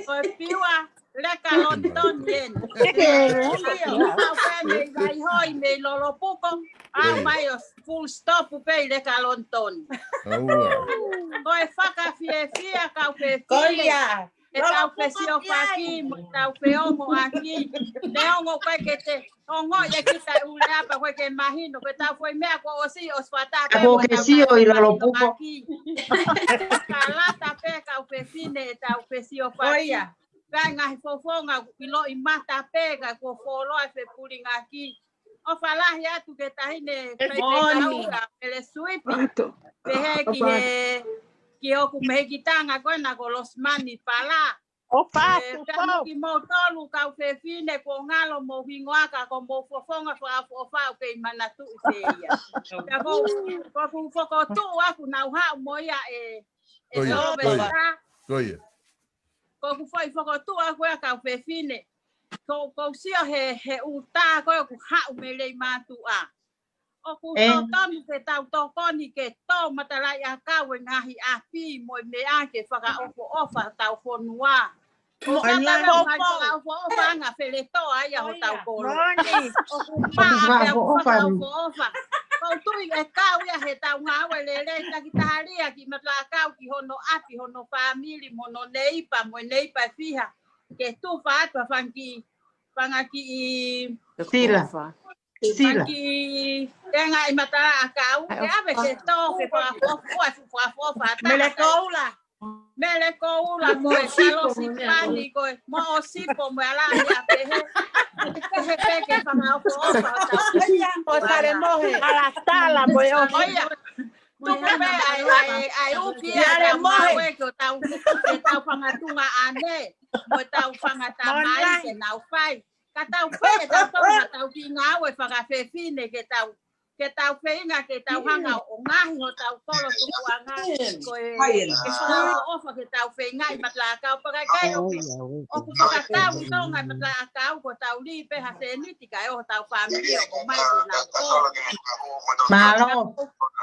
Ko e piua Leka Lonitoni ʻeni. ʻIo, au pē mei Vaihoi, mei Lolopuko, au mai ʻo full stop pē ʻi Leka Lonitoni. Ko e fakafiefia kau fefine. Ko ia. ʻE tau fesiofaki, mo tau feongoʻaki. Neongo ʻoku ʻikai ke te ongoʻi ʻe kita e ʻū lea pea ʻoku ʻikai ke mahino, ko e tau foʻi meʻa kuo ʻosi, ʻosi fata pē. Kuo ke sio ʻi Lolopuko. Ka lata pē kau fefine ʻe tau fesiofaki. Ko ia. Ka ngaahi fofonga ʻoku ʻiloʻi mata pē, ka kuo fuoloa e fepulingaki. ʻOfa lahi atu ki he taʻahine faifekau ʻa Pele Suipi. Pehē ki he, ki hoku mehikitanga ko ena ko Losimani Pala. ʻOfa atu pea mo kimoutolu kau fefine kuo ngalo mou hingoa ka ko mou fofonga fakaʻofoʻofa ʻoku kei manatuʻi pē ia. Pea ko, ko ʻeku fokotuʻu ʻaku naʻa ku haʻu mo ia ʻe, ʻe Sylvester. Ko ia. Ko ʻeku foʻi fokotuʻu ʻaku ia kau fefine. Ko, ko u sio he, he ʻuta ko ē ʻoku haʻu mei lei mātuʻa. ʻOku totonu ke tau tokoni ke tō matalaʻiʻakau e ngaahi ʻapi mo e meʻa ke fakaʻofoʻofa hotau fonua. ʻO ka tau fai fakaʻofoʻofa anga feletoa ia hotau kolo. ʻOku maʻa pea ʻoku fakaʻofoʻofa. Ko u tui ʻe kau ia he tau ngāue lelei takitaha lea ki matalaʻakau ki hono ʻapi, hono fāmili, mo hono neipa, mo e neipa ʻe fiha. Ke tufa atu ha fanga kiʻi, fanga kiʻi sila. Sila. Fanga kiʻi tenga ʻi matalaʻakau. Ke ʻave ke tō, ke fakaʻofoʻofa, fakaʻofoʻofa. Mele Koula. Mele Koula, mo e Salosi Pani, ko e Moʻosipo, mo e ala ni a pehe. Ke he pē ke fakaʻofoʻofa hotau. ʻO Sale Mohe. Ala Tala, mo e ʻo. Ko ia. Tuku pē ʻa e, ʻa e, ʻa e uki ʻa e tau ngāue ke tau, ke tau fanga tuongaʻane, mo e tau fanga tamai ke nau fai. Ka tau fai, tau fai, tau kiʻi ngāue fakafefine ke tau, ke tau feinga, ke tau hanga ʻo ngaohi hotau kolo tupuʻanga, ko e, ke fakaʻofoʻofa ke tau feinga ʻi matalaʻakau pea ʻikai ʻoku, ʻoku fakatau ʻi Tonga ʻi matalaʻakau, ko tau lī pē ha seniti kae ʻoho hotau fāmili ʻo ʻomai ke nau ʻoho. Mālō.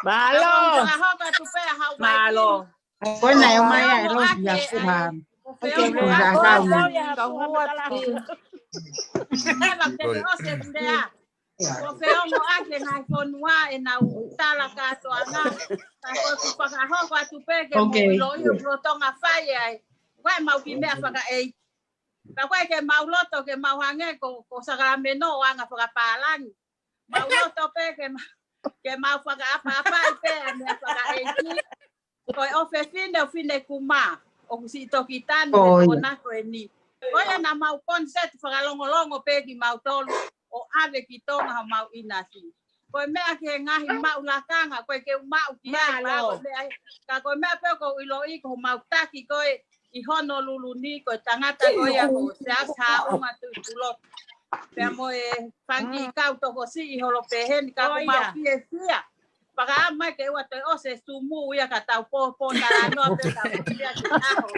Mālō. Ka hoka tu pē hau mai. Mālō. Ko ena ʻe ʻomai ʻa e losi ia kuha. Ko e ʻoho ia kuha. Eva ke te ʻosi e kulea. Ko e feongoʻaki e ngaahi fonua ʻenau tala kātoanga. Ka ko ʻeku fakahoko atu pē ke mou ʻiloʻi ʻoku lolotonga fai ai. Ko e mau kiʻi meʻa fakaʻeiki. Ka ko e ke mau loto ke mau hangē ko, ko Sakalameno ʻo anga fakapālangi. Mau loto pē ke ma-, ke mau fakaʻapaʻapaʻi pē ʻa e meʻa fakaʻeiki. Ko e ʻofefine ʻo Finekumā, ʻoku siʻi toki tanu ʻi he kuonga ko eni. Ko ia naʻa mau concert fakalongolongo pē kimautolu ʻo ʻave ki Tonga homau ʻinasi. Ko e meʻa ki he ngaahi maʻu lakanga, ko e ke u maʻu ki ai, pea ko e meʻa, ka ko e meʻa pē ʻoku ou ʻiloʻi ko homau taki ko ē ʻi Honolulu ni, ko e tangata ko ia ko Siaosi Haʻunga Tuʻipulotu. Pea mo e fanga kiʻi kau tokosiʻi holo pehē ni ka ko mau fiefia. Fakaʻamu mai ke ʻoua toe ʻosi e sumu ia ka tau pōpōtalanoa pē tau fiefia ki he ʻaho.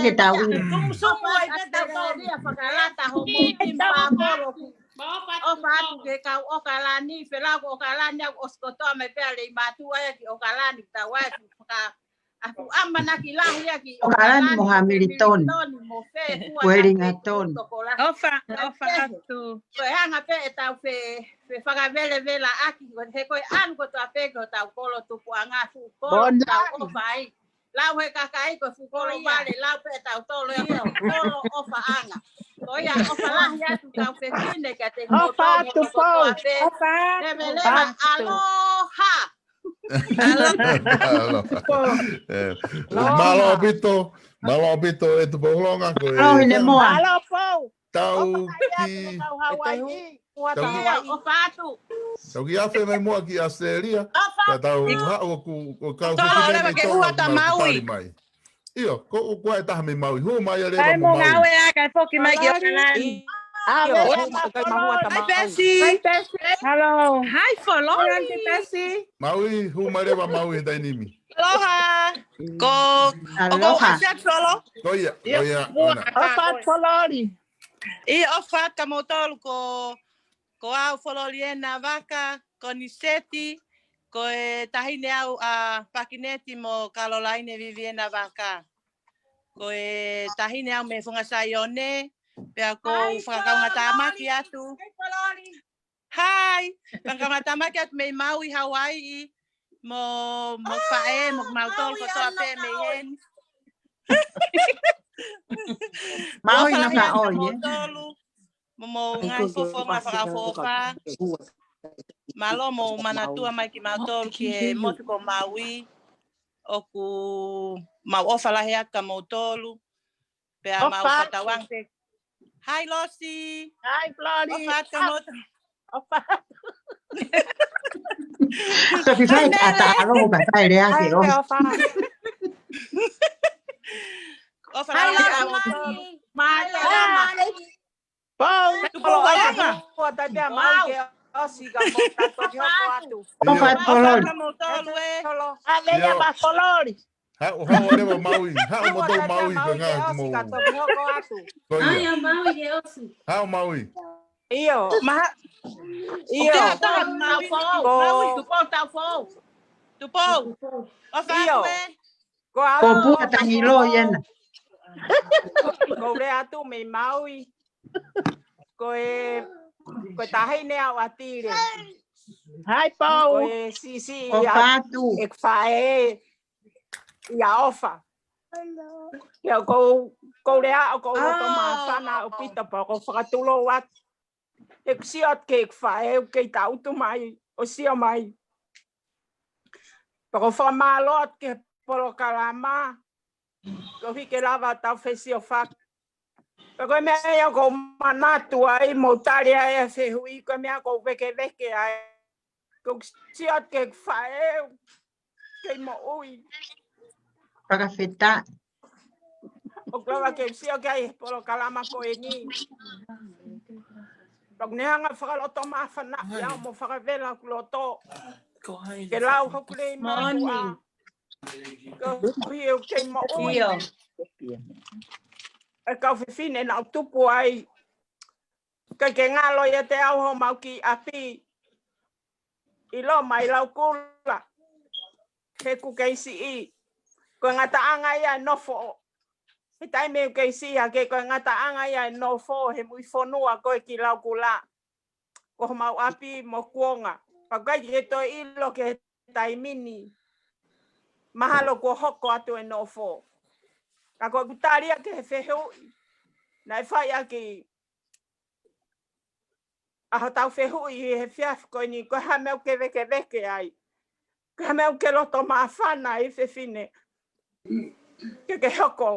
Ke tau ʻi. Sumusumu ai pē tau tōlia fakalata hoʻomou timu pāpolo ki. ʻOfa atu ke kau ʻOkalani, felau ko ʻOkalani au ʻosi kotoa mai pē ʻa Leimātuʻa ia ki ʻOkalani tau ai faka- ʻa ʻoku ʻamanaki lahi ia ki ʻOkalani mo Hamilton. Hamilton mo fē, Kuelingatoni. ʻOfa, ʻofa atu. Ko e anga pē ʻetau fe, fefakavelevelaʻaki, ko e he ko e ʻalu kotoa pē ki hotau kolo tupuʻanga fuʻu kolo tau ʻofa ai. Lau he kakai ko e fuʻu kolo vale, lau pē ʻetau tolo ia ko e fuʻu kolo ʻofaʻanga. Ko ia ʻofa lahi atu kau fefine kiate kimoutolu kotoa pē. ʻOfa atu. Leveleva, aloha. Alo. Ē, mālō ʻaupito, mālō ʻaupito e Tupou Hulonga ko e. Mālō Hinemoa. Mālō Pou. Tau ki, tau ki, ʻofa atu. Tau kiʻi afe mai muʻa ki ʻAositelēlia. Ka tau haʻu ʻoku, ʻoku kau fefine mei Tonga ʻoku nau tali mai. ʻIo, ko, ko e taha mei Maui. Hū mai ʻa Leva mo Maui. Kai mo ngāue ʻa, kai foki mai ki ʻOkalani. ʻIo, hū mai kai mo ngāue ʻa Maui. Hi, Pesi. Hi, Pesi. Hello. Hi, Foloni. Hi, Aunty Pesi. Maui, hū mai Leva Maui he taimi ni. Aloha. Ko, ʻoku ou ʻasi atu Solo. Ko ia, ko ia, ʻofa atu Foloni. ʻIo, ʻofa atu kimoutolu ko, ko au Fololiena Vaka, ko Niseti, ko e taʻahine au ʻa Pakineti mo Kalolaine Viviena Vaka. Ko e taʻahine au mei Funga Saione, pea ʻoku ou fakakaungātāmaki atu. Hi, fakakaungātāmaki atu mei Maui, Hawaii, mo, mo faʻē, mo kimautolu kotoa pē mei heni. Maui na ka ʻoi, ē? Mo, mo ngaahi fofonga fakaʻofoʻofa. Mālō mo manatua mai kimautolu ki he motu ko Maui. ʻOku mau ʻofa lahi atu kimoutolu. Pea mau fakatauange pē. Hi, Losi. Hi, Flori. ʻOfa atu kimoutolu. ʻOfa atu. Toki fai ʻata alo mo ka fai lea ke ʻofa. ʻOfa lahi atu kimoutolu. Mālō. Pau, Tupou Hulonga. Pau, tatea mai ke ʻosi ka mo ka toki hoko atu. ʻOfa atu Flori. ʻOfa atu kimoutolu ē. ʻA, meʻa ma Flori. Haʻu, haʻu ʻa Leva Maui. Haʻu mo tau Maui ko e ngaahi mo. Ka toki hoko atu. Ko ia. ʻAi ʻa Maui ke ʻosi. Haʻu Maui. ʻIo. Maha. ʻIo. Tau fou. Maui, Tupou tau fou. Tupou. ʻOfa atu ē. Ko au. Ko Pua Tangilo ia na. Ko lea atu mei Maui. Ko e, ko e taʻahine au ʻa Tile. Hi, Pau. Ko e siʻisiʻi ʻa e faʻē ʻia ʻOfa. Ia ʻoku ou, ʻoku ou lea, ʻoku ou loto māfana ʻaupito pea ʻoku ou fakatulou atu. ʻEku sio atu ki heʻeku faʻē, ʻoku kei tangutu mai, ʻo sio mai. Pea ʻoku ou fakamālō atu ki he polokalama, koeʻuhi ke lava ʻetau fesiofaki. Pea ko e meʻa ia ʻoku ou manatu ai, mou tali ai e fehuʻi, ko e meʻa ʻoku ou vēkeveke ai. ʻOku ou sio atu ki heʻeku faʻē, kei moʻui. Fakafetaʻi. ʻOku lava ke sio ki ai he polokalama ko eni. Pea ʻoku ne hanga fakaloto māfana ʻia au mo fakavela hoku loto. Ke lau hoku lei mātuʻa. Koeʻuhi ʻoku kei moʻui. ʻIo. ʻE kau fefine naʻa ku tupu ai. ʻIkai ke ngalo ʻiate au homau kiʻi ʻapi ʻi Loma ʻi Laukula. He ʻoku kei siʻi. Ko e ngataʻanga ia e nofo. He taimi ʻoku kei siʻi hake ko e ngataʻanga ia e nofo he mui fonua ko ē ki Laukula. ko homau ʻapi mo kuonga. Pea ʻikai ke toe ʻilo ki he taimi ni. Mahalo kuo hoko atu e nofo. Ka ko ʻeku tali ia ki he fehuʻi naʻe fai ʻaki ʻa hotau fehuʻi he efiafi ko eni, ko e hā e meʻa ʻoku ke vēkeveke ai? Ko e hā e meʻa ʻoku ke loto māfana ai, fefine, ke ke hoko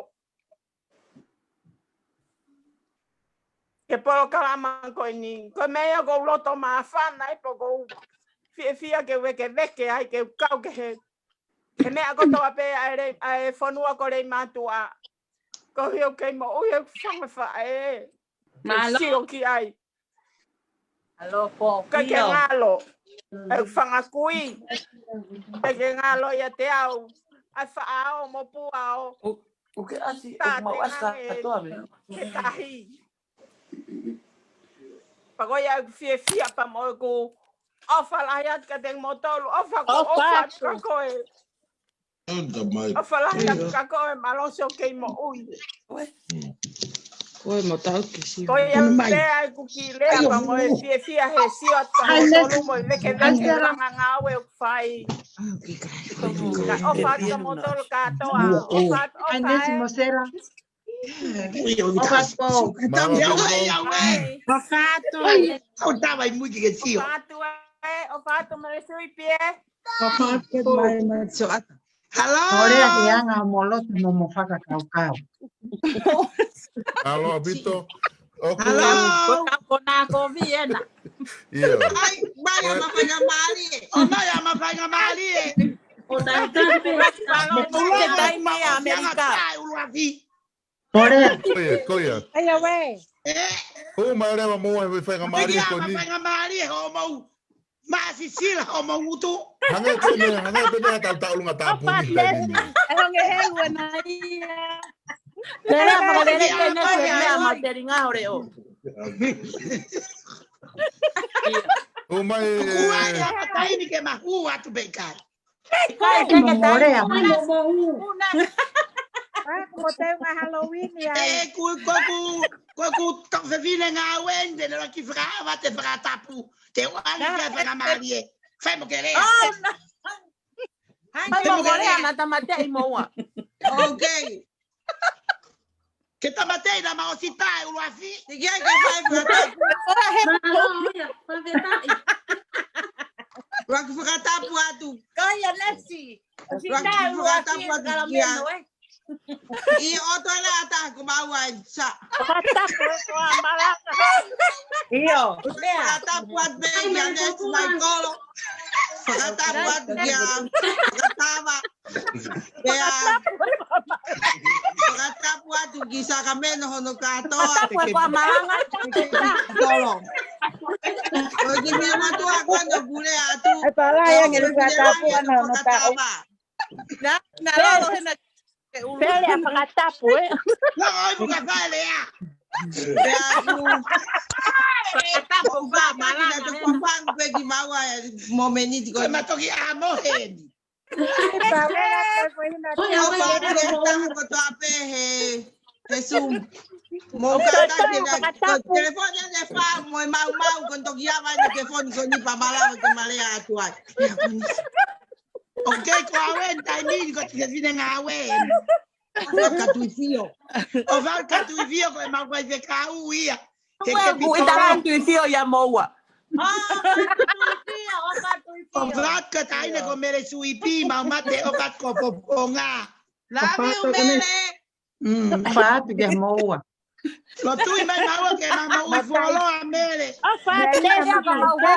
ki he polokalama ko eni? Ko e meʻa ia ʻoku ou loto māfana ai, pea ʻoku ou fiefia ke vēkeveke ai, ke u kau ki he, he meʻa kotoa pē ʻa e lei-, ʻa e fonua ko Leimātuʻa. Ko e ʻuhi ʻoku kei moʻui ʻeku fanga faʻē. Mālō. Sio ki ai. Mālō, Pō. ʻIkai ke ngalo ʻeku fanga kui. ʻIkai ke ngalo ʻiate au ʻa e faʻao mo puao. ʻOku ke ʻasi, ʻoku mau ʻasi kātoa mei he tahi. Pea ko ia ʻeku fiefia pea mo ʻeku ʻofa lahi atu kiate kimoutolu. ʻOfa, ʻofa atu ka ko e ʻofa lahi atu ka ko e malosi ʻoku kei moʻui. Ko e motau ki si. Ko ia pē ʻeku kiʻi lea pea mo e fiefia he sio atu ka mo tolu mo e vēkeveke langa ngāue ʻoku fai. Ka ʻofa atu ka mo tolu kātoa. ʻOfa atu, ʻofa atu. ʻOfa atu. ʻOfa atu. ʻOfa atu ē, ʻofa atu mo e sui pē. Hello. Korea ke anga mo loto mo mo fakakaukau. Hello, Vito. ʻOku Hello. Ko na ko vi ena. Ia. Ai, mai ʻa Mafaingamālie. ʻO mai ʻa Mafaingamālie. ʻO tautape. Ko e taimi ʻa ʻAmelika. Korea. Ko ia, ko ia. Ai, ʻaue. Hū mai leva mo e faingamālie ko eni. Faingamālie hoʻomou māsisila hoʻomou utu. Hangē pē ne, hangē pē ne ha taʻu, taʻu ʻolunga tāpuni taimi ni. E honge helu ena ia. Lele a makalele pē ne ko e meʻa ma telinga ore o. Hū mai. Kuai a mataini ke ma hū atu pē kai. Kai, kai, kai, kai. Ai, ko te ma Halloween ia. E, ku, ko ku, ko ku tau fefine ngāue ni, te ne laki fakaava te fakatapu. Te u ani ke faingamālie. Fai mo ke lea. Fai mo ke lea, na tamateʻi mo ua. Okay. Ke tamateʻi na ma ʻosi tae ʻuluafi. Te kia ke fai fakatapu. Mālō, ia, fakatapu. Ua ke fakatapu atu. Ko ia Lesi. ʻOsi tae ʻuluafi, fakatapu atu kia. ʻIo, ʻoto ʻa e ata ko maua e sa. Fakatapu e ko a malanga. ʻIo. Fakatapu atu pē kia Lesi Maikolo. Fakatapu atu kia Fakatava. Pea, fakatapu atu ki Sakameno hono kātoa. Fakatapu e ko a malanga. Tolo. Ko e kiʻi meʻa mātuʻa ko ena ʻoku lea atu. Ai, pala ia nge fakatapu ana hono kātoa. Na, na lalo hena ke ulu. Pele a fakatapu, e. Na, ʻoi, puka fale, a. Pea ku. Fakatapu, ko a malanga. Ko e kiʻi maua e momeniti ko ena. Ko e matoki a mo heni. ʻOfa atu ki he taha kotoa pē he, he Zoom. Mo kātaki ʻa e telefoni ʻa e fā mo e maumau ko e toki ava ʻa e telefoni ko eni pea malava ke ma lea atu ai. Okay, ko au eni taimi ni ko e fefine ngāue eni. ʻOfa atu ki he Tuifio. ʻOfa atu ki he Tuifio ko e mau kai fekau ia. Ke ke pito. Ui, tala atu ki he Tuifio ia mo ua. ʻOfa atu ki he Tuifio, ʻofa atu ki he Tuifio. ʻOfa atu ka taine ko Mele Suipi, mau mate ʻofa atu ko Poponga. Love you, Mele. Mm, ʻofa atu ki he moua. Lo tui mai maua ke ma moʻui fuoloa Mele. ʻOfa atu ki he moua.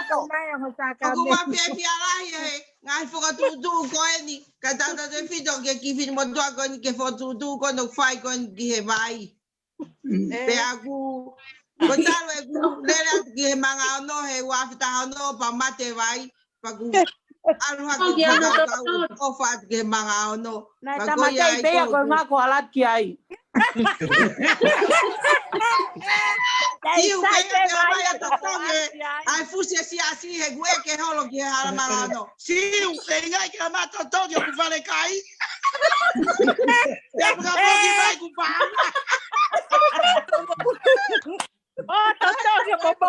ʻOku ma fiefia lahi he ngaahi fokotuʻutuʻu ko eni. Ka tautautefito ki he kiʻi fefine motuʻa ko eni ki he fokotuʻutuʻu ko ena ʻoku fai ko eni ki he vai. Pea ku, ko talu ʻeku lele atu ki he manga ono he ua afe taha ono pea mate vai, pea ku ʻalu hake ki he kau kau ʻofa atu ki he manga ono. Naʻe tamateʻi pē ia ko e ngako ala ki ai. Siu, ke ʻeke mai ʻa Totongi, ʻai fusi e siasi he kuo ʻeke holo ki he hala manga ono. Siu, ʻe ʻikai ke ma Totongi ʻoku fale kai. Ia puka poki mai ku pā. ʻO Totongi ʻoku pō.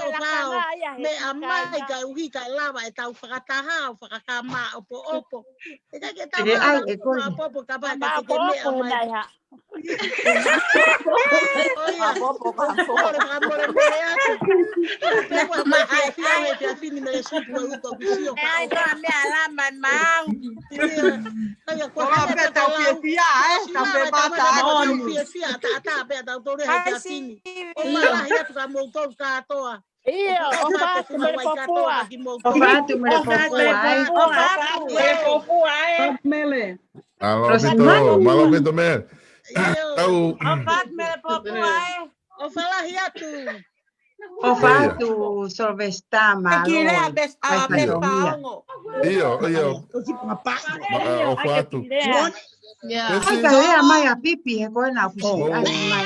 ʻo vao, meʻa mai kae ʻuhi kae lava ʻetau fakataha ʻo fakakama ʻopoʻopo. ʻIkai ke tau ʻai e kole. Ōpoʻopo ka pā ka te ke meʻa mai. ʻOia. Fakamole, fakamole atu. Pea ua mai fiefia he pea fini mele supu ua uka kusio. Meʻa lama mau. ʻOia. ʻOia, ko e hā pē tau fiefia, ē? Tau fiefia, tau fiefia, ata, ata, pea tau tole he pea fini. ʻO malahi atu ka mou tolu kātoa. ʻIo, ʻofa atu mele fofua. ʻOfa atu mele fofua, ē? ʻOfa atu mele fofua, ē? Mālō ʻaupito, mālō ʻaupito mele. Tau. ʻOfa atu Mele Popo ē. ʻOfa lahi atu. ʻOfa atu Sylvester, mālō. Ki lea bes a bes paongo. ʻIo, ʻio. Ma, ʻofa atu. Pesi. Ai ka lea mai ʻa Pipi he ko ena ʻoku si ai mai.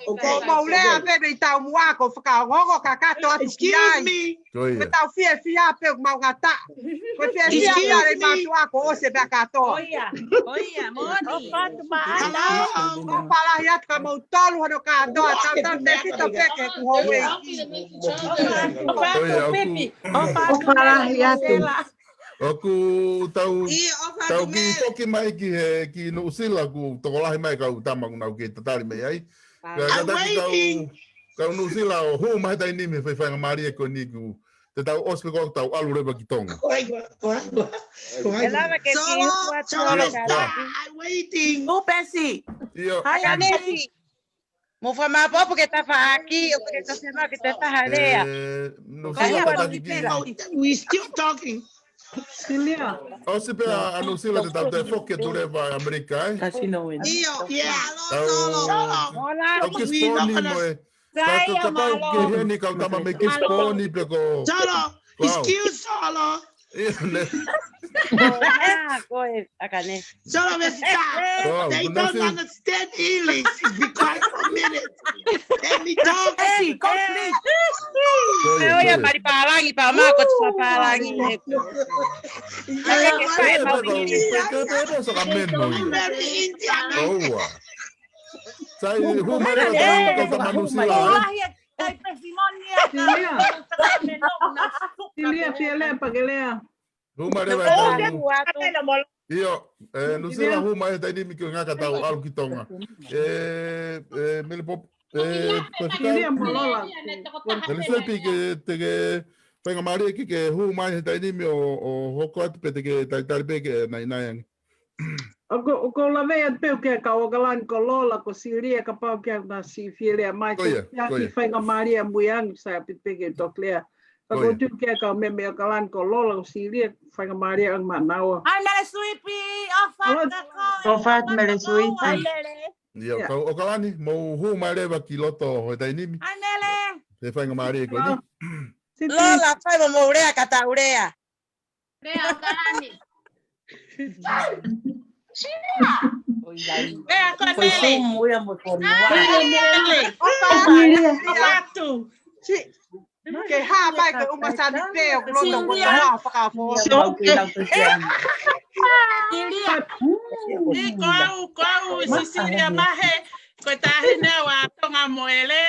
Ko mau lea pē mei taumuʻa ko fakaongo kakato atu ki ai. Ko ia. Ko tau fiefia pē ʻoku mau ngata. Ko fiefia pē ʻa e mātuʻa ko ʻosi pē katoa. Ko ia, ko ia, moʻoni. ʻOfa atu. Ko falahi atu ka mau tolu hono katoa. Tau tau te fito pē ke ku hou e. Ko ia, ʻoku. ʻOfa lahi atu. ʻOku tau, tau kiʻi foki mai ki he, ki Nuʻusila, ʻoku tokolahi mai kau tama ʻoku nau kei tatali mai ai. Pea kātaki kau, kau Nuʻusila ʻo hū mai he taimi ni mei he faingamālie ko eni ʻoku te tau ʻosi pē ko ʻoku tau ʻalu leva ki Tonga. Ko ai, ko ai, ko ai, ko ai. E lava ke kiʻi hū atu. Solo, solo, solo, solo. I'm waiting. Upesi. ʻIo. Hai, Anesi. Mo fa ma popo ke tafaʻaki, ʻo ke tasi ma ke te taha lea. Eh, Nuʻusila, kātaki ki. We still talking. Silia. ʻOsi pē ʻa Nuʻusila te tau te foki atu leva ʻAmelika, ē? Kasi no win. ʻIo, yeah. Tau, tau kisiponi mo e. Kapau ke heni kau tama mei kisiponi pe ko. Solo, excuse Solo. ʻIo, ne. Ko e, ʻa ka ne. Solo, Mister. They don't understand English. Be quiet for a minute. Let me talk. Hey, go, please. Ko ia, pali pālangi pā mā, ko te pālangi. Ai, ke fai mau English. Very Indian. Sai, hū mai leva kau tama Nuʻusila, ē? Silia, fie lea, pea ke lea. Hū mai leva e tau. ʻIo, eh, Nuʻusila hū mai he taimi ni ke ngata tau ʻalu ki Tonga. Eh, eh, Mele Popo, eh, Pefika. Mele Suipi ke te ke faingamālie ke ke hū mai he taimi ni ʻo, ʻo hoko atu pe te ke talitali pē ke nai nai ange. ʻOku, ʻoku ou lave atu pē ʻoku ke kau ʻOkalani ko Lola ko Silia kapau ke na si fie lea mai ko ia, ko ia. Faingamālie ʻamui ange sai ʻaupito pē ke toki lea. Ka ko ia. Tuku ke kau mei ʻOkalani ko Lola ko Silia, faingamālie ange maʻanaua. Hai Mele Suipi, ʻofa atu. ʻOfa atu Mele Suipi. Hai Mele. ʻIo, kau ʻOkalani, mou hū mai leva ki loto he taimi ni. Hai Mele. He faingamālie ko eni. Lola, fai mo mou lea ka tau lea. Lea ʻOkalani. Lea ko Mele. Ko Zoom ia mo ko Mele. ʻOfa atu. ʻOfa atu. Ke hā mai ko uma sani pē ʻoku loto ko te hoa fakafo. Silia. Ni ko au, ko au Sisilia Mahe, ko e taʻahine ʻa Tonga mo ʻEle.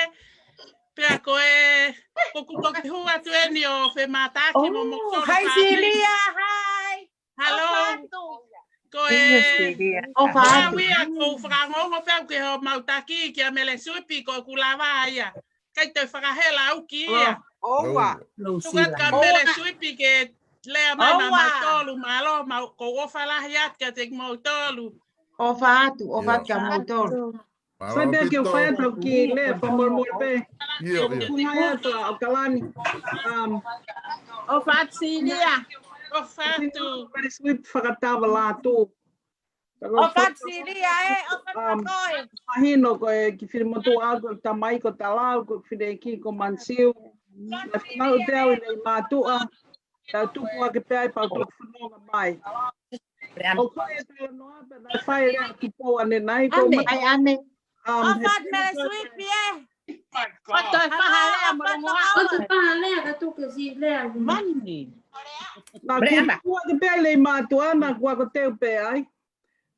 Pea ko e, ko ʻeku toki hū atu eni ʻo femātaaki mo mo. Hai Silia, hai. Hello. Ko e, ʻofa atu. ʻOfa atu. Ko e fakaongoongo pē ʻoku ke hō mau taki kia Mele Suipi ko ʻeku lava ia. Kai te fakahela au ki ia. ʻOua. Tuku atu kia Mele Suipi ke lea mai maʻamautolu, mālō, mau, ko e ʻofa lahi atu kiate kimoutolu. ʻOfa atu, ʻofa atu kia moutolu. Sai pē ke u fai atu ki lea fakamolemole pē. ʻIo, ʻio. Ku ngai atu ʻOkalani. Um, ʻofa atu Silia. ʻOfa atu. Mele Suipi fakatava lā tu. ʻOfa atu Silia ē, ʻofa atu koe. Mahino ko e kiʻi finemotuʻa ko e tamai ko Talau ko e fineʻeiki ko Mansiu. Naʻe fanauʻi pē au ʻi Leimātuʻa. Tau tupu ake pē ai pea u toki fononga mai. ʻOku ou talanoa pē naʻe fai lea ʻa Tupou ʻanenai ko ʻAne. Ai ʻAne. Um, ʻofa atu Mele Suipi ē. ʻOku toe faha lea mo longoaʻa. ʻOku toe faha lea ka tuku si lea. Mani. Naʻa ku tupu ake pē Leimātuʻa naʻa ku ako teu pē ai.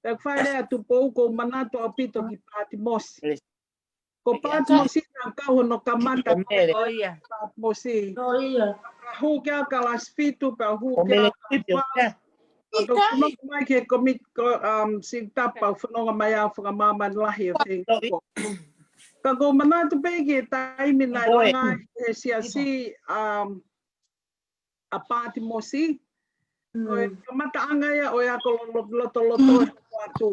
Pea fai lea ʻa Tupou ʻoku ou manatu ʻaupito ki Pātimosi. Ko Pātimosi naʻa ku kau hono kamata ko Pātimosi. Ka hū ki ai kalasi fitu, pea hū ki ai kalasi fā. Pea u fononga mai ki he komiti ko, um, Sitapa, u fononga mai au fakamāmani lahi ʻo te. Ka ʻoku ou manatu pē ki he taimi naʻe langa ai he siasi, um, ʻa Pātimosi. Ko e kamataʻanga ia ʻo e ako lo-, lo-, loto loto ʻo e atu.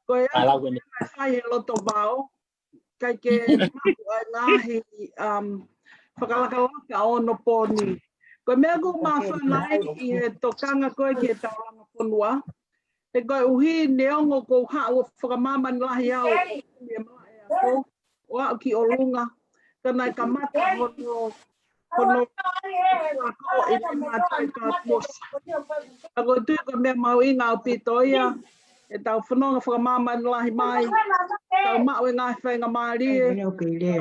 Ko e ako naʻe fai he loto vao. Kai ke maʻu ai ngaahi, um, fakalakalaka ʻo onopōni. Ko e meʻa ʻoku ou māfana ai ʻi he tokanga ko ē ki he taulanga fonua. He koeʻuhi neongo ʻoku ou haʻu ʻo fakamāmani lahi au ʻi he malaʻe ako, ʻo aʻu ki ʻolunga, ka naʻe kamata hono, hono ako ʻi he mātuʻa ka tuosi. Ka ʻoku ou tui ko e meʻa mahuʻinga ʻaupito ia, ʻetau fononga fakamāmani lahi mai, tau maʻu e ngaahi faingamālie,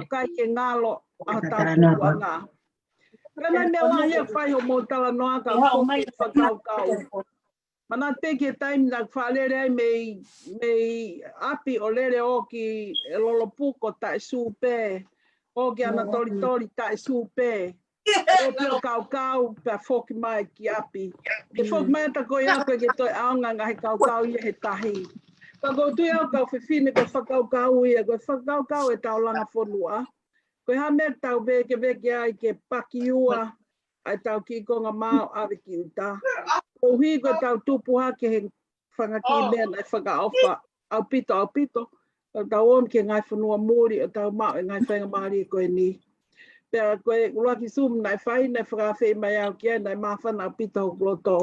ʻikai ke ngalo ʻa hotau tupuʻanga. Ka naʻe meʻa lahi ia ʻoku fai hoʻomou talanoa ka ʻoku ou fakakaukau. Manatu pē ki he taimi naʻa ku faʻa lele ai mei, mei ʻapi ʻo lele ʻo ki Lolopuko taʻe sū pē, ʻo ki ʻAna Tolitoli taʻe sū pē. ʻO pio kaukau pea foki mai ki ʻapi. Ke foki mai ʻa e takoiʻa ko e ke toe ʻaonga ngaahi kaukau ia he tahi. Ka ʻoku ou tui au kau fefine ko e fakakaukau ia, ko e fakakaukau ʻetau langa fonua. Ko e hā meʻa tau vekeveke ai ke pakiua ʻa ʻetau kiʻi konga mao ʻave ki ʻuta. Koeʻuhi ko ʻetau tupu hake he fanga kiʻi meʻa naʻe fakaʻofa ʻaupito, ʻaupito. Ka tau ō mai ki he ngaahi fonua muli ʻo tau maʻu e ngaahi faingamālie ko eni. Pea ko e ʻuluaki Zoom naʻe fai, naʻe fakaafeʻi mai au ki ai, naʻe māfana ʻaupito hoku loto.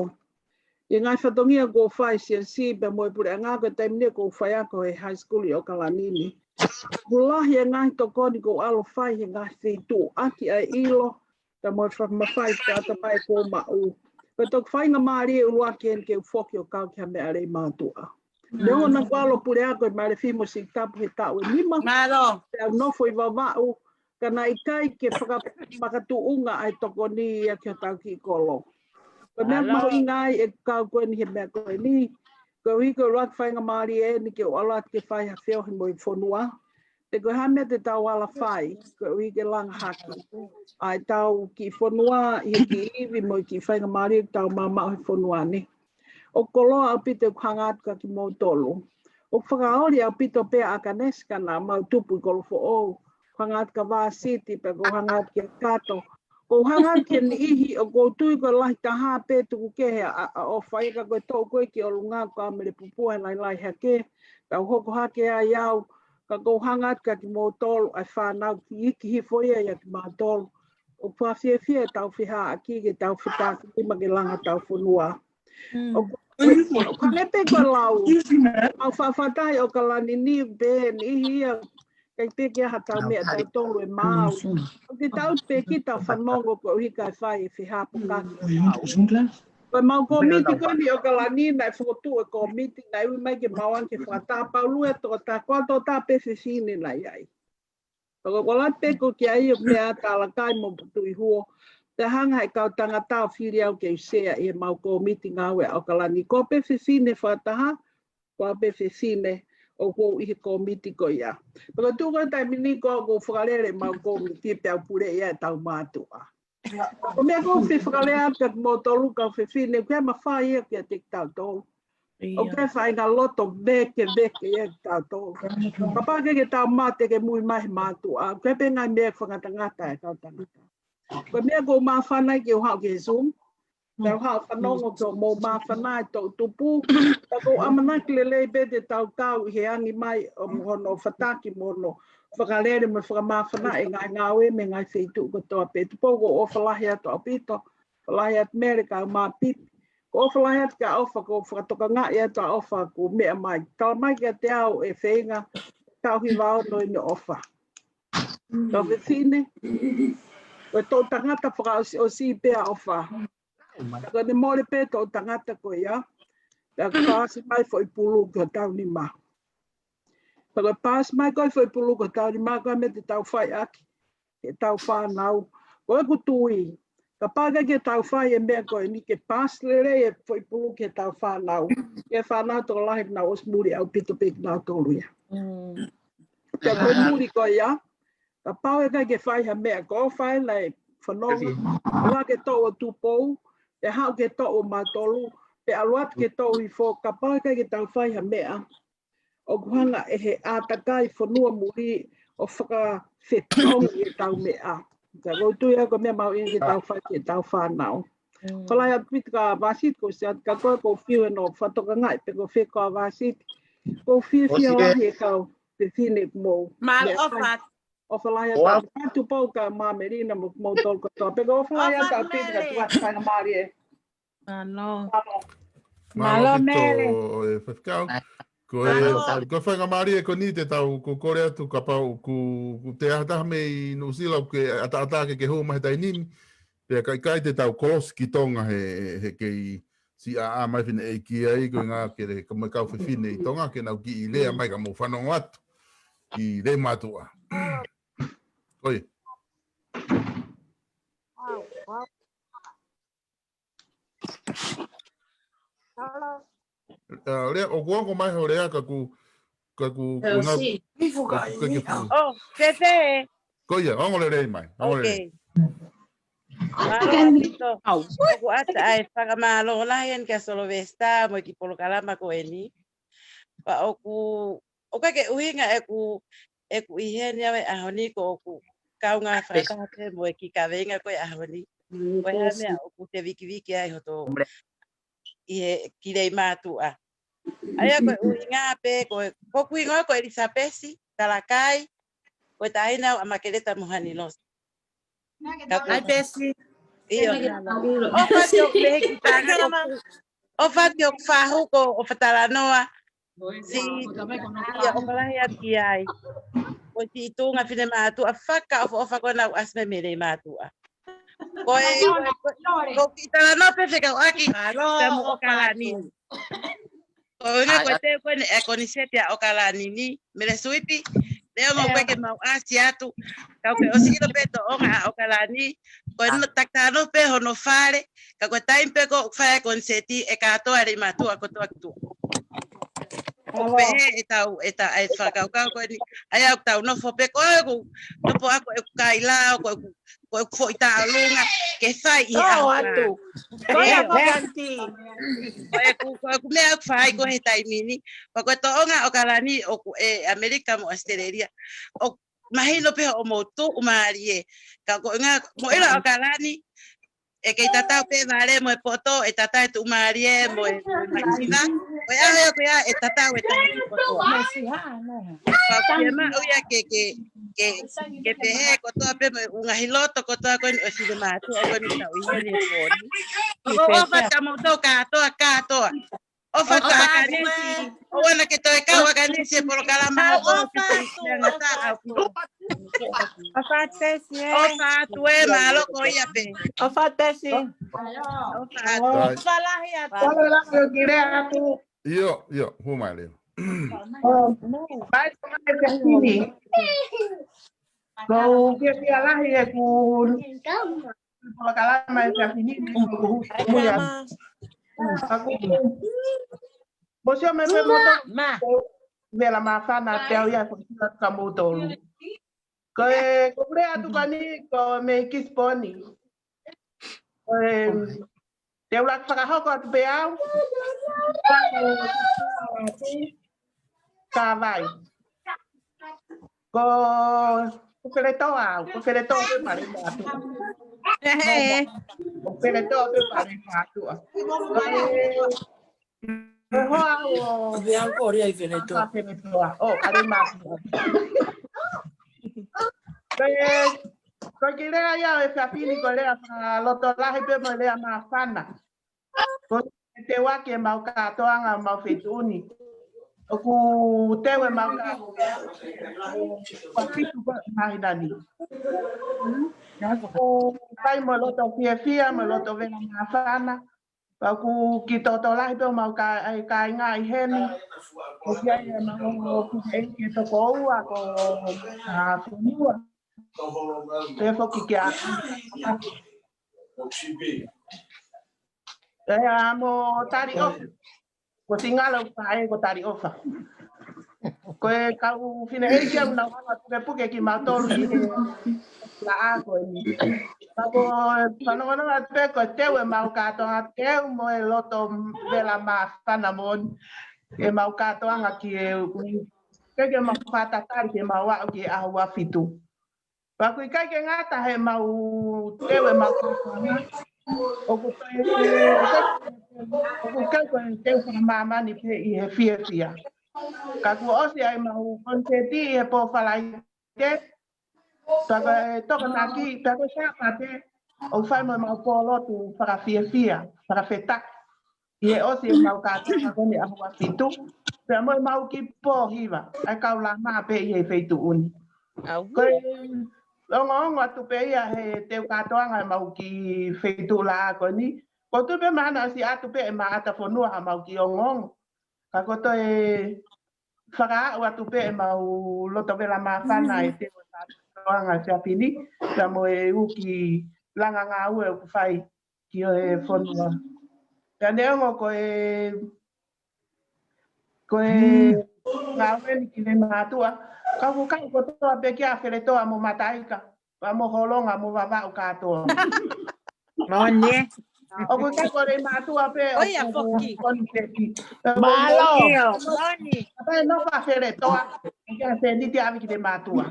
ʻI he ngaahi fatongia ʻoku ou fai siasi pea mo e puleʻanga ko e taimi ni ʻoku ou faiako he high school ʻi ʻOkalani ni. ʻOku lahi e ngaahi tokoni ʻoku ou ʻalu ʻo fai he ngaahi feituʻu ʻaki ʻa e ʻilo, ka mo e fakamafai ki he ʻatamai ʻoku ou maʻu. Ko e toki faingamālie ʻuluaki eni ke u foki ʻo kau ki ha meʻa lelei mātuʻa. Neongo naʻa ku ʻalu ʻo puleako ʻi Malefi mo Siutapu he taʻu ʻe nima. Mālō. Pea u nofo ʻi Vavaʻu, ka naʻe ʻikai ke fakamakatuʻunga ʻa e tokoni ia ki hotau kiʻi kolo. Ko e meʻa mahuʻinga ai ʻeku kau ko eni he meʻa ko eni. Koeʻuhi ko e ʻuluaki faingamālie eni ke u ʻalu atu ke fai ha feohi mo e fonua. Pe ko e hā meʻa te tau ala fai, koeʻuhi ke langa hake ʻa ʻetau kiʻi fonua ʻi he kiʻi ivi mo e kiʻi faingamālie ʻoku tau maʻu he fonua ni. ʻOku koloa ʻaupito ʻeku hanga atu kia kimoutolu. ʻOku fakaoli ʻaupito pē ʻa Akanesi ka naʻa mau tupu ʻi Kolofoʻou. Hanga atu kia Vāsiti pea ʻoku ou hanga atu kia Kato. ʻOku ou hanga atu ki he niʻihi ʻoku ou tui ko e lahi taha pē tuku kehe ʻa, ʻa, ʻa ʻofa ia ka ko e toʻu ko ē ki ʻolunga ʻoku ou mele pupua lailai hake. Tau hoko hake ai au, ka ʻoku ou hanga atu kia kimoutolu, ʻa e fānau kiʻi hifo ia ʻia kimautolu. ʻOku ou fiefia ʻetau fehāʻaki ke tau fetakinima ke langa ʻetau fonua. ʻOku, ʻoku hangē pē ko e lau. Mau fakafetaʻi ʻOkalani ni pē niʻihi ia, ʻikai pē ke ʻi ai haʻatau meʻa tautolu ʻe maau. ʻOku te tau pē kita fanongo koeʻuhi kae fai e fehāpōkaki ʻo tau. Ko e mau kōmiti ko eni ʻOkalani naʻe fokotuʻu e kōmiti naʻe ui mai ke mau ʻange ke fakatā pau lue toko tā ko toko tā pē fefine naʻe ʻi ai. Ka ko e ʻoku ou ʻalu atu pē ko ē ki ai ʻo meʻa talakai mo Putuihuo. Pea hanga he kau tangata ʻo fili au ke u sea ʻi he mau kōmiti ngāue ʻa ʻOkalani. Ko e pē fefine fakataha, ko e pē fefine ʻoku ou ʻi he kōmiti ko ia. Pea ko e tuʻu ko e taimi ni ko ē ʻoku ou fakalele mau kōmiti pea u puleʻi ʻetau mātuʻa. Ko e meʻa ʻoku ou fie fakalea atu kia kimoutolu kau fefine, ʻoku ʻi ai e mafai ia kiate kitautolu. ʻOku ʻi ai e faʻahinga loto vekeveke ia kiate kitautolu. Kapau ʻoku ʻikai ke tau mate ke mui mai he mātuʻa, ʻoku ʻi ai pē ngaahi meʻa fakangatangata ʻa e kau tangata. Ko e meʻa ʻoku ou māfana ai ke u haʻu ki he Zoom, pea u haʻu ʻo fanongo ki hoʻomou māfana ʻi he toʻutupu. Ka ʻoku ou ʻamanaki lelei pē te tau kau ʻi he angi mai ʻo hono fataki mo hono fakalele mo fakamāfana e ngaahi ngāue mei he ngaahi feituʻu kotoa pē. Tupou ʻoku ou ʻofa lahi atu ʻaupito, ʻofa lahi atu Mele kae ʻumaʻā Pipi. ʻOku ou ʻofa lahi atu kia ʻOfa, ʻoku ou fakatokangaʻi atu ʻa ʻOfa ʻoku meʻa mai. Tala mai kiate au ʻe feinga, taʻu hiva ono ʻi he ʻOfa. Kau fefine, ko e toʻu tangata fakaʻosiʻosi pē ʻa ʻOfa. Ka ko ʻene mole pē toʻu tangata ko ia, pea paasi mai foʻi pulu ki hotau nima. Pea ko e paasi mai ko ē foʻi pulu ki hotau nima, ko e meʻa te tau fai ʻaki ʻetau fānau. Ko ʻeku tui, kapau ʻoku ʻikai ke tau fai e meʻa ko eni ke paasi lelei e foʻi pulu ki heʻetau fānau, ko e fānau tokolahi ʻoku nau ʻosi muli ʻaupito pē kinautolu ia. Pea ko e muli ko ia, kapau ʻoku ʻikai ke fai ha meʻa, ko ʻOfa ē naʻe fanongo, ʻalu ke toʻo Tupou, pea haʻu ke toʻo mautolu, pea ʻalu atu ke toʻo hifo, kapau ʻoku ʻikai ke tau fai ha meʻa, ʻoku hanga ʻe he ʻātakai fonua muli ʻo fakafetongi ʻetau meʻa. Ka ʻoku ou tui au ko e meʻa mahuʻinga ke tau fai ki heʻetau fānau. ʻOfa lahi atu Pipi kae ʻumaʻā Vāsiti, ko Siati ka ko e ʻoku ou fiu ʻi hono fakatokangaʻi pe ko fē ko ā Vāsiti. ʻOku ou fiefia lahi e kau fefine ʻoku mou. Mālō ʻOfa. ʻOfa lahi atu Tupou kae ʻumaʻā Melina mo kimoutolu kotoa. Pea ʻoku ou ʻofa lahi atu Pipi kae ʻumaʻā faingamālie. Mālō. Mālō Mele. Ko e faifekau. Ko e, ko e faingamālie ko eni te tau, ko e kole atu kapau ʻoku, ʻoku te ʻi ai ha taha mei Nuʻusila ʻoku ke ʻataʻatā ke ke hū mai he taimi ni. Pea ka ʻikai te tau kolosi ki Tonga he, he kei siʻi ʻaʻā mai fineʻeiki ai ko e ngā kele ka mai kau fefine ʻi Tonga ke nau kiʻi lea mai ka mou fanongo atu ki Leimātuʻa. Ko ia. ʻA, lea, ʻoku ongo mai ho lea ka ku, ka ku, ku na, ka ku ke fu. Oh, Fefe. Ko ia, ongo lelei mai, ongo lelei. Mālō ʻaupito. ʻOku ʻatā ai fakamālō lahi eni kia Solovesta mo e kiʻi polokalama ko eni. Pea ʻoku, ʻoku ʻikai ke ʻuhinga ʻeku, ʻeku ʻi heni au he ʻaho ni ko ʻeku kaungā fakataha pē mo e kiʻi kaveinga ko e ʻaho ni. Ko e hā e meʻa ʻoku te vikiviki ai hoto ʻi he ki Leimātuʻa. ʻA ia ko e ʻuhinga pē, ko e, ko hoku hingoa ko ʻElisapesi Talakai, ko e taʻahine au ʻa Makeleta mo Hanilosi. Ka ko ʻAi Pesi. ʻIo. ʻOfa atu ʻoku mehi ki tana, ʻofa atu ʻoku fahu ko ʻofa talanoa. Siʻi, ʻio, ʻofa lahi atu ki ai. Ko e siʻi tuʻunga finemātuʻa fakaʻofoʻofa ko ena ʻoku ʻasi mai mei Leimātuʻa. Ko e, ko e, ko e kiʻi talanoa pē fekauʻaki ka mo ʻOkalani. Ko e ʻuhinga ko e teu ko eni e koniseti ʻa ʻOkalani ni, Mele Suipi, leo mau ke mau ʻasi atu, kau ke ʻosi ʻilo pē tōʻonga ʻa ʻOkalani, ko e no takitano pē hono fale, ka ko e taimi pē ko ʻoku fai e koniseti ʻe kātoa Leimātuʻa kotoa kotoa. ʻOku pehē ʻetau, ʻeta, ʻe fakakaukau ko eni, ʻa ia ʻoku tau nofo pē ko ē ʻoku, nopo ako ʻeku kaila, ko ʻeku, ko ʻeku foʻi tālunga, ke fai ʻi he ʻaho atu. Ko ia ko Kanti. Ko ʻeku, ko ʻeku meʻa ʻoku fai ko ē he taimi ni, pea ko e tōʻonga ʻOkalani ʻoku ʻi ʻAmelika mo ʻAositelēlia. ʻOku mahino pē hoʻomou tuʻumālie. Ka ko e ʻuhinga, mo ʻilo ʻOkalani, ʻe kei tatau pē vale mo e poto, ʻe tatau e tuʻumālie mo e, mo e mativa. Ko e ʻaho ia ko ia ʻe tatau e taha kotoa. Pea ʻoku fiemaʻu ia ke, ke, ke, ke pehē kotoa pē mo e ngaahi loto kotoa ko eni ʻo e finemātuʻa ko eni ʻoku tau ʻi heni he pō ni. ʻOku ou ʻofa atu kia moutolu kātoa, kātoa. ʻOfa atu ʻa Kanisi. ʻOua naʻa ke toe kau ʻa Kanisi he polokalama ʻoku ʻofa atu. ʻOfa atu ē. ʻOfa atu ē, mālō ko ia pē. ʻOfa atu Pesi. ʻOfa atu. ʻOfa lahi atu. ʻOfa lahi atu. ʻIo, ʻio, hū mai leva. ʻO, mai ko mai Pesi ni. Ko u fiefia lahi ʻeku polokalama he efiafi ni, ko u hū mai. Mo sio mai pē moutolu. Vela māfana te au ia ko sila ka moutolu. Ko e, ko u lea atu ko eni, ko mei Kisiponi. Ko e, te u laka fakahoko atu pē au. Ka vai. Ko, ko Feletoa au, ko Feletoa pē Palēmātuʻa. Ko Feletoa pē Palēmātuʻa. Ko e, ko e hoa au ʻo Feletoa. ʻO, Palēmātuʻa. Ko e, ko e kiʻi lea ia ʻo e efiafi ni ko e lea fakalotolahi pē mo e lea māfana. Ko e teu ʻaki ʻemau kātoanga ʻemau feituʻu ni. ʻOku teu ʻemau kātoanga ʻo fitu ko ē māhina ni. ʻOku fai mo e loto fiefia, mo e loto vela māfana. Pea ʻoku kiʻi totolahi pē ʻemau kā-, ʻai kāinga ʻi heni. ʻOku ʻi ai ʻemau ongo fineʻeiki ʻe toko ua ko, ʻa, fonua. Pea foki kia. ʻIa mo Tali ʻOfa. Ko Singalo ʻoku pehē ko Tali ʻOfa. Ko e kau fineʻeiki ʻoku nau hanga ʻo pukepuke kimautolu ʻi he laʻā ko eni. Ka ko e fanongonongo atu pē ko e teu ʻemau kātoanga, teu mo e loto vela māfana moʻoni ʻemau kātoanga ki he ʻEiki, ke mau fakatatali ke mau aʻu ki he ʻaho ua fitu. Pea ʻoku ʻikai ke ngata heʻemau teu ʻemau kātoanga. ʻOku ʻikai, ʻoku ʻikai ko e teu fakamāmani pē ʻi he fiefia. Ka kuo ʻosi ʻa ʻemau koniseti ʻi he pō Falaite. Pea ko e Tokonaki, pea ko e Sāpate, ʻoku fai mo ʻemau pōlotu fakafiefia, fakafetaʻi. ʻi he ʻosi ʻemau kātoanga ko eni ʻaho ua fitu. Pea mo ʻemau kiʻi pō hiva, ʻa e kau lama pē ʻi he feituʻu ni. Ko e ongoongo atu pē ia he teu kātoanga ʻemau kiʻi feituʻu laʻā ko eni. Ko e tuʻu pē mahalo ʻosi atu pē ʻe Maʻata Fonua haʻamau kiʻi ongoongo. Ka ko e toe fakaaʻu atu pē ʻemau loto vela māfana ʻi he teu kātoanga Siapini, pea mo e ʻū kiʻi langa ngāue ʻoku fai ki he fonua. Pea neongo ko e, ko e ngāue ni ki he mātuʻa, ka ʻoku kau kotoa pē kia Feletoa mo Mataika, pea mo Holonga mo Vavaʻu kātoa. Moni. ʻOku kau ko e mātuʻa pē ʻoku koni pē ki. Mālō. Pea nofo ʻa Feletoa, ʻoku ʻikai ke niti ʻave ki he mātuʻa.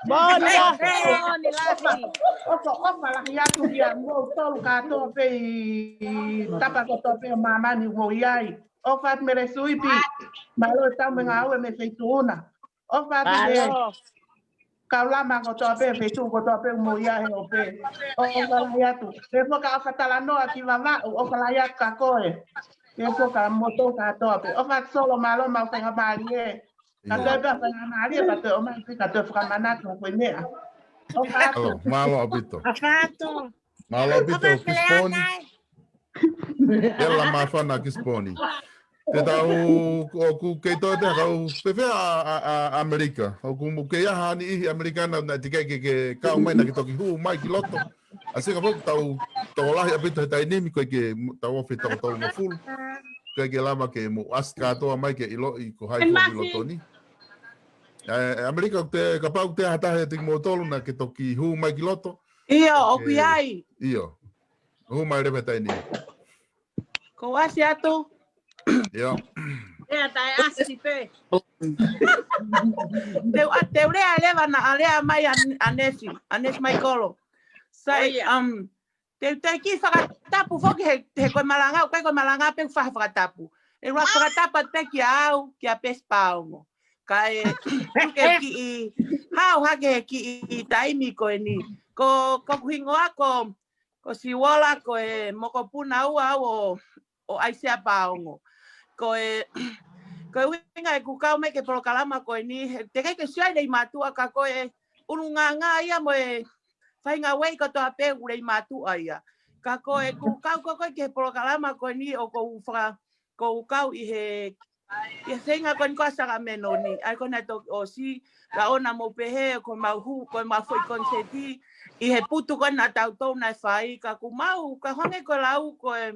Moni. ʻOku ʻofa lahi atu kiate kimoutolu kātoa pē ʻi he tapa kotoa pē ʻo māmani ʻoku mou ʻi ai. ʻOfa atu Mele Suipi, mālō e tau mo e ngāue mei he feituʻu na. ʻOfa atu ki he kau lama kotoa pē, feituʻu kotoa pē ʻoku mou ʻi ai he ʻope. ʻOfa lahi atu. Pea foki ʻofa talanoa ki Vavaʻu, ʻofa lahi atu kia koe. Pea foki kimoutolu kātoa pē. ʻOfa atu Solo, mālō hoʻomou faingamālie. Ka toe pē faingamālie, ka toe ʻomai pē, ka toe fakamanatu ko e meʻa. ʻOfa atu. Mālō ʻaupito. ʻOfa atu. Mālō ʻaupito, Kisiponi. Pea māfana Kisiponi. Te tau, ʻoku kei toe te kau, fēfē ʻa, ʻa, ʻa ʻAmelika. ʻOku mou kei ʻi ai ha niʻihi ʻAmelika na, naʻe teʻeki ke, ke kau mai naʻa ke toki hū mai ki loto. ʻA sika foki tau, tokolahi ʻaupito he taimi ni, ko e ke tau ofi toko tolungofulu. Ko e ke lava ke mou ʻasi kātoa mai ke ʻiloʻi ko hai foki ki loto ni. ʻE, ʻAmelika, te, kapau te ʻi ai ha taha ʻiate kimoutolu naʻa ke toki hū mai ki loto. ʻIo, ʻoku ʻi ai. ʻIo. Hū mai leva he taimi ni. Ko e ʻasi atu. ʻIo. Te u ʻa, te u lea leva naʻa lea mai ʻa, ʻa Nefi, ʻa Nefi Maikolo. Sai, um, te u toe kiʻi fakatapu foki he, he ko e malanga, ʻoku ʻikai ko e malanga pē ʻoku fai ha fakatapu. ʻE ʻuluaki fakatapu atu pē kia au, kia Pesi Paongo. Kae tuku ke kiʻi, hao hake he kiʻi taimi ko eni. Ko, ko hoku hingoa ko, ko Siuola, ko e mokopuna ua au ʻo, ʻo ʻAisea Paongo. Ko e, ko e ʻuhinga ʻeku kau mai ki he polokalama ko eni, he teʻeki ke sio ai lelei mātuʻa ka ko e ʻulungaanga ia mo e faʻahinga ueʻi kotoa pē ʻoku lelei mātuʻa ia. Ka ko ʻeku kau ko ē ki he polokalama ko eni ʻoku ou faka-, ʻoku ou kau ʻi he, ʻi he feinga ko eni ko ē ʻa Sakameno ni, ʻa ia ko ē naʻe toki ʻosi, ka ʻoua naʻa mou pehē ko ʻemau hū, ko ʻemau foʻi konisēti, ʻi he putu ko ē naʻa tautolu naʻe fai, ka ʻoku mau, ka hangē ko e lau ko e,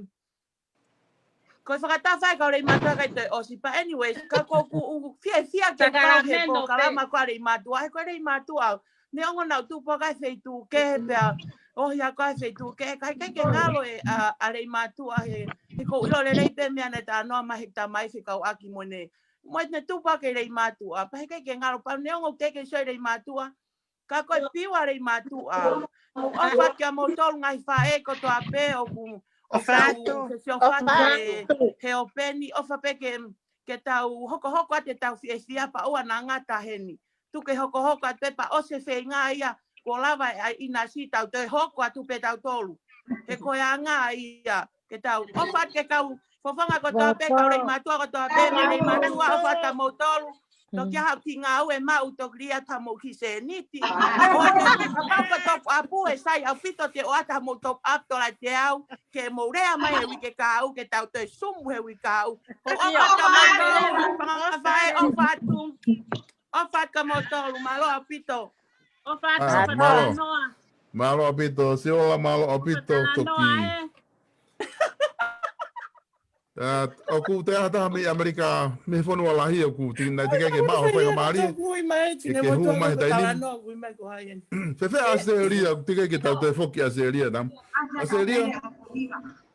ko e fakataha ʻa e kau lelei mātuʻa ʻikai toe ʻosi, but anyways, ka ʻoku ou fiefia ke kau he polokalama ko ē ʻa e lelei mātuʻa, he ko e lelei mātuʻa au. Neongo naʻa ku tupu au ʻi he feituʻu kehe pea, ʻohake au ʻi he feituʻu kehe, ka ʻikai ke ngalo e, ʻa, ʻa e lelei mātuʻa he, he ʻoku ou ʻilo lelei pē meʻa naʻe talanoa mai he tamai fekauʻaki mo ʻene. Mo ʻene tupu au ki he lelei mātuʻa, pea he ʻikai ke ngalo pau neongo teʻeki ke sio ai lelei mātuʻa, ka ko e piu ʻa e lelei mātuʻa. ʻOku ou ʻofa atu kia moutolu ngaahi faʻē kotoa pē ʻoku, ʻoku tau fesiofaki he, he ʻope ni, ʻofa pē ke, ke tau hokohoko atu ʻetau fiefia pea ʻoua naʻa ngata heni. Tuku ke hokohoko atu pē pea ʻosi e feinga ia, kuo lava e ʻinasi tau toe hoko atu pē tautolu. He ko e anga ia, ke tau, ʻofa atu ke kau, fofonga kotoa pē, kau lelei mātuʻa kotoa pē, mo e lelei mātuʻa, ʻofa atu kia moutolu. Toki ʻi ai haʻo kiʻi ngāue maʻu toki lī atu haʻamou kiʻi sēniti. ʻO kapau ko e top up ʻe sai ʻaupito te u ʻoatu haʻamou top up tola teau, ke mou lea mai he uike kahaʻu, ke tau toe Zoom he uike kahaʻu. ʻOfa atu kia moutolu, fanga faʻē, ʻofa atu. ʻOfa atu kia moutolu, mālō ʻaupito. ʻOfa atu, ʻofa talanoa. Mālō ʻaupito, Siuola, mālō ʻaupito, toki. ʻA, ʻoku te ʻi ai ha taha mei ʻAmelika, mei he fonua lahi ʻoku te, naʻe teʻeki ke maʻu ha faingamālie ke, ke hū mai he taimi ni. Fēfē ʻAositelēlia, ʻoku teʻeki ke tau toe foki ʻAositelēlia, naʻa. ʻAositelēlia.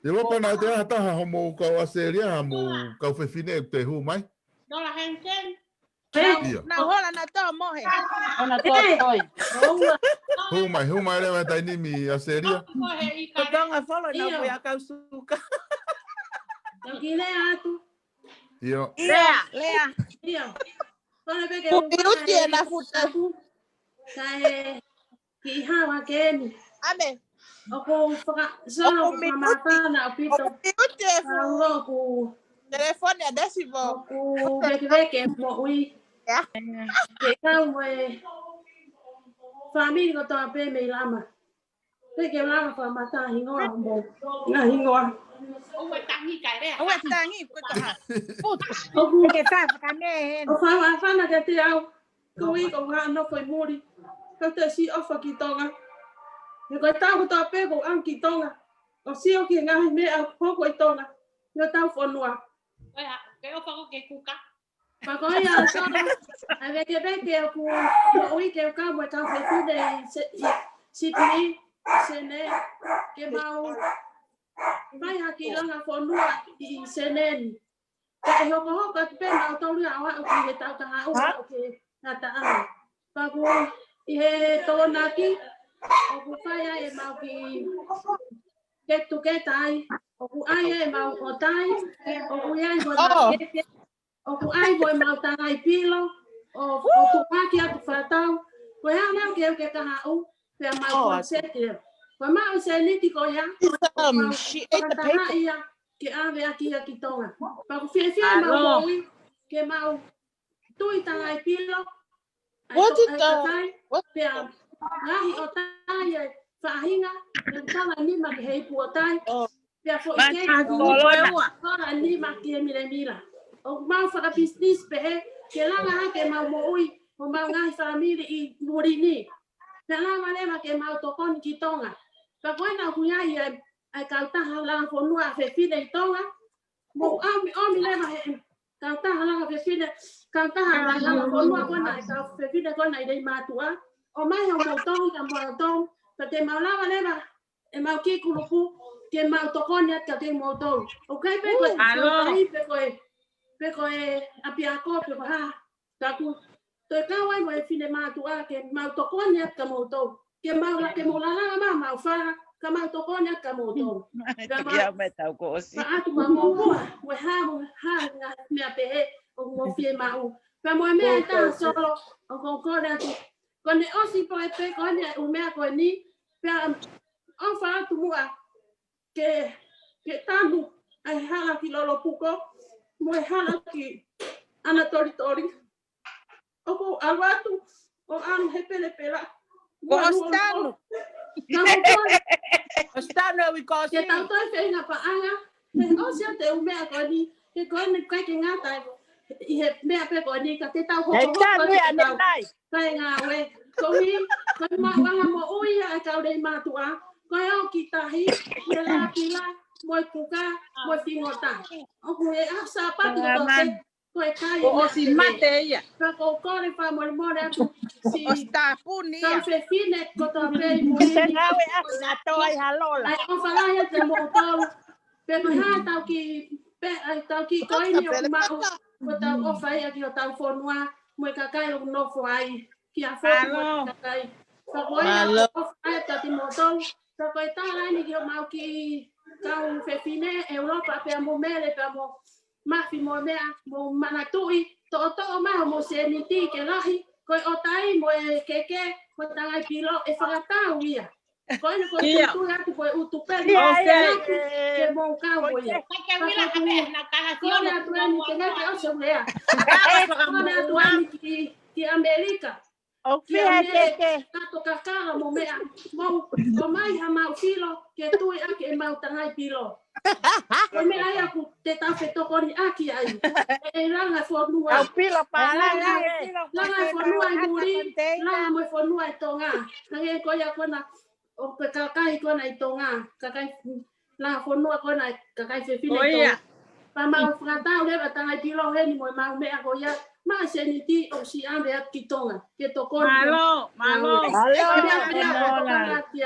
ʻIo, pea naʻe ʻi ai ha taha hoʻomou kau ʻAositelēlia, hoʻomou kau fefine ʻoku toe hū mai. Dola Hensen. ʻIo. Naʻa ku hola naʻa tō mohe. ʻOna tō toi. Hū mai, hū mai leva he taimi ni mei ʻAositelēlia. Ko Tonga Folo naʻa ku ʻi ai kau suka. Toki lea atu. ʻIo. Lea, lea. ʻIo. Kole pē ke uti, uti e na futa. Kae kiʻi hao hake eni. ʻAme. ʻOku ou faka-, Solo, ʻoku ou mute. Fakamāfana ʻaupito. ʻOku ou mute e fuʻu Paulo, ʻoku telefoni ʻa Desi mo. ʻOku vekeveke moʻui. ʻIa. Ke kau mo e fāmili kotoa pē mei Lama. Pea ke Lama fakamata hingoa mo. Ngaahi hingoa. ʻOua tangi kae lea. ʻOua tangi, ko e taha. ʻOku ke tā fakamē heni. ʻOku ou fakamāfana kiate au. Ko e ʻuhi ko e hā nofo ʻi muli. Ka te si ʻofa ki Tonga. He ko e taʻu kotoa pē ʻoku ou ʻalu ki Tonga. ʻO sio ki he ngaahi meʻa ʻoku hoko ʻi Tonga. ʻI hotau fonua. Ko ia, ke ʻofa ko ke kuka. Pea ko ia, Solo, ʻa e vekeveke ʻoku moʻui ke u kau mo e kau fefine ʻi Se-, ʻi Sydney, Senē, ke mau fai ha kiʻi langa fonua ʻi Senē ni. Ka ʻe hokohoko atu pē mautolu ia ʻo aʻu ki he taʻu taha ua ʻo ke ngata ai. Pea ʻoku ʻi he Tokonaki, ʻoku fai ai ʻemau kiʻi get together ai. ʻOku ʻai ai ʻemau ʻotai, ʻoku ʻi ai ko ʻemau Oh. keke, ʻoku ʻai ko ʻemau tangai pilo, ʻo, ʻo tupaki atu fakatau. Ko e hā nau ke uke kahaʻu, pea mau Oh, konseti. Ko e maʻu seniti ko ia, It's, ʻoku um, mau she ate the fakataha paper. ia, ke ʻave ʻaki ia ki Tonga. Pea ʻoku fiefia ʻemau Alo. moʻui, ke mau tui tangai pilo, ʻa e What to-, did ʻa e the, kakai, what pea ngaahi ʻotai e faʻahinga, ʻe tala nima ki he ipu ʻotai, Oh. pea foʻi But kei I don't know. Tala nima ki he milemila. ʻOku mau fakapisinisi pehē, ke langa hake ʻemau moʻui, ʻo mau ngaahi fāmili ʻi muli ni. Pea lava leva ke mau tokoni ki Tonga. Pea ko ena ʻoku ʻi ai ʻa e, ʻa e kautaha langa fonua ʻa fefine ʻi Tonga. Mou ʻomi, ʻomi leva he kautaha langa fefine, kautaha langa fonua ko ena ʻa e kau fefine ko ena ʻi Leimātuʻa. ʻOmai hoʻomou tokoni kia moutolu, pea te mau lava leva ʻemau kiʻi kulupu, ke mau tokoni atu kiate kimoutolu. ʻOku ʻikai pē ko e Alo. Fakaʻi, pe ko e, pe ko e ʻapiako, pe ko e hā. Ka ʻoku toe kau ai mo e finemātuʻa ke mau tokoni atu kia moutolu. Ke mau la, ke mau lalanga mai homau fala, ka mau tokoni atu kia moutolu. Ka mau Ia me tau ko osi. Ka atu ma mo mua, mo e hā, mo e hā, ngaahi meʻa pehē, ʻoku mou fiemaʻu. Pea mo e meʻa ʻe taha Solo, ʻoku ou kole atu. Ko ʻene ʻosi pē ko eni ʻa e ʻū meʻa ko eni, pea ʻofa atu muʻa ke, ke tanu ʻa e hala ki Lolopuko, mo e hala ki ʻAna Tolitoli. ʻOku ou ʻalu atu, ʻo ʻalu he pelepela. Ko ʻosi tanu. Ka mo kole. ʻOsi tanu e uike ʻosi. Ke tau toe feinga paʻanga, he ʻosi ʻa e ʻū meʻa ko eni, he ko eni ʻikai ke ngata ʻi he meʻa pē ko eni, ka te tau He hokohoko tanu atu ia ke tau. Nenai. Kae ngāue, ko e, ko e maʻuʻanga moʻui ʻa e kau Leimātuʻa, ko e ō ki tahi, mo e lāpila, mo e kuka, mo e fingota. ʻOku ʻi ai e Sāpate kotoa pē, ko e kai Ko e ʻosi mate ia. Ka ʻoku ou kole fakamolemole atu, si ʻOsi tāpuni kau ia. Fefine kotoa pē ʻi muli ni. Te ngāue ʻa na toa i halola. ʻAi ʻofa lahi atu kia moutolu. Pea ko e hā tau kiʻi, pe, ʻai tau kiʻi ko eni ʻoku maʻu, ko ʻetau ʻofa ia ki hotau fonua, mo e kakai ʻoku nofo ai, ki he fonua mo e kakai. Ka ko ia ʻoku ʻofa ai kia kimoutolu, ka ko e tala eni ki homau kiʻi kau fefine, ʻEulopa pea mo Mele, pea mo Mafi mo e meʻa, mou manatuʻi, toʻotoʻo mai homou sēniti ke lahi, ko e ʻotai mo e keke, mo e tangai pilo, ʻe fakatau ia. Ko ena ko e tuʻutuʻu atu ko e ʻū tupeli. Ke mou kau mo ia. Kole atu eni te ngai ke ʻosi e lea. Kole atu eni ki, ki ʻAmelika. Ki ʻAmelika. Kato kakala mo meʻa. Mou, ʻomai hamau filo, ke tui ʻaki ʻemau tangai pilo. Ko e meʻa ia ʻoku te tau fetokoniʻaki ai. ʻE langa fonua. Au pilo pālanga. Langa fonua ʻi muli, langa mo e fonua ʻi Tonga. Hangē ko ia ko ena ʻo e kakai ko ena ʻi Tonga, kakai langa fonua ko ena kakai fefine ʻi Tonga. Pea mau fakatau leva tangai pilo heni mo ʻemau meʻa ko ia, maʻu sēniti ʻosi ʻave atu ki Tonga, ke tokoni. Mālō, mālō. Mālō. Mālō. Mālō. Mālō. Mālō. Mālō.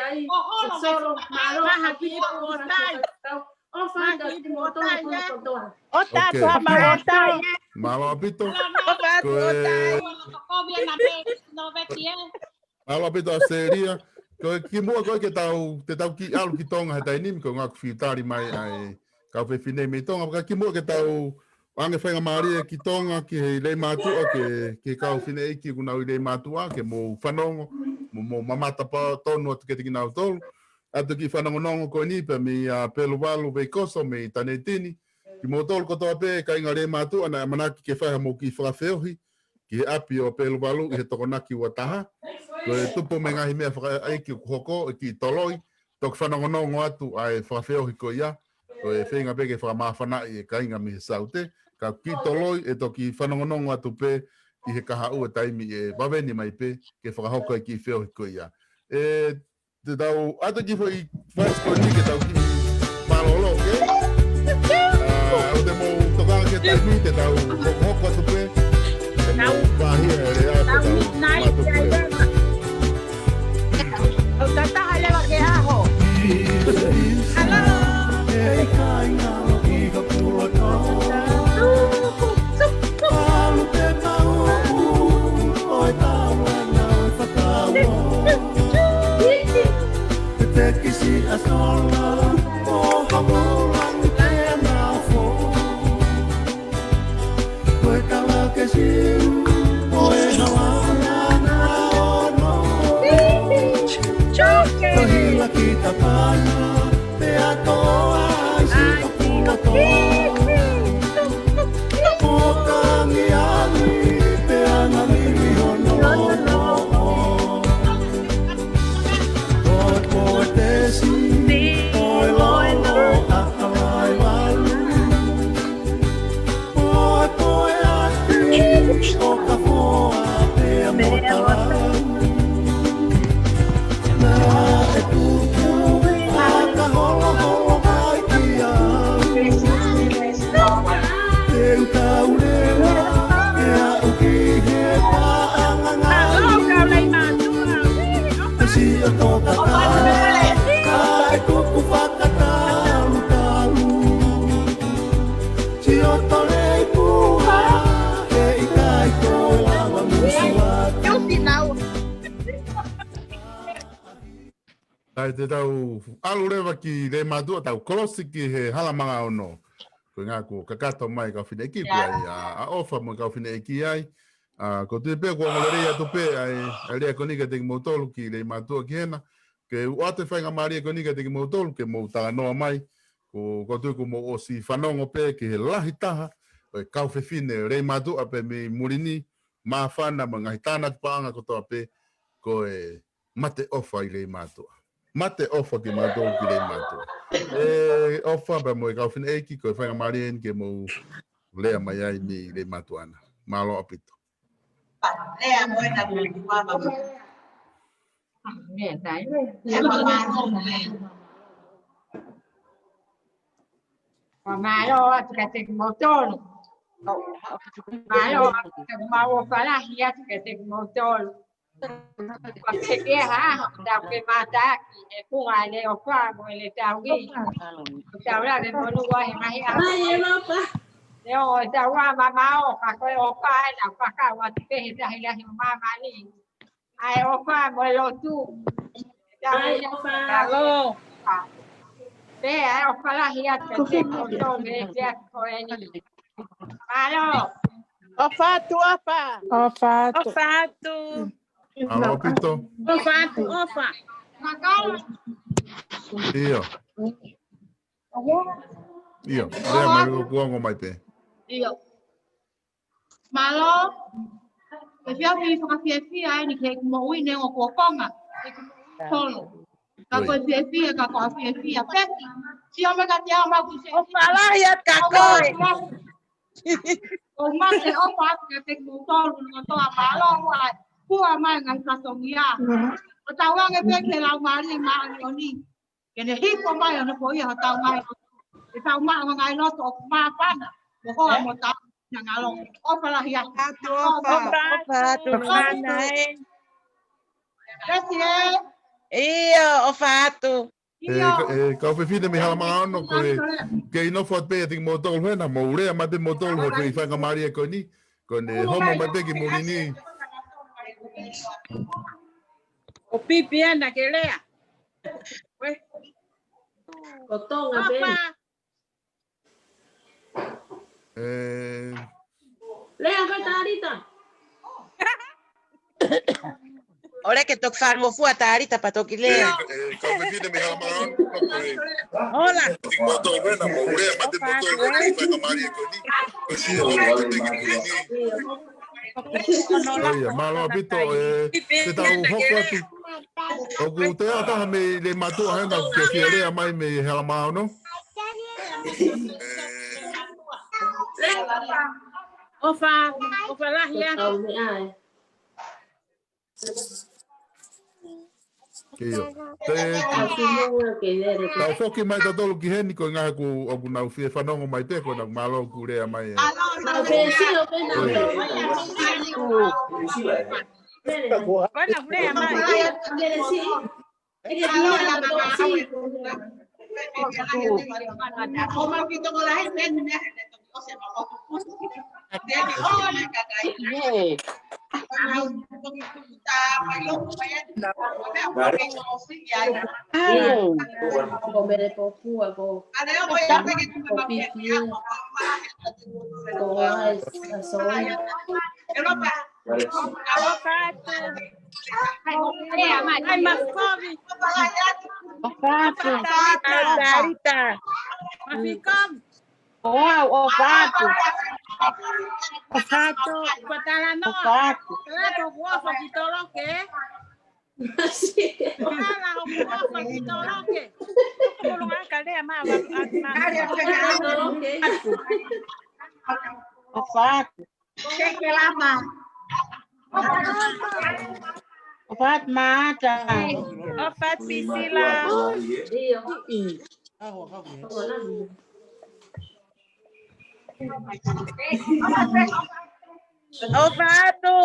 Mālō. Mālō. Mālō. Mālō. Mālō. Mālō. Mālō. ʻOfa atu ki he motuʻa kotoa. ʻOfa atu ʻa e motuʻa. Mālō ʻaupito. ʻOfa atu ʻOtai. Mālō ʻaupito ʻAositelēlia. Ko e kimuʻa ko ē ke tau, te tau kiʻi ʻalu ki Tonga he taimi ni, ko e ngaahi fiu tali mai ʻa e kau fefine mei Tonga. Ka kimuʻa ke tau ʻoange faingamālie ki Tonga, ki he Leimātuʻa, ki he, ki he kau fineʻeiki ʻoku nau ʻi Leimātuʻa, ke mou fanongo, mo, mou mamata pē tonu atu kiate kinautolu. ʻatu e kiʻi fanongonongo ko eni pē mei a Peluvalu Veikoso mei Tanetini. Kimoutolu kotoa pē, kāinga Leimātuʻa, naʻe ʻamanaki ke fai haʻamou kiʻi fakafeohi ki he ʻapi ʻo Peluvalu ʻi he Tokonaki ua taha. Ko e tupu mei he ngaahi meʻa fakaʻeiki ʻoku hoko, e kiʻi toloi, toki fanongonongo atu ʻa e fakafeohi ko ia, ko e feinga pē ke fakamāfanaʻi e kāinga mei he Saute, ka kiʻi toloi ʻe toki fanongonongo atu pē ʻi he kahaʻu e taimi ʻe vave ni mai pē ke fakahoko e kiʻi feohi ko ia. ʻE, te tau ʻatu e kiʻi foʻi fasi ko eni ke tau kiʻi mālōlō, ʻoke? ʻA, ʻoua te mou tokanga ki he taimi, te tau hokohoko atu pē. Te mou pāhia e lea, te tau mātuku leva. ʻOku tataha leva ke aho. Hello. ʻAi, te tau ʻalu leva ki Leimātuʻa, tau kolosi ki he Hala Manga Ono. Ko e ngaahi kuo kakato mai kau fineʻeiki, ko ia ʻa, ʻa ʻOfa mo e kau fineʻeiki ai. ʻA, ʻoku ou tui pē kuo ongo lelei atu pē ʻa e, ʻa e lea ko eni kiate kimoutolu ki Leimātuʻa ki hena. Ke u ʻoatu e faingamālie ko eni kiate kimoutolu, ke mou talanoa mai. Ko, ʻoku ou tui kuo mou ʻosi fanongo pē ki he lahi taha ʻo e kau fefine Leimātuʻa pē mei muli ni, māfana mo e ngaahi tānaki paʻanga kotoa pē, ko e mate ʻofa ʻi Leimātuʻa. Mate ʻofa kimautolu ki Leimātuʻa. ʻE, ʻOfa pea mo e kau fineʻeiki, ko e faingamālie eni ke mou lea mai ai mei Leimātuʻa na. Mālō ʻaupito. Lea mo e tapu. Lea tai. Mālō atu kiate kimoutolu. Mālō atu, mau ʻofa lahi atu kiate kimoutolu. Kuo pehē ha ʻaho, tau ke mātaaki, he kuonga ʻa e ʻofa mo e lelei tau ki. Tau lave monū he ngaahi ʻaho. Leo ʻo tau ʻa mamao, ka ko e ʻofa ʻa e na faka ua te pehe tahi lahi ʻo māmani. ʻA e ʻofa mo e lotu. Tau ʻai ʻofa. Pea ʻofa lahi atu kiate kimoutolu he efiafi ko eni. Mālō. ʻOfa atu, ʻofa. ʻOfa atu. ʻOfa atu. Mālō ʻaupito. ʻOfa atu, ʻofa. ʻIo. ʻIo, lea mai, ʻoku ongo mai pē. ʻIo. Mālō. Ko e efiafi fakafiefia eni ki heʻeku moʻui neongo kuo konga. Heʻeku moʻui tolo. Ka ko e fiefia, ka ko e fiefia. Peki. Sio mai kiate au mau kuse. ʻOfa lahi atu kia koe. ʻOku mate ʻofa atu kiate kimoutolu kotoa, mālō ʻa e hū mai ngaahi fatongia. ʻO tauange pē ki he Laumālie Māʻoniʻoni. Ke ne hifo mai ʻo ne foʻia hotau ngaahi loto. Ke tau maʻu ngaahi loto ʻoku māfana. Mo hoa mo tau na ngalo. ʻOfa lahi atu. ʻOfa atu, ʻofa atu. ʻOfa atu. Pesi ē. ʻIo, ʻofa atu. ʻE, ʻio. Ka-, ʻe, kau fefine mei Hala Manga Ono, ko e, ke ʻi nofo atu pē ʻiate kimoutolu hena, mou lea mai pē moutolu he foʻi faingamālie ko eni, ko ʻene homo mai pē ki muli ni. ʻO pipi ana ke lea. Ko Tonga pē. ʻOfa. ʻE. Lea ko Talita. ʻOku ke toki fangofua Talita pea toki lea. Ē, ē, kau fefine mei Haʻamāʻa, ʻoku ʻikai. Hola. Kimoutolu ena, mou lea, mate moutolu ena, fai ka mali e koni. Ko si o, ko te ki koni. ʻIo, mālō ʻaupito, ē, te tau hoko atu. ʻOku ʻi ai ha taha mei Leimātuʻa hena ʻoku ke fie lea mai mei Halamaono. ʻOfa, ʻofa lahi atu. ʻIo. Te, tau foki mai tautolu ki heni ko e ngaahi ʻoku, ʻoku nau fie fanongo mai pē ko ʻenau mālō ʻoku lea mai ē. Ko ʻenau lea mai. ʻOfa atu. ʻOfa atu. Talita. Wow, ʻofa atu. ʻOfa atu. Ko Talanoa. ʻOfa atu. Talanoa, ʻofa ki Toloke. Ala ʻoku ʻofa ki Toloke. Kolo aka lea ma, ma, ma. ʻOfa atu. ʻOfa atu Mata. ʻOfa atu Pisila. ʻOfa atu.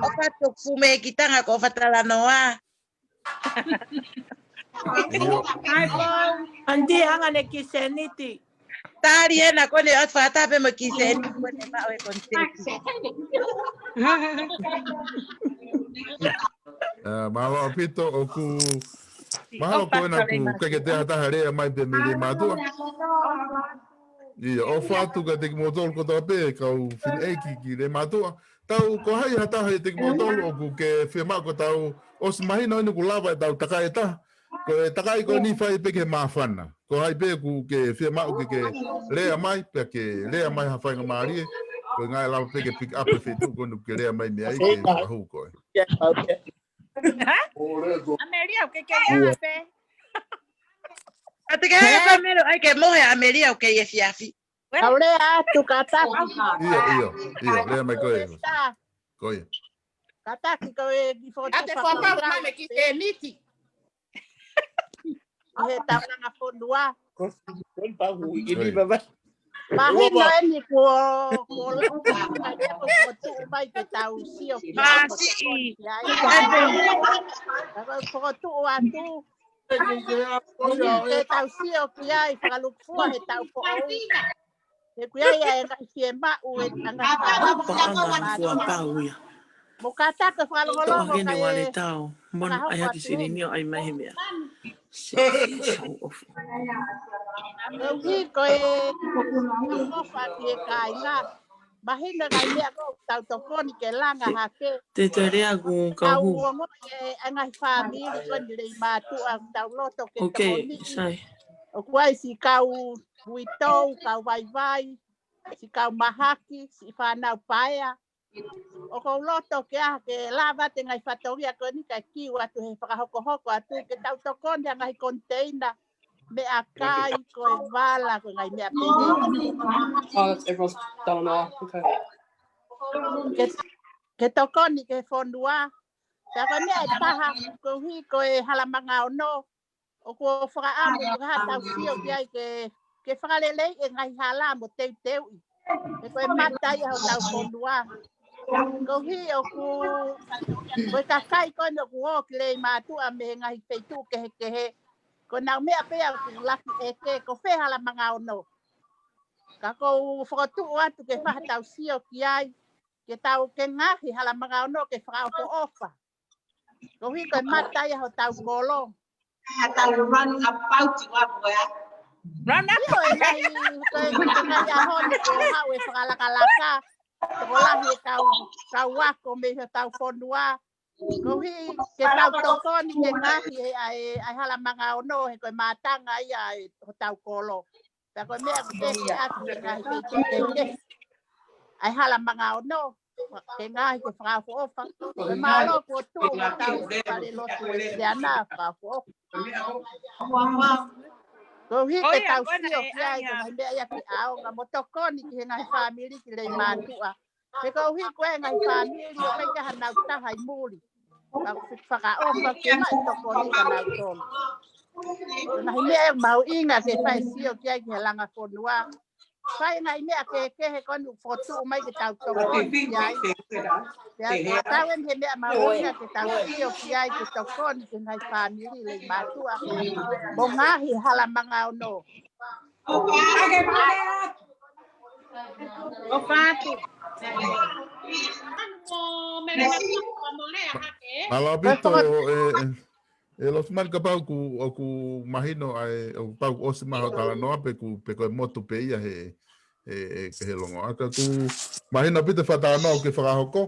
ʻOfa atu Fumekitanga ko ʻOfa Talanoa. ʻIo. Anti hanga ne ki seniti. Tali ena ko ʻene ʻoatu fakataha pē mo ki seniti ko ʻene maʻu e koniseti. Ā, mālō ʻaupito ʻoku, mahalo ko ena ʻoku ʻikai ke toe ʻi ai ha taha lea mai pē mei Leimātuʻa. ʻIo, ʻofa atu kiate kimoutolu kotoa pē, kau fineʻeiki ki Leimātuʻa. Tau, ko hai ha taha ʻiate kimoutolu ʻoku ke fiemaʻu ko tau ʻosi mahino eni ʻoku lava ʻetau takai ʻe taha. Ko e takai ko eni fai pē ke māfana. Ko hai pē ʻoku ke fiemaʻu ke ke lea mai, pea ke lea mai ha faingamālie. Ko e ngaahi lava pē ke pick up e feituʻu ko eni ʻoku ke lea mai mei ai ke fahu koe. ʻAmelia, ʻoku ke kei ʻalu pē. ʻA te ke hanga pē melo ai ke mohe ʻAmelia ʻoku kei efiafi. Kau lea atu kātaki. ʻIo, ʻio, ʻio, lea mai koe. Ko ia. Kātaki ko e ki fotu. ʻA te fakapapau mai me ki seniti. ʻI he taulanga fonua. Ko, ko pahu i ni baba. Mahino eni kuo, kuo lau ka te ko fotu mai ke tau sio ki ai. Māsiʻi. Ka ko fotu atu. Ke tau sio ki ai, fakalukufua he taʻu foʻou. He ʻoku ʻi ai e ngaahi fiemaʻu e ngaahi paʻanga fua pau ia. Mo kātaki fakalongolongo ke ne wale tau. Mona ai haki sininio ai mai he meʻa. Koeʻuhi ko e ʻofa ki he kāinga. Mahino ngaahi meʻa ko ʻoku tau tokoni ke langa hake. Te te lea ku kau hu. Au ongo e ngaahi fāmili ko eni Leimātuʻa tau loto ke tokoni. ʻOku ʻi ai siʻi kau uitou, kau vaivai, siʻi kau mahaki, siʻi fānau paea. ʻOku ou loto ke ʻai ke lava ʻa e ngaahi fatongia ko eni kae kiu atu he fakahokohoko atu ke tau tokoni ʻa e ngaahi koniteina, meʻakai, ko e vala, ko e ngaahi meʻa pehē. Oh, that's everyone's done now. Okay. Ke, ke tokoni ki he fonua. Pea ko e meʻa ʻe taha, koeʻuhi ko e Hala Manga Ono, ʻoku ou fakaʻamu ke ha tau sio ki ai ke, ke fakaleleiʻi e ngaahi hala mo teuteuʻi. He ko e mata ia hotau fonua. Koeʻuhi ʻoku, ko e kakai ko eni ʻoku ō ki Leimātuʻa mei he ngaahi feituʻu kehekehe. Ko ʻenau meʻa pē ʻoku laki ʻeke, ko fē Hala Manga Ono. Ka ʻoku ou fokotuʻu atu ke ha tau sio ki ai, ke tau ke ngaohi Hala Manga Ono ke fakaʻofoʻofa. Koeʻuhi ko e mata ia hotau kolo. Ka tau run about ua ko ē. Run about. ʻIo, e ngaahi, ko e ngaahi ʻaho ni ko e haʻu e fakalakalaka. Tokolahi e kau, kau ako mei hotau fonua. Koeʻuhi ke tau tokoni ki he ngaahi ʻa e, ʻa e hala manga ono, he ko e mātanga ia ʻa e hotau kolo. Pea ko e meʻa ko e ʻeke atu ki he ngaahi feituʻu kehekehe ʻa e hala manga ono, ke ngaahi ke fakaʻofoʻofa. Ko e mālō kuo tuʻu ʻa hotau fale lotu ʻi Siana fakaʻofoʻofa. Koeʻuhi ke tau sio ki ai, ko e ngaahi meʻa ia ke ʻaonga mo tokoni ki he ngaahi fāmili ki Leimātuʻa. He koeʻuhi ko e ngaahi fāmili ʻoku ʻikai ke ʻi ai hanau taha ʻi muli. Pea ʻoku fakaʻofa ke maʻu tokoni kia nautolu. Ko e ngaahi meʻa ʻoku mahuʻinga ke fai sio ki ai ki he langa fonua. Fai ngaahi meʻa kehekehe ko eni ʻoku fokotuʻu mai ke tau tokoni ki ai. Pea ko e tau eni he meʻa mahuʻinga ke tau sio ki ai ke tokoni ki he ngaahi fāmili Leimātuʻa. Mo ngaahi hala manga ono. ʻOfa atu. Mālō ʻaupito, ʻe, ʻe, ʻe Losimani, kapau ʻoku, ʻoku mahino ai, ʻoku pau kuo ʻosi mai hoʻo talanoa pe ʻoku, pe ko e motu pē ia he, he, he, he longoaʻa. Ka ʻoku mahino ʻaupito e fakatalanoa ʻoku ke fakahoko,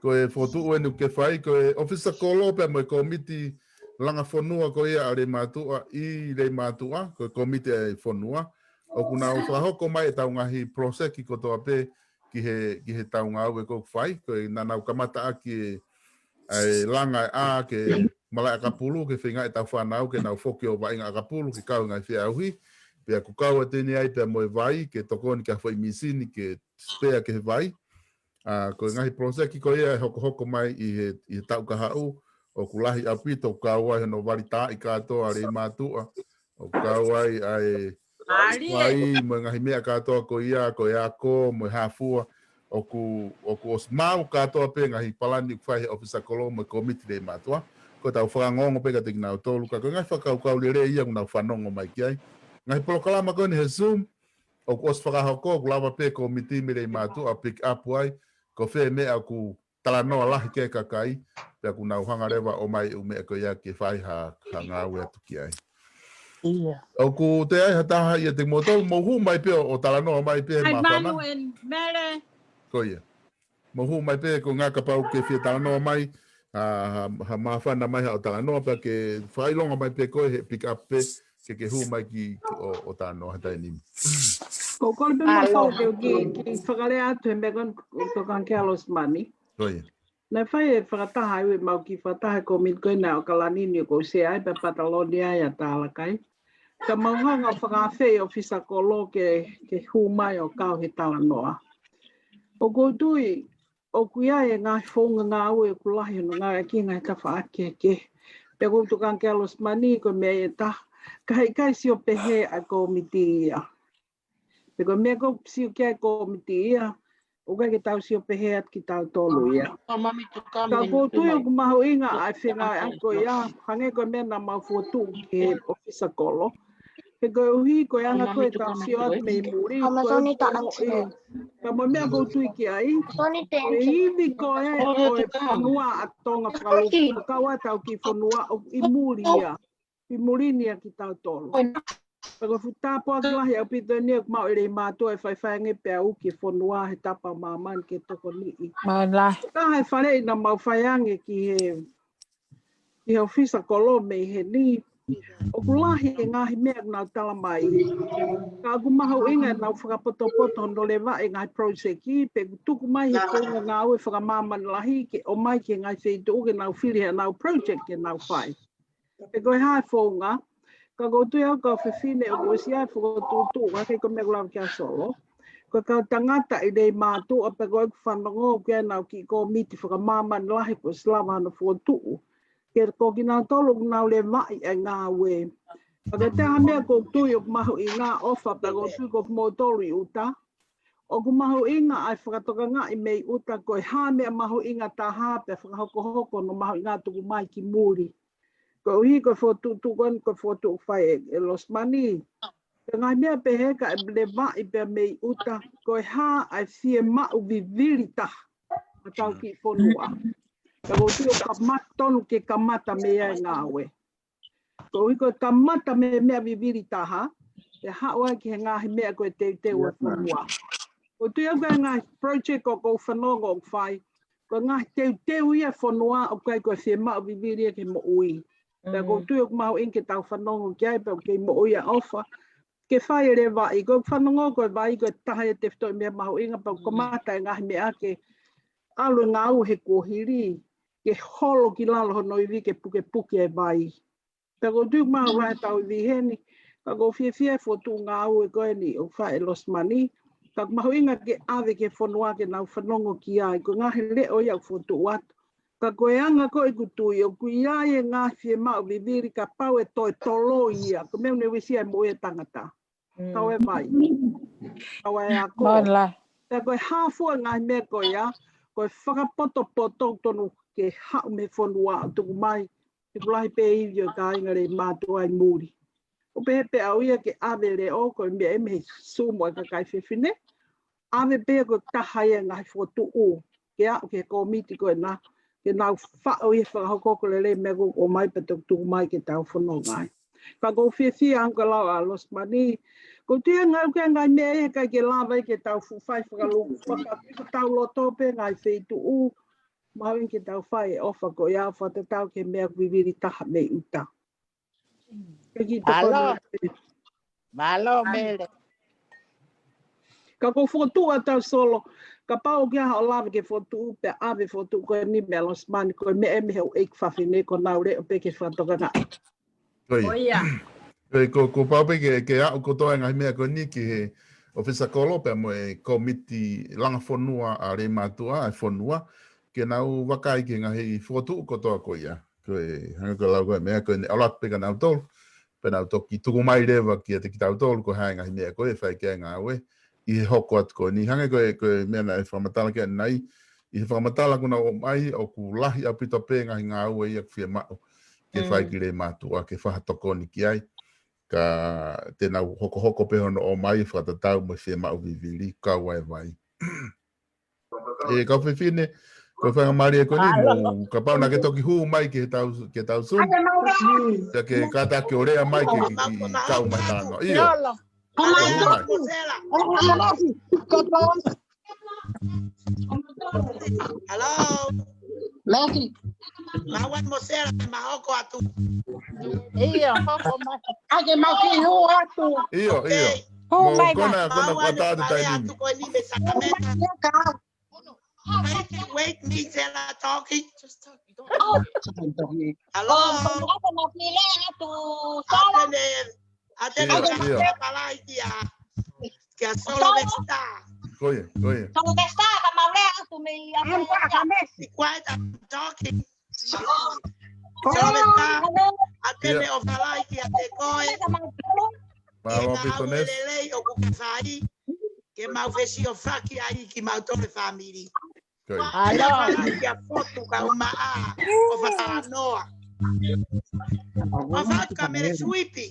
ko e fokotuʻu eni ʻoku ke fai, ko e ʻofisa kolo pea mo e kōmiti langa fonua ko ia ʻa Leimātuʻa, ʻi Leimātuʻa, ko e kōmiti ʻa e fonua, ʻoku nau fakahoko mai ʻetau ngaahi poloseki kotoa pē ki he, ki he tau ngāue ʻoku fai, ko e naʻa nau kamata ʻaki e, ʻa e langa e ʻā ki he malaʻe ʻakapulu, ke feinga ʻetau fānau ke nau foki ʻo vaʻinga ʻakapulu, ke kau he ngaahi feʻauhi, pea ʻoku kau atu eni ai pea mo e vai, ke tokoni ki ha foʻi mīsini, ke spare ki he vai. ʻA, ko e ngaahi poloseki ko ia ʻe hokohoko mai ʻi he, ʻi he taʻu kahaʻu, ʻoku lahi ʻaupito, ʻoku kau ai hono vali taaʻi kātoa ʻa Leimātuʻa, ʻoku kau ai ʻa e vai mo e ngaahi meʻa kātoa ko ia, ko e ako, mo e hā fua, ʻoku, ʻoku ʻosi maʻu kātoa pē ngaahi palani ʻoku fai he ʻofisa kolo mo e kōmiti Leimātuʻa. Ko ʻetau fanongo pē kiate kinautolu, ka ko e ngaahi fakakaukau lelei ia ʻoku nau fanongo mai ki ai. Ngaahi polokalama ko eni he Zoom, ʻoku ʻosi fakahoko, ʻoku lava pē kōmiti mei Leimātuʻa ʻo pick up ai, ko fē meʻa ʻoku talanoa lahi ki ai e kakai, pea ʻoku nau hanga leva ʻo ʻomai e ʻū meʻa ko ia ke fai ha, ha ngāue atu ki ai. ʻOku toe ʻi ai ha taha ʻiate kimoutolu, mou hū mai pē ʻo, ʻo talanoa mai pē he māfana. Ko ia. Mou hū mai pē ko e ʻuhinga kapau ʻoku ke fie talanoa mai, ha, ha, ha māfana mai haʻo talanoa, pea ke fakaʻilonga mai pē koe he pick up pē, ke ke hū mai ki, ʻo, ʻo talanoa he taimi ni. Ko e kole pē mautolu ke, ke, ke fakalea atu he meʻa ko eni, tokanga kia Losimani. Ko ia. Naʻe fai e fakataha, ʻa ia ʻoku mau kiʻi fakataha he kōmiti ko ena ʻo ʻAokalani ni ʻoku ou sea ai pea Pataloni ai ʻa Talakai. Ka mau hanga ʻo fakaafeʻi e ʻofisa kolo ke, ke hū mai ʻo kau he talanoa. ʻOku ou tui, ʻoku ʻi ai e ngaahi founga ngāue ʻoku lahi hono ngāueʻaki he ngaahi tafaʻaki kehekehe. Pea ʻoku ou tokanga kia Losimani ko e meʻa ia ʻe taha. Ka heʻikai sio pehē ʻa e kōmiti ia. Pea ko e meʻa ʻoku sio ki ai e kōmiti ia, ʻoku ʻikai ke tau sio pehē atu kitautolu ia. Ka ʻoku ou tui ʻoku mahuʻinga ʻa e fengāueʻaki ko ia, hangē ko e meʻa naʻa mau fokotuʻu ki he ʻofisa kolo. He koeʻuhi ko e anga ko ē ʻetau sio atu mei muli, ko e fonua ia. Ka mo e meʻa ʻoku ou tui ki ai, ko e ivi ko ē ʻo e fonua ʻa Tonga fakalūkufua, kau ai ʻetau kiʻi fonua ʻoku ʻi muli ia. ʻI muli ni ʻa kitautolu. Pea ko e fuʻu tāpuaki lahi ʻaupito eni ʻoku maʻu ʻe Leimātuʻa ʻe faifai ange pea uki e fonua he tapa ʻo māmani ke tokoniʻi. Ka he faleʻi naʻa mau fai ange ki he, ki he ʻofisa kolo mei heni. ʻOku lahi e ngaahi meʻa ʻoku nau tala mai. Ka ʻoku mahuʻinga ʻenau fakapotopoto hono levaʻi e ngaahi project, pea ʻoku tuku mai he founga ngāue fakamāmani lahi ke ʻomai ki he ngaahi feituʻu ke nau fili haʻanau project ke nau fai. Pe ko e hā e founga, ka ʻoku ou tui au kau fefine ʻoku ʻosi ʻi ai e fokotuʻutuʻu, ʻa ia ko e meʻa ʻoku lava kia Solo. Ko e kau tangata ʻi Leimātuʻa pe ko ʻeku fanongo ʻoku ʻi ai ʻenau kiʻi kōmiti fakamāmani lahi kuo ʻosi lava hono fokotuʻu. Ke ko kinautolu ʻoku nau levaʻi e ngāue. Ka ko e taha meʻa ʻoku ou tui ʻoku mahuʻinga ʻofa pea ʻoku ou tui ko kimoutolu ʻi ʻuta. ʻOku mahuʻinga ʻa e fakatokangaʻi mei ʻuta ko e hā e meʻa mahuʻinga taha pea fakahokohoko hono mahuʻinga tuku mai ki muli. Koeʻuhi ko e fokotuʻutuʻu ko eni, ko e fokotuʻu ʻoku fai ʻe, ʻe Losimani. Ko e ngaahi meʻa pehē ka ʻe levaʻi pea mei ʻuta, ko e hā ʻa e fiemaʻu vivili taha ʻa hotau kiʻi fonua. Ka ʻoku ou tui ʻoku kamata tonu ke kamata mei ai e ngāue. Koeʻuhi ko e kamata mei he meʻa vivili taha, ʻe haʻu ai ki he ngaahi meʻa ko e teuteu ʻo e fonua. ʻOku ou tui au ko e ngaahi project ʻoku ou fanongo ʻoku fai, Ko e ngaahi teuteu ia e fonua ʻoku ʻikai ko e fiemaʻu vivili ia ki he moʻui. Pea ʻoku ou tui ʻoku mahuʻinga ke tau fanongo ki ai, pea ʻoku kei moʻui ʻa ʻOfa. Ke fai e levaʻi, ko e fanongo ko e vai, ko e taha ia e tefitoʻi meʻa mahuʻinga, pea ʻoku kamata e ngaahi meʻa ke ʻalu e ngāue he kuohili, ke holo ki lalo hono ivi ke pukepuke e vai. Pea ʻoku ou tui ʻoku mahuʻinga he tau ivi heni, ka ʻoku ou fiefia he fokotuʻu ngāue ko eni ʻoku fai ʻe Losimani, ka ʻoku mahuʻinga ke ʻave ki he fonua ke nau fanongo ki ai, ko e ngaahi leʻo ia ʻoku fokotuʻu atu. Ka ko e anga ko ē ʻeku tui, ʻoku ʻi ai e ngaahi fiemaʻu vivili kapau ʻe toe toloi ia, ko e meʻa ʻoku ne uesia e moʻui e tangata. Kau e vai. Kau e ako. Pea ko e hā fua e ngaahi meʻa ko ia, ko e fakapotopoto tonu ke haʻu mei he fonua ʻo tuku mai, he ʻoku lahi pē ivi ʻo e kāinga Leimātuʻa ʻi muli. ʻO pehē pē ʻe au ia ke ʻave leʻo ko e meʻa ʻe mei he Zoom ʻo e kakai fefine. ʻAve pē ia ko e taha ia e ngaahi fokotuʻu ke aʻu ki he kōmiti ko ena, ke nau faʻu ia he fakahoko ko e lelei e meʻa ʻoku ʻomai pea toki tuku mai ke tau fononga ai. Ka ʻoku ou fiefia ange ko e lau ʻa Losimani, ʻoku ou tui ʻe ngāue ki he ngaahi meʻa ia he ʻikai ke lava ia ke tau fuʻu fai fakalūkufua, ka ʻoku tau loto pē ngaahi feituʻu, mahuʻinga ke tau fai e ʻofa ko ia ʻo fakatatau ki he meʻa ʻoku vivili taha mei ʻuta. Mālō. Mālō, Mele. Ka ʻoku ou fokotuʻu atu au Solo, kapau ʻoku ʻi ai haʻo lave ke fokotuʻu pea ʻave fokotuʻu ko eni meia Losimani, ko e meʻa ʻe mei he ʻeiki fafine ko ʻenau leʻo pē ke fakatokangaʻi. Ko ia. Ko ia. Ko ia, ko, kuo pau pē ke, ke aʻu kotoa e ngaahi meʻa ko eni ki he ʻōfisa kolo pea mo e kōmiti langa fonua ʻa Leimātuʻa, ʻa e fonua, ke nau vakai ki he ngaahi fokotuʻu kotoa ko ia. Ko e hangē ko e lau ko e meʻa ko eni ʻalu atu pē kia nautolu. Pea nau toki tuku mai leva kiate kitautolu ko e hā e ngaahi meʻa ko ē ʻe fai ki ai e ngāue ʻi he hoko atu ko eni. Hangē ko e, ko e meʻa naʻe fakamatala ki ai ʻanenai, ʻi he fakamatala kuo nau ʻomai, ʻoku lahi ʻaupito pē ngaahi ngāue ia ʻoku fiemaʻu ke fai ki Leimātuʻa, ke fakatokoni ki ai. Ka te nau hokohoko pē hono ʻomai fakatatau mo e fiemaʻu vivili, kau ai e vai. ʻE kau fefine, ko e faingamālie ko eni mo, kapau naʻa ke toki hū mai ki he tau, ki he tau Zoom. Pea ke kātaki ʻo lea mai ke, ke, ke kau mai talanoa. ʻIo. Hū mai. Hello. Laki. Mau ʻai mo Sela, mau hoko atu. ʻIo, hoko mai. ʻAi ke mau kiʻi hū atu. ʻIo, ʻio. Hū mai kona, kona, mau ʻai kona atu ko eni mei Sacramento. Wait, wait, me Sela talking. Just talk. You don't. Hello. ʻAtene, ʻatene ʻio, ʻio. Kapalai kia, kia Solo Vesta. Ko ia, ko ia. Solo Vesta, ka mau lea atu mei ʻAmelika. Be quiet, I'm talking. Solo Vesta, ʻatene ʻo falai kiate koe. Mālō ʻaupito, Nes. Lelei ʻoku ke fai, ke mau fesiofaki ai kimautolu e fāmili. Ko ia. Ke lava ia fotu ka uma ʻa ʻo fakalanoa. ʻO fatu ka Mele Suipi.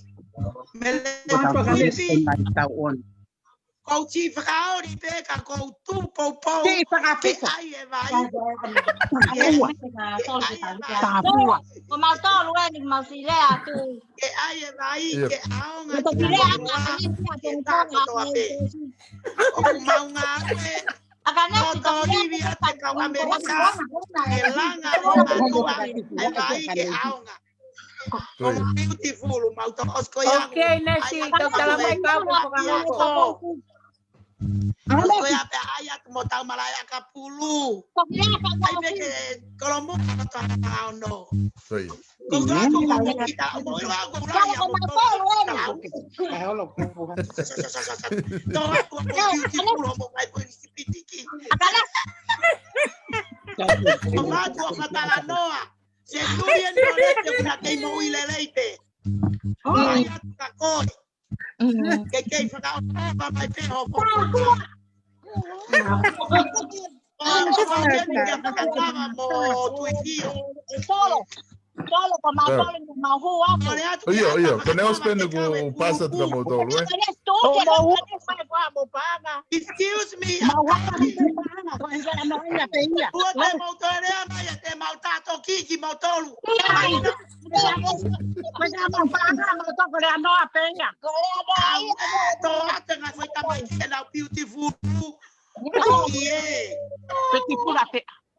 Mele Suipi. Ko u ti fakaoli pē ka ko u tū poupou ke ʻai e vai. Ke ʻai e vai. Ko mautolu eni mau si lea atu. Ke ʻai e vai, ke ʻaonga ki he ʻaonga, ke tā kotoa pē. ʻOku mau ngāue, ʻo tōlivi ʻa e kau ʻAmelika, ke langa ʻe mātuʻa e vai ke ʻaonga. Ko e beautiful, mau tō ʻosi ko ia. Okay, Nesi, tau tala mai kau ko fakahoko. Ko ia pea ʻai atu mo tau malaʻe ʻakapulu. ʻAi pē ke kolomu ka tau ono. Ko ia. Ko tau atu ka mo kita mo ila ko ula ia mo tau. Tau atu ko beautiful mo mai ko ni sipitiki. Ko atu ka talanoa. Se tui eni o lete kuna kei moʻui lelei pē. ʻAi atu ka koe. Ke kei fakaʻofa mai pē hopo. Solo, solo, ko mau solo, mau hū atu. ʻIo, ʻio, ko ʻene ʻosi pē ʻene kuo pasa atu kia moutolu, ē? Excuse me. Mau hū atu. Kuo te mau toe lea mai, te mau tātoki kimoutolu. Ko e hā mau paʻanga, mau toko lea noa pē ia. Ko lea noa ia. Tō atu e ngaahi foʻi tamaiki ʻenau beautiful. ʻIo. Beautiful ʻa pē.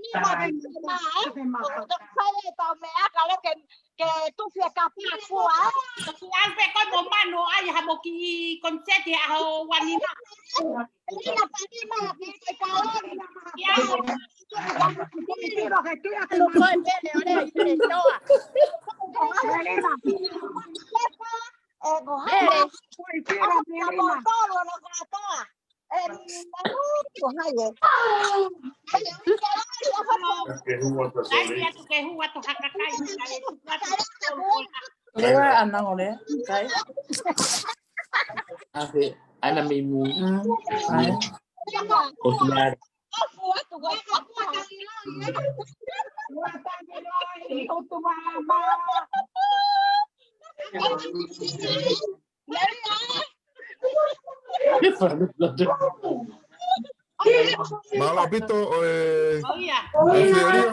Ni ma ke ma, ē? Ko ka fai e tau meʻa ka leke ke tufi e kapakua, ē? Ko ki au pē ko mo mano ai ha mo ki koniseti ha ho uanima. Ni na pani ma ke ke kalori. Ia. Lo koe pele ore i te toa. E ko hai. Ere. Ko i te ra pele ma. Tolo no ka toa. Ke hua to soli. Ke hua to hakakai. Lua ana ngole, kai. Afe, ana mi mu. Mm, ai. O si mare. Mālō ʻaupito ʻo e, ʻo e Filia.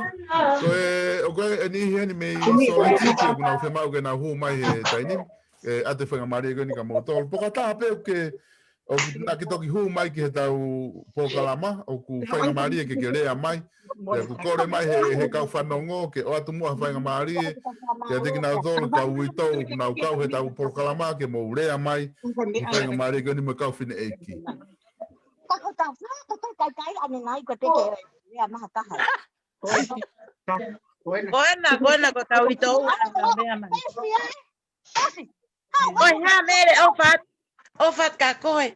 Ko e, ʻoku ʻi ai e niʻihi heni mei Salt Lake City, ʻoku nau fiemaʻu ke nau hū mai he taimi ni. ʻE, ʻoatu e faingamālie ko eni kia moutolu. Pea ko e taha pē ʻoku ke, ʻoku ke toki hū mai ki heʻetau polokalama, ʻoku faingamālie ke ke lea mai. Pea ʻoku kole mai he, he kau fanongo, ke ʻoatu muʻa ha faingamālie kiate kinautolu kau uitou, ʻoku nau kau heʻetau polokalama ke mou lea mai. Ko e faingamālie ko eni mo e kau fineʻeiki. Ka ko tau fā, ko tau kaikai ane nai ko te ke lea maha taha. Ko ena, ko ena ko tau uitou, ana lea mai. Ko e hā Mele, ʻofa atu, ʻofa atu kia koe.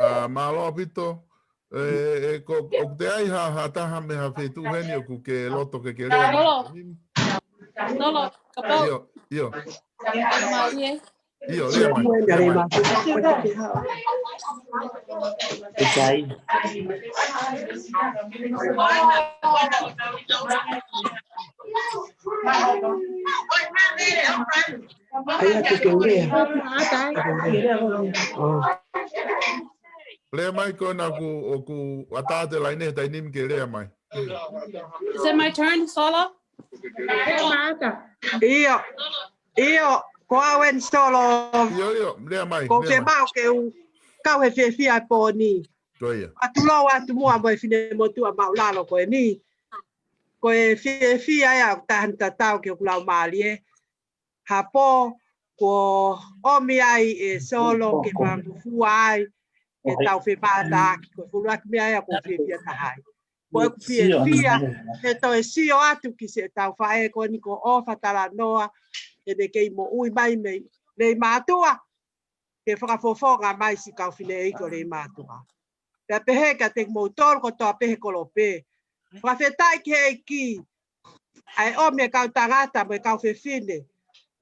Ā, mālō ʻaupito. ʻE, ʻe, ko, ʻoku ʻi ai ha, ha taha mei ha feituʻu heni ʻoku ke loto ke ke lea mai? Tolo, kapau. ʻIo, ʻio. Mālie. ʻIo, lea mai, lea mai. ʻIkai. ʻAi atu ke u lea. ʻO. Lea mai ko ena ʻoku, ʻoku ʻatā atu e laine he taimi ni ke lea mai. Is it my turn, Solo? ʻIo, ʻio, ko au eni Solo. ʻIo, ʻio, lea mai, ko lea ke mai. Mau ke u kau he fiefia e pō ni. Ko ia. Atu lou atu muʻa mo e finemotuʻa maʻulalo ko eni. Ko e fiefia ia ʻoku taha ni tatau ki hoku laumālie. Ha pō, kuo ʻomi ai e Solo ke fangofua ai, ke tau fepātaki, ko e fuʻu ʻuluaki meʻa ia ʻoku ou fiefia taha ai. Ko ʻeku fiefia, he toe sio atu ki siʻetau faʻē ko eni ko ʻOfa Talanoa, ʻene kei moʻui mai mei Leimātuʻa, ke fakafofonga mai siʻi kau fineʻeiki ʻo Leimātuʻa. Pea pehē kiate kimoutolu kotoa pē he kolope. Fakafetaʻi ki he ʻEiki, ʻa e ʻomi e kau tangata mo e kau fefine.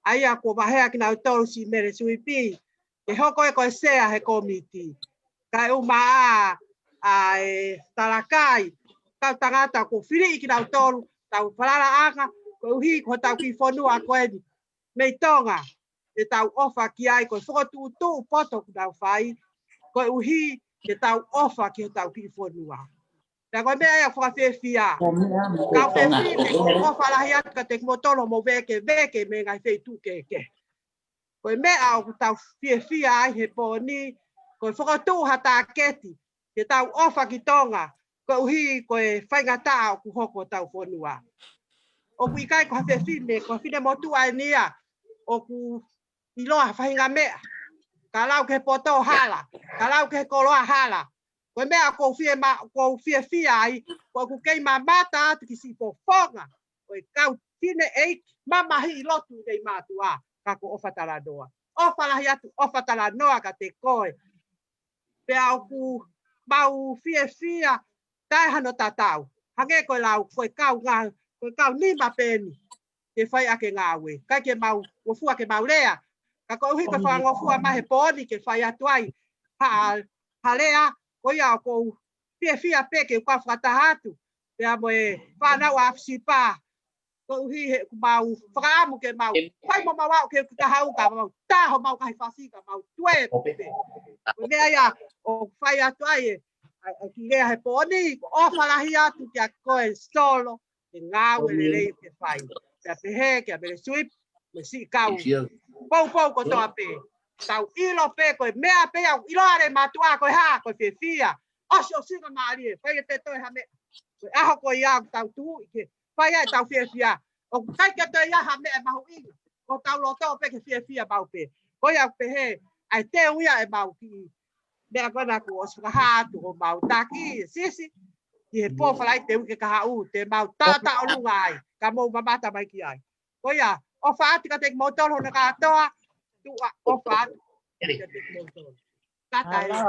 ʻA ia kuo vaheʻi kinautolu siʻi Mele Suipi, ke hoko ia ko e sea he kōmiti. Kae ʻumaʻā ʻa e talakai, kau tangata kuo filiʻi kinautolu, tau falalaʻanga, koeʻuhi ko hotau kiʻi fonua ko eni mei Tonga, ke tau ʻofa ki ai, ko e fokotuʻutuʻu poto ʻoku nau fai, koeʻuhi ke tau ʻofa ki hotau kiʻi fonua. Pea ko e meʻa ia ʻoku ou fiefia. Kau fefine, ʻoku ou ʻofa lahi atu kiate kimoutolu hoʻomou vēkeveke mei he ngaahi feituʻu kehekehe. Ko e meʻa ʻoku tau fiefia ai he pō ni, ko e fokotuʻu ha tāketi, ke tau ʻofa ki Tonga, koeʻuhi ko e faingataʻa ʻoku hoko hotau fonua. ʻOku ʻikai ko ha fefine, ko ha finemotuʻa eni ia ʻoku ʻiloa ha faʻahinga meʻa. Ka lau ki he poto hala, ka lau ki he koloa hala. Ko e meʻa ʻoku ou fie ma-, ʻoku ou fiefia ai, ko ʻeku kei mamata atu ki siʻi fofonga ʻo e kau fineʻeiki mamahiʻi lotu ʻi Leimātuʻa, ka ko ʻOfa Talanoa. ʻOfa lahi atu, ʻOfa Talanoa kiate koe. Pea ʻoku mau fiefia, taʻe hano tatau. Hangē ko e lau, ko e kau ngā, ko e kau nima pē eni ke fai ʻaki e ngāue. ʻIkai ke mau, ngofua ke mau lea. Ka koeʻuhi ko e fakangofua mai he pō ni ke fai atu ai ha, ha lea, ko ia ʻoku ou fiefia pē ke u kau fakataha atu. Pea mo e fānau ʻa ʻAfisipa, koeʻuhi he ʻoku mau fakaʻamu ke mau fai mo mau aʻu ki he kahaʻu ka mau taho mau kahi fasi ka mau tuē pē. Ko e meʻa ia ʻoku fai atu ai e, ʻa, ʻa e kiʻi lea he pō ni, ʻofa lahi atu kia koe Solo, he ngāue lelei ʻoku ke fai. Pea pehē kia Mele Suipi, mo e siʻi kau poupou kotoa pē. Tau ʻilo pē ko e meʻa pē ia ʻoku ʻiloa ʻe Leimātuʻa ko e hā, ko e fiefia. ʻOsi ʻosi ka mālie, fai e te toe ha meʻa. Ko e ʻaho ko ia ʻoku tau tuʻu ʻi ke fai ai ʻetau fiefia. ʻOku ʻikai ke toe ʻi ai ha meʻa mahuʻinga. Ko hotau loto pē ke fiefia maʻu pē. Ko ia ʻoku pehē, ʻa e teu ia ʻemau kiʻi meʻa ko ena kuo ʻosi fakahā atu homau taki, sisi. Ki he pō Falaite uike kahaʻu, te mau tata ʻolunga ai, ka mou mamata mai ki ai. Ko ia, ʻofa atu kiate kimoutolu hono kātoa, tuʻa ʻofa atu kiate kimoutolu. Tata e.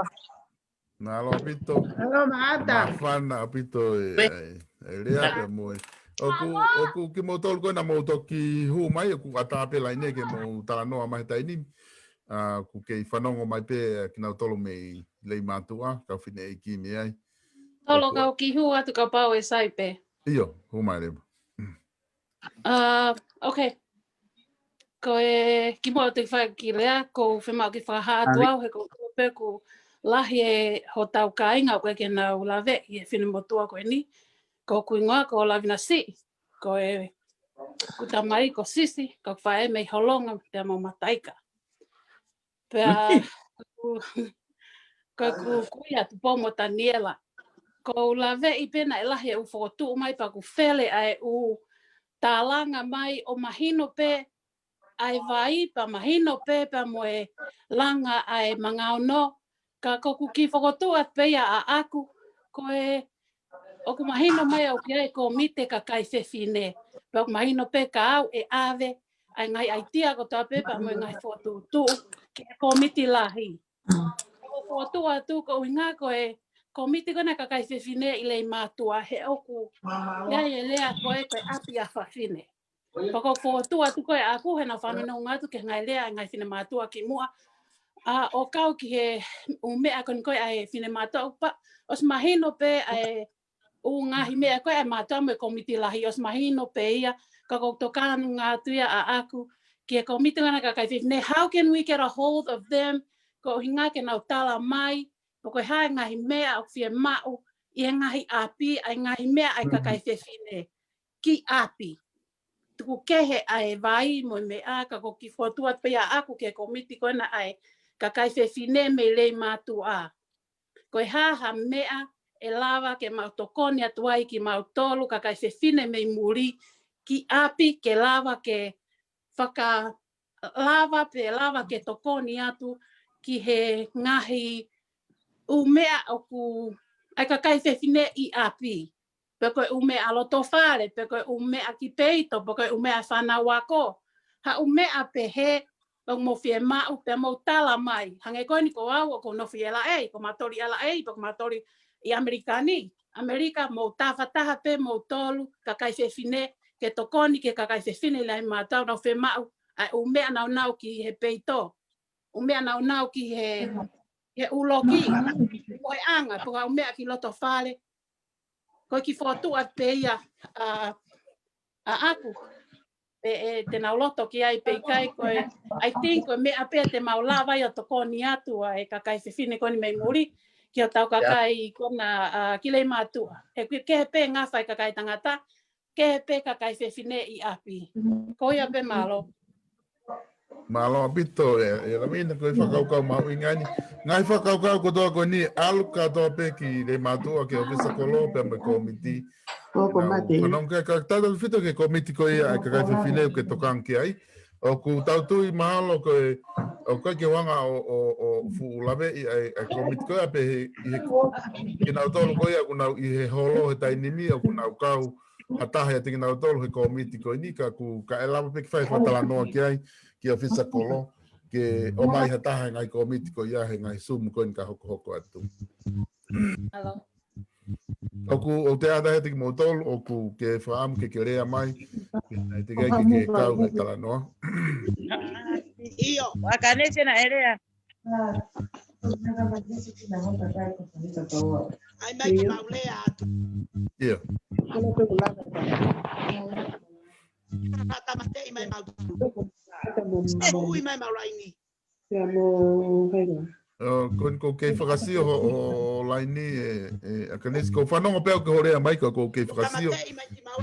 Mālō ʻaupito. Mālō Maʻata. Māfana ʻaupito e, e, e lea pea mo e. ʻOku, ʻoku kimoutolu ko ena mou toki hū mai, ʻoku ʻatā pē laine ke mou talanoa mai he taimi ni. ʻA, ʻoku kei fanongo mai pē, ʻa, kinautolu mei Leimātuʻa, kau fineʻeiki mei ai. Solo, kau kiʻi hū atu kapau ʻe sai pē. ʻIo, hū mai leva. ʻA, ok. Ko e kimuʻa ʻoku ou fai ki lea, ʻoku ou fiemaʻu ke fakahā atu au, he ko e pē ʻoku lahi e hotau kāinga ʻoku ʻikai ke nau laveʻi e finemotuʻa ko eni. Ko hoku hingoa ko Lavina Siʻi, ko e, ʻeku tamai ko Sisi, ko e faʻē mei Holonga, pea mo Mataika. Pea, ko, ko, ko ia Tupou mo Taniela. ʻOku ou laveʻi pē naʻe lahi e ʻū fokotuʻu mai pea ʻoku fele ʻa e ʻū tālanga mai ʻo mahino pē ʻa e vai pea mahino pē pea mo e langa ʻa e mangaono. Ka ko ʻeku kiʻi fokotuʻu atu pē ia ʻaʻaku, ko e ʻoku mahino mai ʻoku ʻi ai e kōmiti kakai fefine. Pea ʻoku mahino pē ka au ʻe ʻave ʻa e ngaahi ʻaitia kotoa pē pea mo e ngaahi fokotuʻutuʻu ki he kōmiti lahi. ʻOku ou fokotuʻu atu ko e ʻuhinga ko e kōmiti ko ena kakai fefine ʻi Leimātuʻa he ʻoku ʻi ai e lea ko e ko e ʻapi ʻa fafine. Ko ʻeku fokotuʻu atu ko ē ʻaʻaku he naʻa ku fanongo atu ki he ngaahi lea ʻa e ngaahi finemātuʻa kimuʻa. ʻA, ʻo kau ki he ʻū meʻa ko eni ko ē ʻa e finemātuʻa ʻoku pau, ʻosi mahino pē ʻa e ʻū ngaahi meʻa ko ē ʻa e mātuʻa mo e kōmiti lahi, ʻosi mahino pē ia, ka ʻoku ou tokanga atu ia ʻaʻaku ki he kōmiti ko ena kakai fefine, how can we get a hold of them, ko e ʻuhinga ke nau tala mai pe ko e hā e ngaahi meʻa ʻoku fiemaʻu ʻi he ngaahi ʻapi, ʻa e ngaahi meʻa ʻa e kakai fefine ki ʻapi. Tuku kehe ʻa e vai mo e meʻa, ka ʻoku ou fokotuʻu atu pē ia ʻaʻaku ki he kōmiti ko ena ʻa e kakai fefine mei Leimātuʻa. Ko e hā ha meʻa ʻe lava ke mau tokoni atu ai kimautolu kakai fefine mei muli ki ʻapi ke lava ke faka-, lava pē lava ke tokoni atu ki he ngaahi ʻū meʻa ʻoku ʻa e kakai fefine ʻi ʻapi. Pe ko e ʻū meʻa loto fale, pe ko e ʻū meʻa ki peito, pe ko e ʻū meʻa fānau ako. Ha ʻū meʻa pehē ʻoku mou fiemaʻu pea mou tala mai. Hangē ko eni ko au ʻoku ou nofo ʻi L A, ko mautolu ʻi L A, pe ko mautolu ʻi ʻAmelika ni. ʻAmelika, mou tafataha pē moutolu kakai fefine ke tokoni ki he kakai fefine Leimātuʻa ʻoku nau fiemaʻu ʻa e ʻū meʻa naunau ki he peito. ʻŪ meʻa naunau ki he, he ʻū loki, mo e anga, pe ko e ʻū meʻa ki loto fale. Ko e kiʻi fokotuʻu atu pē ia ʻa, ʻaʻaku. ʻE, ʻe te nau loto ki ai pe ʻikai ko e, I think ko e meʻa pē te mau lava ai ʻo tokoni atu ʻa e kakai fefine ko eni mei muli, ki hotau kakai ko ena, ʻa, ki Leimātuʻa. He ke, kehe pē ngafa ʻa e kakai tangata, kehe pē kakai fefine ʻi ʻapi. Ko ia pē, mālō. Mālō ʻaupito, ʻe, ʻe Lavina, ko e fakakaukau mahuʻinga eni. Ngaahi fakakaukau kotoa ko eni, ʻalu kātoa pē ki Leimātuʻa ki he ʻōfisa kolo pea mo e kōmiti. Ko, ko Nau mate. Fanongo ki ai, ka tautautefito ki he kōmiti ko ia ʻa e kakai fefine ʻoku ke tokanga ki ai. ʻOku tau tui mahalo ko e, ʻoku ʻikai ke u hanga ʻo, ʻo, ʻo fuʻu laveʻi ʻa e, ʻa e kōmiti ko ia pehē ʻi he, kinautolu ko ia ʻoku nau ʻi he holo he taimi ni, ʻoku nau kau ha taha ʻiate kinautolu he kōmiti ko eni, ka ʻoku, ka ʻe lava pē ke fai fakatalanoa ki ai ki he ʻōfisa kolo, ke ʻomai ha taha he ngaahi kōmiti ko ia he ngaahi Zoom ko eni ka hokohoko atu. Hello. ʻOku, ʻoku te ʻatā he tiki moutolu, ʻoku ke fakaʻamu ke ke lea mai, naʻe teʻeki ai ke ke kau he talanoa. ʻIo. ʻA Kanesi naʻe lea. ʻAi mai ke mau lea atu. ʻIo. Tāmateʻi mai mau. Ui mai mau laini. ʻO, ko, ʻoku ou kei fakasio ho, ho laini ʻe, ʻe, ʻa Kanesi, ʻoku ou fanongo pē au ki hoʻo lea mai, ka ʻoku ou kei fakasio. Tāmateʻi mai ki mau.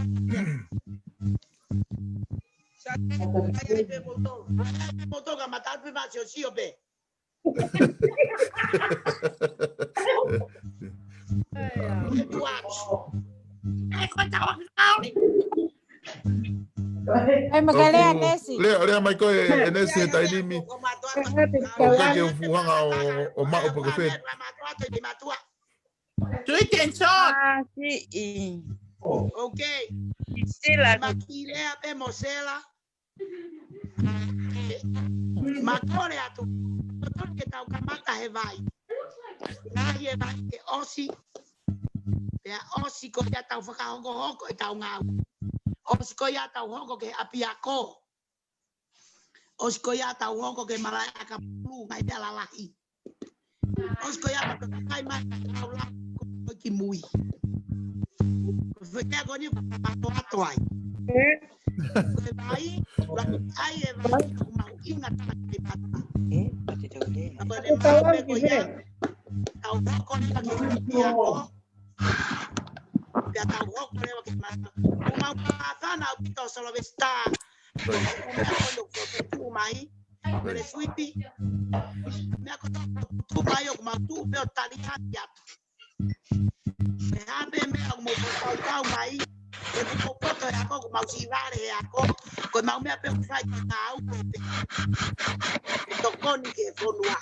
Sa, ai, ai, pē moutolu. Ai, ai, pē moutolu, ka mata pē ma sio, sio pē. ʻE, ko e tau ʻAmelika. ʻAi mai ke lea ʻa Nesi. Lea, lea mai koe ʻe Nesi he taimi ni. ʻOku ʻikai ke u fuʻu hanga ʻo, ʻo maʻu pe ko fē. Sweet and short. ʻA, siʻi. Okay. Sila. Ma kiʻi lea pē mo Sela. Ma kole atu. Totonu ke tau kamata he vai. Lahi e vai ke ʻosi. Pea ʻosi ko ia tau fakahokohoko ʻetau ngāue. ʻOsi ko ia tau hoko ki he ʻapiako. ʻOsi ko ia tau hoko ki he malaʻe ʻakapulu, ngaahi meʻa lalahi. ʻOsi ko ia tau kai mai, tau lau ko kimui. Ko e fekea ko eni ʻoku ou kakato ai. Ko e vai, ʻai e vai, ʻoku mau ʻinga tala kai mata. Ka ko e lea mai ko ia, tau hoko leva ki he ʻapiako. Pea tau hoko leva ki he mata. ʻOku mau kākana ʻaupito Solevesita. Ko e meʻa ko eni ʻoku tuʻu mai. Mele Suipi. Meʻa ko ē ʻoku tuʻu mai ʻoku mau tuʻu pē ʻo tali hake atu. Ko e hā pē meʻa ʻoku mou fakakaukau mai. He ʻoku mou poto he ako, ʻoku mau sivale he ako. Ko e mau meʻa pē ʻoku fai ka tau pē. Tokoni ki he fonua.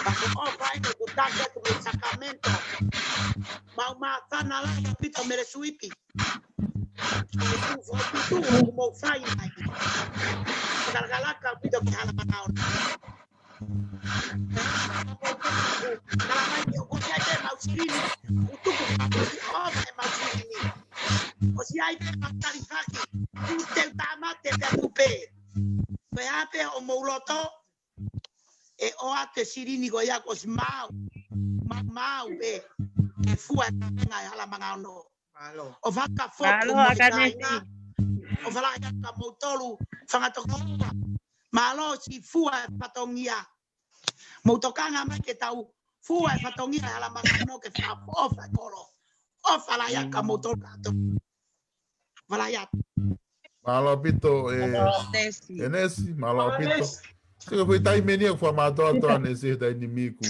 Ka ko e ʻofa eni ʻoku taki atu mei Sacramento. Mau māfana lahi ʻaupito Mele Suipi. Ko e fuʻu fokotuʻutuʻu ʻoku mou fai mai. Kalakalaka ʻaupito ki Hala Manaona. Kala mai ke ʻoku ʻi ai pē mau silini. ʻOku tuku ka ʻoku ʻi ʻova e mau silini. ʻOsi ʻi ai pē mau talifaki. Ko e ʻā pē ʻo mou loto, ʻe ʻoatu e silini ko ia kuo ʻosi maau. Ma-, maau pē. ʻE fua e patenga ʻe Hala Manga Ono. ʻO fakafoki mo Akanesi. ʻO fala ia ka mou tolu, fanga tokoua. Mālō siʻi fua e fatongia. Mou tokanga mai ke tau fua e fatongia ʻe Hala Manga Ono ke fakaʻofa e kolo. ʻO fala ia ka mou tolu ka to. Fala ia. Mālō ʻaupito, ʻe, ʻEnesi, mālō ʻaupito. Sio ko e taimi eni ʻoku fakamātoato ʻa ʻEnesi he taimi ni ʻoku.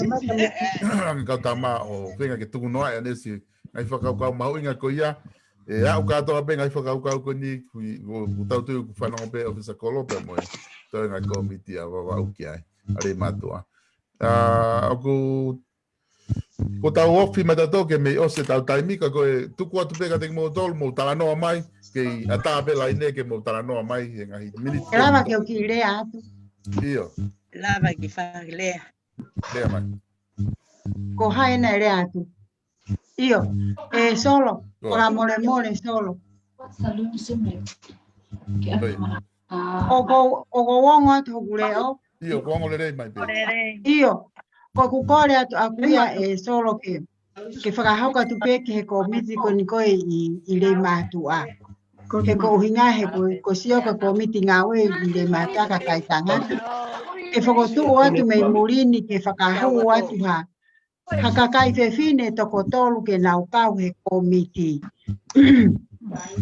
Kau tama ʻo feinga ke tuku noa ʻa ʻEnesi. Ngaahi fakakaukau mahuʻinga ko ia. ʻE aʻu kātoa pē ngaahi fakakaukau ko eni, ʻoku, ʻoku, ʻoku tau tui ʻoku fanongo pē ʻofisa kolo pea mo e. Toe ngaahi kōmiti ʻa Vavaʻu ki ai. ʻA Leimātuʻa. ʻA, ʻoku Ko tau ofi mai tautolu ke mei ʻosi ʻetau taimi ka ko e tuku atu pē kiate kimoutolu mou talanoa mai, kei ʻatā pē laine ke mou talanoa mai he ngaahi miniti. ʻE lava ke u kiʻi lea atu. ʻIo. Lava ke fai lea. Lea mai. Ko hai naʻe lea atu? ʻIo. ʻE Solo, fakamolemole Solo. ʻOku, ʻoku ou ongo atu hoku leʻo. ʻIo, ʻoku ongo lelei mai pē. ʻIo, ko ʻeku kole atu ʻaku ia ʻe Solo ke, ke fakahoko atu pē ki he kōmiti ko eni ko ē ʻi, ʻi Leimātuʻa. He ko e ʻuhinga he ko, ko e sio ko e kōmiti ngāue ʻi Leimātuʻa kakai tangata. Ke fokotuʻu atu mei muli ni ke fakahū atu ha ha kakai fefine toko tolu ke nau kau he kōmiti.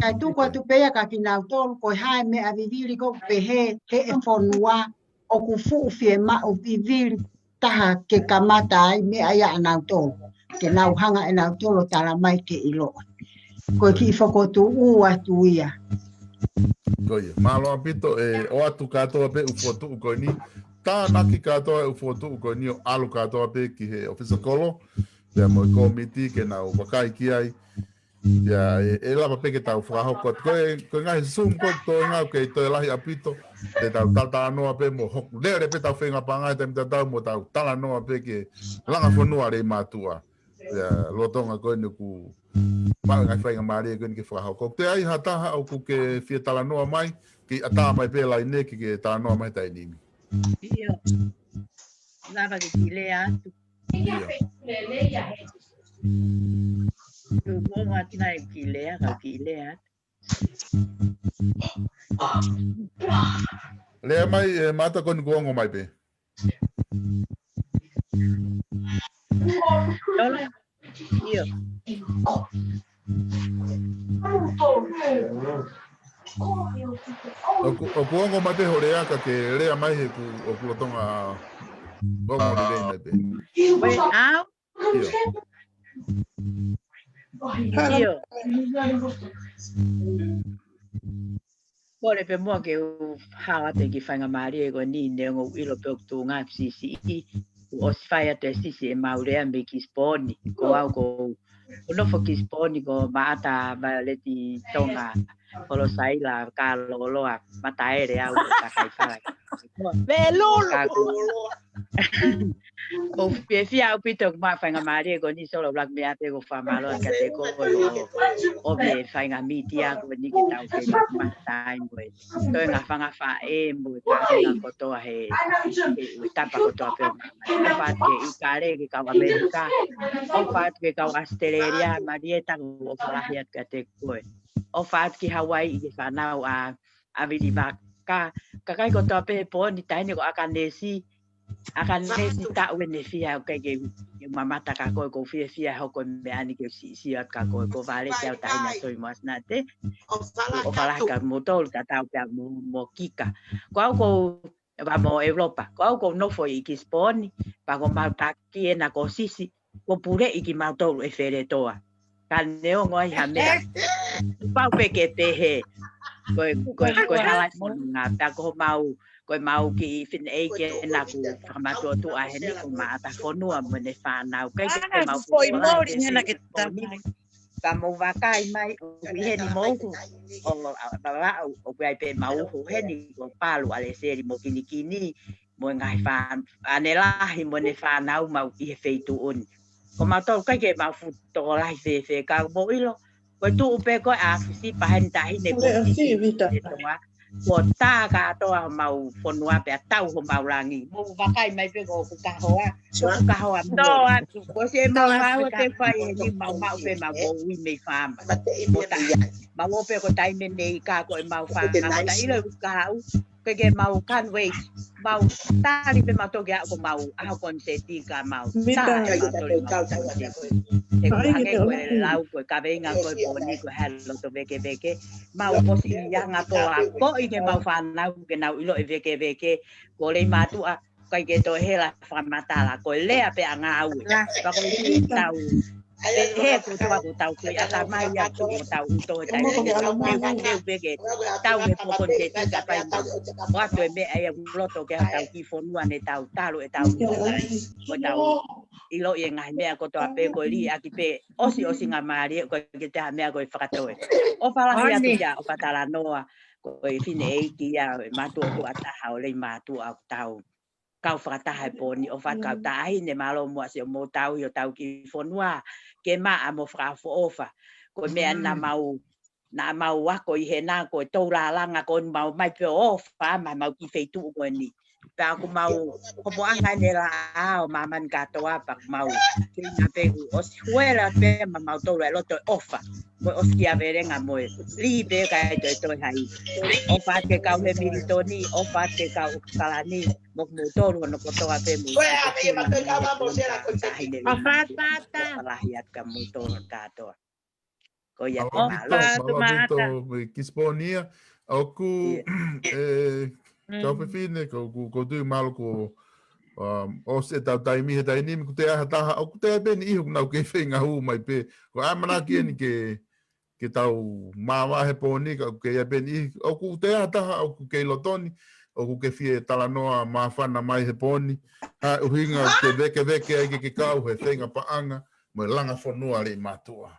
Kae tuku atu pē ia kia kinautolu ko e hā e meʻa vivili ko ē pehē he ʻe fonua ʻoku fuʻu fiemaʻu vivili taha ke kamata ai meʻa ia ʻanautolu. Ke nau hanga ʻe nautolu ʻo tala mai ke ʻiloʻi. Ko e kiʻi fokotuʻu atu ia. Ko ia. Mālō ʻaupito ʻe ʻoatu kātoa pē ʻū fokotuʻu ko eni. Tānaki kātoa e ʻū fokotuʻu ko eni ʻo ʻalu kātoa pē ki he ʻofisa kolo, pea mo e kōmiti ke nau vakai ki ai. Pea ʻe, ʻe lava pē ke tau fakahoko atu. Ko e, ko e ngaahi Zoom ko ē ʻoku toe ngāue ke toe lahi ʻaupito, te tau talanoa pē mo hoku lele pē tau feinga panga he taimi tatau mo tau talanoa pē ke langa fonua Leimātuʻa. Pea lolotonga ko eni ʻoku maʻu e ngaahi faingamālie ko eni ke fakahoko. Ko e ai ha taha ʻoku ke fie talanoa mai, ke ʻatā mai pē laine ke, ke talanoa mai he taimi ni. ʻIo. Lava ke kiʻi lea atu. ʻIo. Tuku atu naʻe kiʻi lea, kau kiʻi lea atu. Lea mai, ʻe Mata ko eni kuo ongo mai pē. ʻIo. ʻOku, ʻoku ongo mai pē ho lea ka ke lea mai he ʻoku, ʻoku lolotonga ongo lelei mai pē. Ko e au? ʻIo. ʻIo. Kole pē muʻa ke u hao atu e kiʻi faingamālie ko eni neongo ʻoku ʻilo pē ʻoku tuʻunga siʻisiʻi. Kuo ʻosi fai atu e sisi ʻemau lea mei Kisiponi. Ko au ʻoku ou nofo Kisiponi ko Maʻata Vaileti Tonga Kolosaila Kaloloa Mataele au ko e kakai fala. Melolo. ʻOku ou fiefia ʻaupito ʻoku maʻu faingamālie ko eni Solo, ʻuluaki meʻa pē ʻoku ou fakamālō atu kiate koe ʻo, ʻo e faingamītia ko eni ke tau fai matai mo e toenga fanga faʻē mo e kāinga kotoa he, he tapa kotoa pē. ʻOfa atu ki ʻItali, ki kau ʻAmelika. ʻOfa atu ki kau ʻAositelēlia, Malieta, ʻofa lahi atu kiate koe. ʻOfa atu ki Hauaiʻi ki he fānau ʻa, ʻa Vili Vaka. Kakai kotoa pē he pō ni, taʻahine ko ʻAkanesi, ʻAkanesi taʻu ʻeni fiha ʻoku ʻikai ke u mamata kia koe, ʻoku ou fiefia hoko e meʻa ni ke u siʻisiʻi atu kia koe, ko Valeti au taʻahine ʻa Soimoasinate. ʻOfa lahi kia moutolu, tatau pē mo, mo Kika. Ko au ʻoku ou, ʻa mo ʻEulopa. Ko au ʻoku ou nofo ʻi Kisiponi, pea ko homau taki ʻena ko Sisi, kuo puleʻi kimautolu ʻe Feletoa. Ka neongo ai ha meʻa. Pau pē ke pehē. Ko e, ko e, ko e hala e fononga. Pea ko homau, ko ʻemau kiʻi fineʻeiki ʻena ʻoku fakamātuʻotuʻa heni ko Maʻata Fonua mo ʻene fānau. ʻIkai ke mau foʻi moli hena ke tamai. Ka mou vakai mai, ʻoku ʻi heni mo ʻeku, ʻo, ʻa, ʻa, ʻa, ʻoku ʻi ai pē ʻemau uho heni, ko Palu, ʻAleseli mo Kinikini, mo e ngaahi fā-, ʻanelahi mo ʻene fānau mau ʻi he feituʻu ni. Ko mautolu ʻikai ke mau fuʻu tokolahi fēfē ka mou ʻilo. Ko e tuʻu pē ko ē ʻa Fusipa heni taʻahine ko Sisi Feletoa. Kuo tā kātoa homau fonua pea tau homau langi. Mou vakai mai pē ko ʻoku kahoa, ko ʻoku kahoa muʻa. Ko e se mau kahoa te fai eni mau maʻu pē mau ui mei faama. Mo tā, mau ō pē ko taimi nei ka ko e mau fanga, ko ta ilo ʻoku kahaʻu, ke ke mau can't wait. Mau tali pē mau toki aʻu ko mau ʻaho koniseti ka mau. Mita. Tā, mau toli mau koniseti. He ko e hangē ko e lau, ko e kaveinga, ko e pōni, ko e halo to vekeveke. Mau ʻosi ʻi anga toa, ko ʻi ke mau fānau, ke nau ʻilo e vekeveke, ko Leimātuʻa, kai ke toe hela fakamatala, ko e lea pē ʻa ngāue. Pea ko e tau, pehē ko toa ko tau kui ʻatamai atu ko tau uto e tai, ke tau keu, keu pē ke tau he poko te tika pai. ʻOatu e meʻa ia ʻoku loto ke ha tau ki fonua ne tau talu e tau. Ko tau ʻilo ʻi he ngaahi meʻa kotoa pē ko e liʻaki pē ʻosi ʻosi ngā mālie ko ke te ha meʻa ko e fakatoe. ʻOfa lahi atu kia ʻOfa Talanoa, ko e fineʻeiki ia, e mātuʻa tuʻa taha ʻo Leimātuʻa ʻoku tau kau fakataha he pōni ʻofa kau taʻahine mālō muʻa siʻo mo tau ʻi ʻo tau ki fonua, ke maʻa mo fakaʻofoʻofa. Ko e meʻa naʻa mau, naʻa mau ako ʻi hena ko e tou lālanga ko eni mau mai pē ʻofa ma mau ki feituʻu ko eni. Pea ʻoku mau hopoʻanga ʻene laʻā ʻo māmani kātoa pea ʻoku mau. Kei na pē ʻoku ʻosi huela pē ma mau tolu e loto e ʻofa. Mo e ʻosi kia velenga mo e. Lī pē ka e toe toe hai. ʻOfa te kau he Militoni, ʻofa te kau Kalani. Mo mo tolu hono kotoa pē mo. Ko e ʻa me ma te kau ma mo sera ko te. ʻOfa lahi atu kia mo tolu hono kātoa. Ko ia te mālō. Mālō ʻaupito, mālō ʻaupito, Kisipōnia. ʻOku, ʻe, kau fefine, ko, ko, ko tui mālō ko, um, ʻosi e tau taimi he taimi ni, ʻoku te aha taha, ʻoku te peni iho, nau kei feinga hū mai pē. Ko ʻamanaki eni ke, ke tau māvae he pōni, ka ʻoku kei peni iho, ʻoku te aha taha, ʻoku kei lotoni, ʻoku ke fie talanoa māfana mai he pōni. Ha ʻuhinga ke vekeveke ai ke ke kau, he feinga paʻanga, mo e langa fonua Leimātuʻa.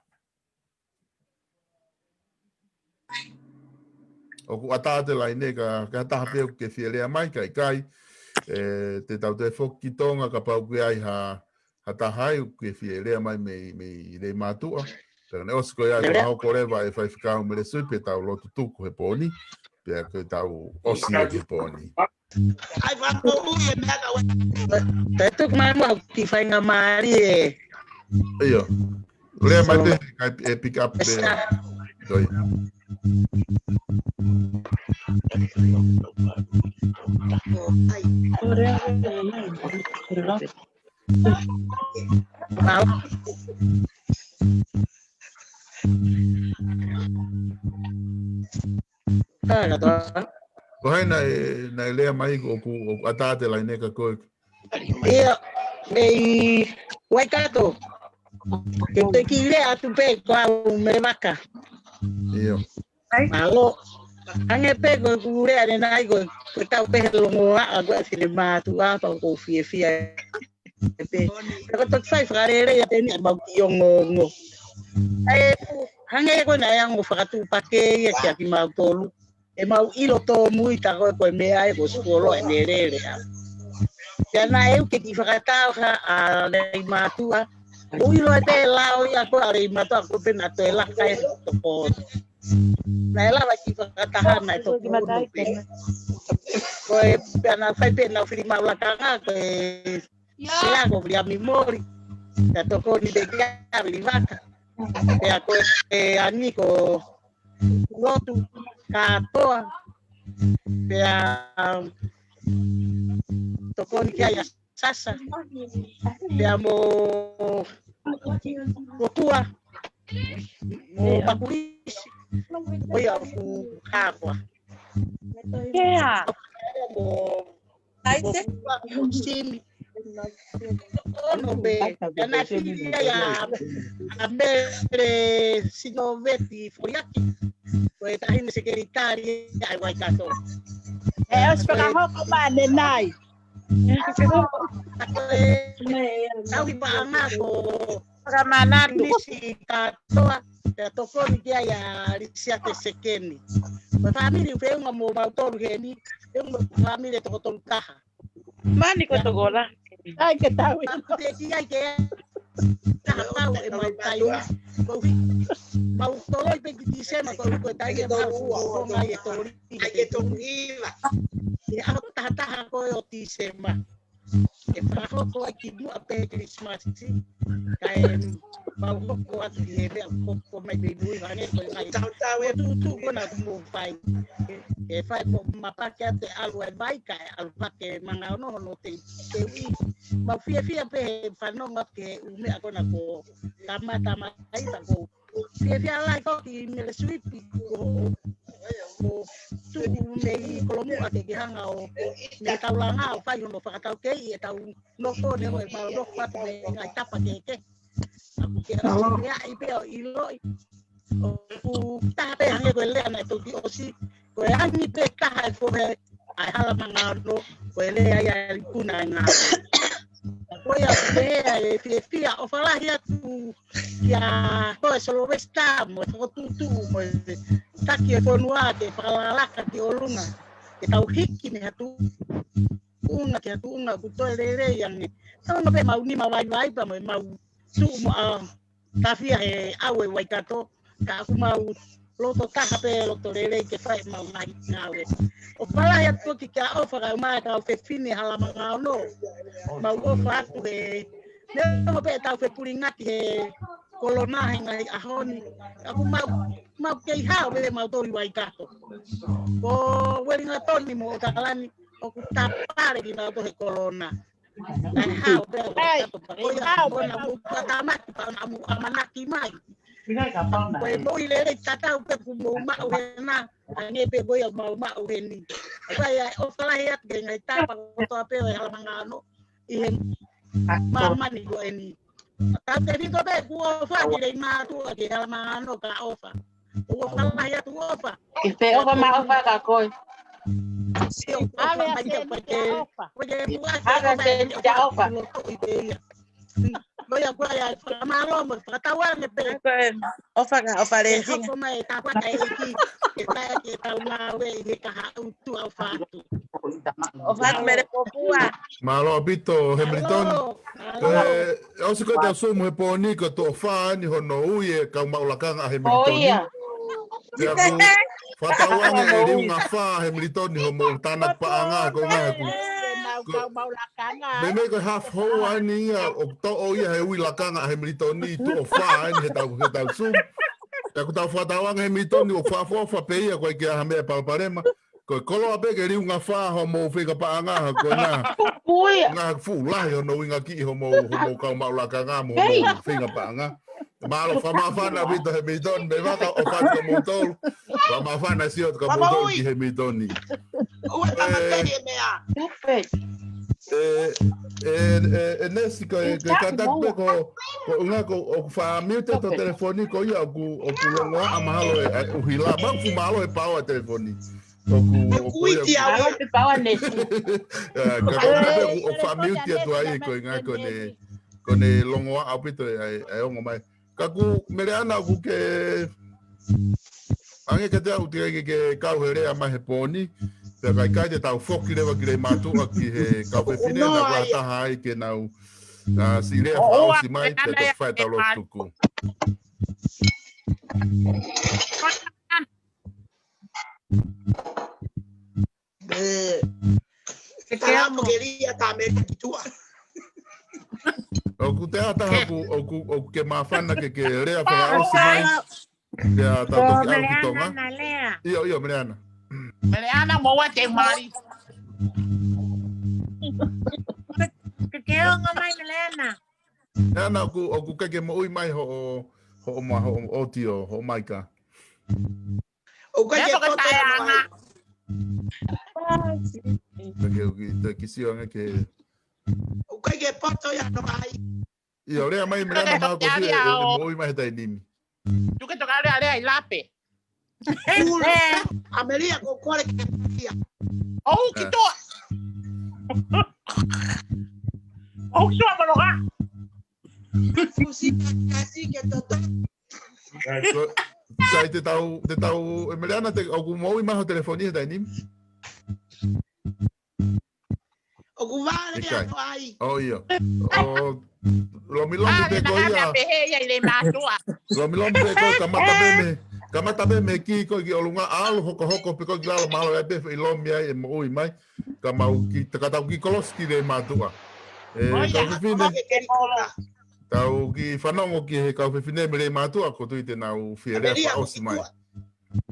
ʻOku ʻatā te laine ka, ka taha pē ʻoku ke fie lea mai, ka ʻikai, ʻe, te tau toe foki ki Tonga kapau ʻoku ʻi ai ha, ha taha ai ʻoku ke fie lea mai mei, mei Leimātuʻa. Pea ne ʻosi ko ia, ka hoko leva e faifekau Mele Sui pea tau lotu tuku he pōni. Pea ke tau ʻosi he pōni. ʻAi, fakamoʻui e meʻa ka ua. Te tuku mai mo ki faingamālie. ʻIo. Lea mai pē, kai e pick up pē. Toi. Pau. Ka kātoa. Ko hai naʻe, naʻe lea mai ʻoku, ʻoku ʻatā te laine ka ko e. ʻIo, mei Waikato. Ke te ki lea atu pē ko au Mele Vaka. ʻIo. Mālō. Hangē pē ko ʻeku lea ʻanenai ko, ko e tau pehē longoaʻa ko e finemātuʻa pea ʻoku ou fiefia. Pē. Pea ko e toki fai fakalelei ʻa eni ʻa mau ki ongoongo. ʻE, hangē ko e naʻe ongo fakatuʻupakē ia kia kimautolu. ʻE mau ʻilo tōmui ta ko e ko e meʻa ʻe ko e sikuolo ʻene lele ʻa. Pea naʻe ʻikai ke kiʻi fakatau ha ʻa Leimātuʻa. ʻOku ʻilo ʻe pē lao ia ko ʻa Leimātuʻa ko pē naʻa toe laka e toko. Naʻe lava kiʻi fakataha naʻe toko ʻunu pē. Ko e pea naʻa fai pē naʻa fili mau lakanga ko e Ia. Pea ko Viliami Moli. Pea tokoni pē kia Vili Vaka. Pea ko e ani ko Lotu kātoa. Pea tokoni kia ia Sasa. Pea mo Kotua. Mo Pakulisi. Ko ia ʻoku kātoa. Kea. Mo Ai te. Sili. Ono pē, ʻa e fili ia ʻa Mele Sinoveti Foliaki. Ko e taʻahine sekelitali ʻa e Waikato. ʻE ʻosi fakahoko mai ʻanenai. Ko e tauhi paʻanga ko Fakamanatu. Misi kātoa, pea tokoni ki ai ʻa Lisiate Sekeni. Ko e fāmili ʻoku feʻunga mo mautolu heni, feʻunga mo e fāmili ʻe toko tolu taha. Mani ko Tokola. Ai ke tau. Pea ko te ki ai ke taha pau ʻe mau taimi. Ko hui. Mau toloi pē ki Tīsema, ko, ko e taimi ʻe maha fuʻu hoko mai e toli. ʻAi e tolu hiva. ʻI he ʻaho taha taha ko ē ʻo Tīsema. ʻE fakahoko ai ki muʻa pē Kilisimasi. Kae mau hoko atu ki he meʻa hoko mai pē mui vane ko e ngai. Tau tau e tuʻutuʻu ko ena ʻoku mou fai. ʻE fai mo mapake atu e ʻalu e vai kae ʻalu hake manga ono hono te, te ui. Mau fiefia pē he fanongo atu ki he ʻū meʻa ko ena ko kamata mai ta ko fiefia lahi foki Mele Suipi ko, ko tuʻu mei Kolomuʻa ke ke hanga ʻo mei taulanga ʻo fai hono fakataukei ʻetau nofo ne ʻo e mau nofo atu mei ngaahi tapa kehekehe. ʻAku ke ʻosi meaʻi pē ʻo ʻiloʻi. ʻOku taha pē hangē ko e lea naʻe toki ʻosi. Ko e angi pē taha e fohe ʻa e hala manga ono, ko e lea ia ʻa e likuna e ngā. Ko ia pē ʻa e fiefia ʻofa lahi atu kia koe Solowesita mo e fokotuʻutuʻu mo e taki e fonua ke fakalakalaka ki ʻolunga. Ke tau hiki mei ha tuʻunga ki ha tuʻunga ʻoku toe lelei ange. Tau na pē mau nima vaivai pea mo e mau tuʻu mo ʻa tafia he ʻau e Waikato, ka ʻoku mau loto taha pē loto lelei ke fai mau ngaahi ngāue. ʻOfa lahi atu ki kia ʻofa kau mai kau fefine hala manga ono. Mau ʻofa atu he, neongo pē ʻetau fepulingaki he kolona he ngaahi ʻaho ni. Ka ʻoku mau, mau kei hao pē mau toli Waikato. Ko Uelingatoni mo ʻOkalani, ʻoku tapale kinautolu he kolona. Kae hao pē ʻo Waikato pea ko ia hao pē ʻoku na mou katamaki pea na mou ʻamanaki mai. Ko e moʻui lelei tatau pē ʻoku mou maʻu hena, hangē pē ko ia ʻoku mau maʻu heni. Kae ʻofa lahi atu ki he ngaahi tapa kotoa pē ʻo e hala manga ono ʻi he māmani ko eni. Tau te vito pē kuo faki lei mātuʻa ki he hala manga ono ka ʻofa. ʻOfa lahi atu ʻofa. Ke pe ʻofa ma ʻofa ka koe. Sio ʻofa mai kia ʻofa ke. Ave a se ni kia ʻofa. Ko ia ko ia fakamālō mo fakatauange pē. ʻOfa ka ʻofa le kinga. Hoko mai e tāpuaki ʻa e ʻEiki. Ke tae ke tau ngāue ʻi he kahaʻu tuʻa ʻofa atu. ʻOfa atu Mele Popua. Mālō ʻaupito Hemilitoni. ʻE, ʻosi ko e tau sumu he pō ni ko e tuʻo fā eni hono ui e kau maʻu lakanga ʻa Hemilitoni. Pea ʻoku fakatauange e liunga fā Hemilitoni hoʻomou tānaki paʻanga ko e ngaahi ʻoku. Meimei ko e half hour eni ia ʻoku toʻo ia he ui lakanga ʻa Hemilitoni tuʻo fā eni he tau, he tau sumu. Pea ʻoku tau fakatauange Hemilitoni ʻoku fakaʻofoʻofa pē ia ko e ʻikai ha meʻa palopalema. Ko e koloa pē ke liunga fā hoʻomou feinga paʻanga ha ko e ngaahi. Ngaahi fuʻu lahi hono uinga ki hoʻomou, hoʻomou kau maʻu lakanga mo hoʻomou feinga paʻanga. Mālō fakamāfana ʻaupito Hemilitoni, meimei fakaʻofoʻofa atu kimoutolu. Fakamāfana siʻi atu kimoutolu ki Hemilitoni. ʻE, ʻe, ʻe, ʻe Nesi ko e, ko e kātaki pē ko, ko e ʻuhinga ko, ʻoku faʻa mute ʻa e telefoni ko ia ʻoku, ʻoku longoaʻa mahalo e, ʻa e ʻuhila. Mau fuʻu mālō e paoa telefoni. ʻOku, ʻoku ʻi ai ʻa e paoa Nesi. ʻE, ka ko e ʻuhinga pē ʻoku, ʻoku faʻa mute atu ai ko e ʻuhinga ko ʻene, ko ʻene longoaʻa ʻaupito e, ʻa e, ʻa e ongo mai. Ka ʻoku Meleana ʻoku ke, ange ke te au te ke, ke kau he lea mai he pō ni, pea ka ʻikai te tau foki leva ki lei mātuʻa ki he kau fefine naʻa ʻoku taha ai ke nau, ʻa, siʻi lea fakaʻosi mai, pea toki fai ʻetau lotu tuku. ʻE, ke ke amo ke lia ka me ki tuʻa. ʻOku te ata haku, ʻoku, ʻoku ke māfana ke, ke lea fakaʻosi mai. Ke a tau toki ʻalu ki Tonga. ʻIo, ʻio, Meleana. Meleana, mo ua te mali. Ke, ke ongo mai Meleana. Meleana, ʻoku, ʻoku ke, ke moʻui mai hoʻo, hoʻo ma, hoʻo ʻotio, hoʻo maika. ʻOku ʻikai ke poto ia noa ai. Ka ke uki, te kisi anga ke. ʻOku ʻikai ke poto ia noa ai. ʻIo, lea mai Meleana mahalo ko e, ʻe, ʻe moʻui mai he taimi ni. Tuke toka lea, lea ʻi lape. ʻAmelia ko kole ke ia. ʻOu ki toa. ʻOu ki toa maloha. Fusi kasi ke toto. Sai te tau, te tau, ʻe Meleana te, ʻoku moʻui mai ho telefoni he taimi ni. ʻOku vale ia noa ai. ʻOio. ʻO lomilomi pē ko ia. Pehē ia ʻi lei mātuʻa. Lomilomi pē ko e kamata pē mei, kamata pē mei he kī ko ē ki ʻolunga, ʻalu hokohoko pē ko ē ki lalo, mahalo ʻe ʻi ai pē foʻi lomi ai ʻe moʻui mai. Ka mau ki, ka tau kiʻi kolosi ki Leimātuʻa. ʻE, kau fefine, tau kiʻi fanongo ki he kau fefine mei Leimātuʻa, ʻoku ou tui te nau fie lea fakaʻosi mai.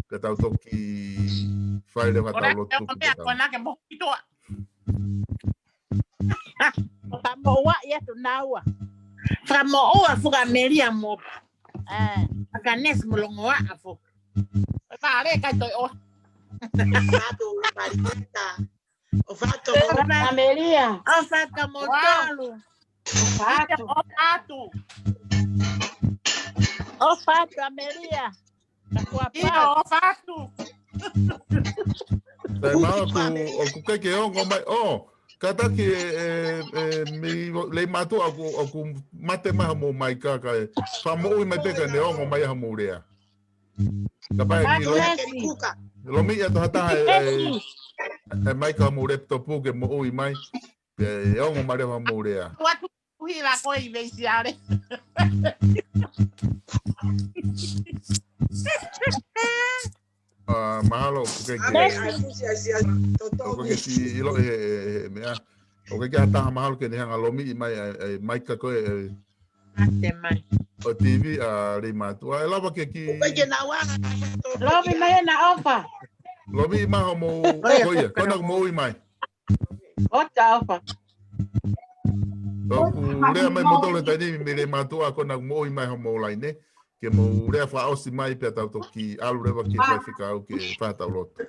Ka tau toki fai leva ʻetau lotu ki he kau. Fakamoʻua ia tu naua. Fakamoʻua fuka Melia mo. ʻE. Fakanes mo longoa a fo. Fale kai toi o. Fatu Marita. ʻOfa atu mo. Melia. ʻOfa atu mo tolu. ʻOfa atu. ʻOfa atu Melia. ʻIo, ʻofa atu. Sai, mahalo ʻoku, ʻoku ʻikai ke ongo mai. ʻO, kātaki ʻe, ʻe, ʻe, mei Leimātuʻa ʻoku, ʻoku mate mai homou maika, kae fakamoʻui mai pē ka ne ongo mai homou lea. Kapau ʻe kiʻi lomi, lomiʻi atu ha taha ʻe, ʻe, ʻe maika homou laptop ke moʻui mai. ʻE, ʻe ongo mai leva homou lea. Ua tu hila ko i veisiale. ʻA, mahalo ʻoku ʻikai ke, ʻoku ʻikai ke siʻi ʻilo he, he, he meʻa. ʻOku ʻikai ke ha taha mahalo ke ne hanga lomiʻi mai, ʻe, ʻe, maika ko ē, ʻe, ʻo TV ʻa Leimātuʻa. ʻE lava ke kiʻi lomi mai ʻena ʻofa. Lomiʻi mai homou, ko ia, ko ena ʻoku moʻui mai. ʻOfa, ʻofa. ʻOku lea mai moutolu he taimi ni mei Leimātuʻa ko ena ʻoku moʻui mai homou laine. Ke mou lea fakaʻosi mai pea tau toki ʻalu leva ki he faifekau ke fai ʻetau lotu.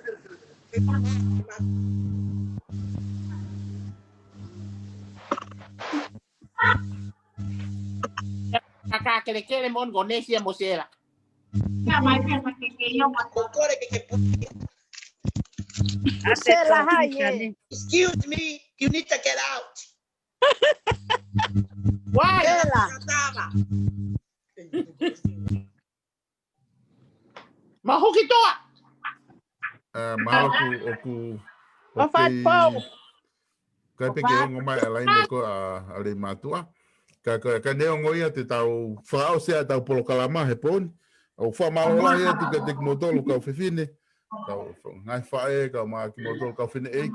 Kaka kelekele mon ko Nesia mo Sela. Excuse me, you need to get out. Why? Mahuki toa. ʻE, mahalo ʻoku, ʻoku, ʻoku ʻikai pē ke ongo mai ʻa e laine ko ē ʻa, ʻa Leimātuʻa. Ka, ka, ka ne ongo ia te tau fakaʻosi ʻetau polokalama he pō ni. ʻOku fakamālō lahi atu kiate kimoutolu kau fefine. Kau ngaahi faʻē, kau mā kimoutolu kau fineʻeiki.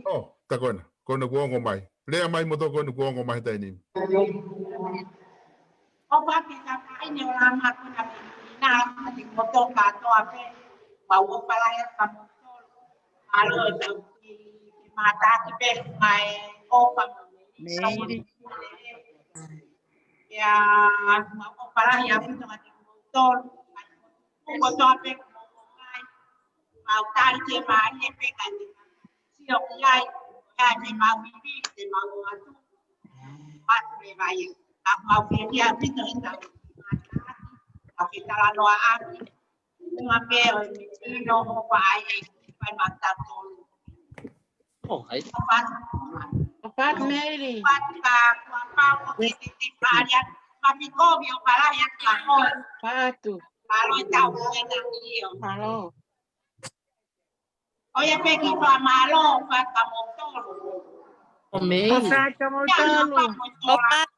ʻO, tā ko ena, ko ena kuo ongo mai. Lea mai moutolu ko ena kuo ongo mai he taimi ni. ʻOfa ke ka ka ine o la ma ko na pe na te koto katoa pē. Mau ʻofa lahi atu kia moutolu. Mālō e tau ki, ki mātaki pē mai ʻofa mo Meili. Ia, mau ʻofa lahi ʻaupito kiate kimoutolu. Kotoa pē ko mai. Mau tali ke mai e pē ka ni. Sio ki ai, ka ni mau vivi, te mau atu. Atu le vai. Ka mau ke kia pito e tau. Ka ke talanoa atu. Uma pē ʻo e ʻino ʻo paʻai e kipa ma tato. ʻOfa atu Meili. ʻOfa atu ka kua pau ʻo ke te te paria. Ma piko mi o parai atu ka koe. ʻOfa atu. Mālō e tau ʻo e na io. Mālō. ʻO ia pē ke fakamālō, ʻofa atu kia moutolu. ʻOfa atu kia moutolu. ʻOfa atu.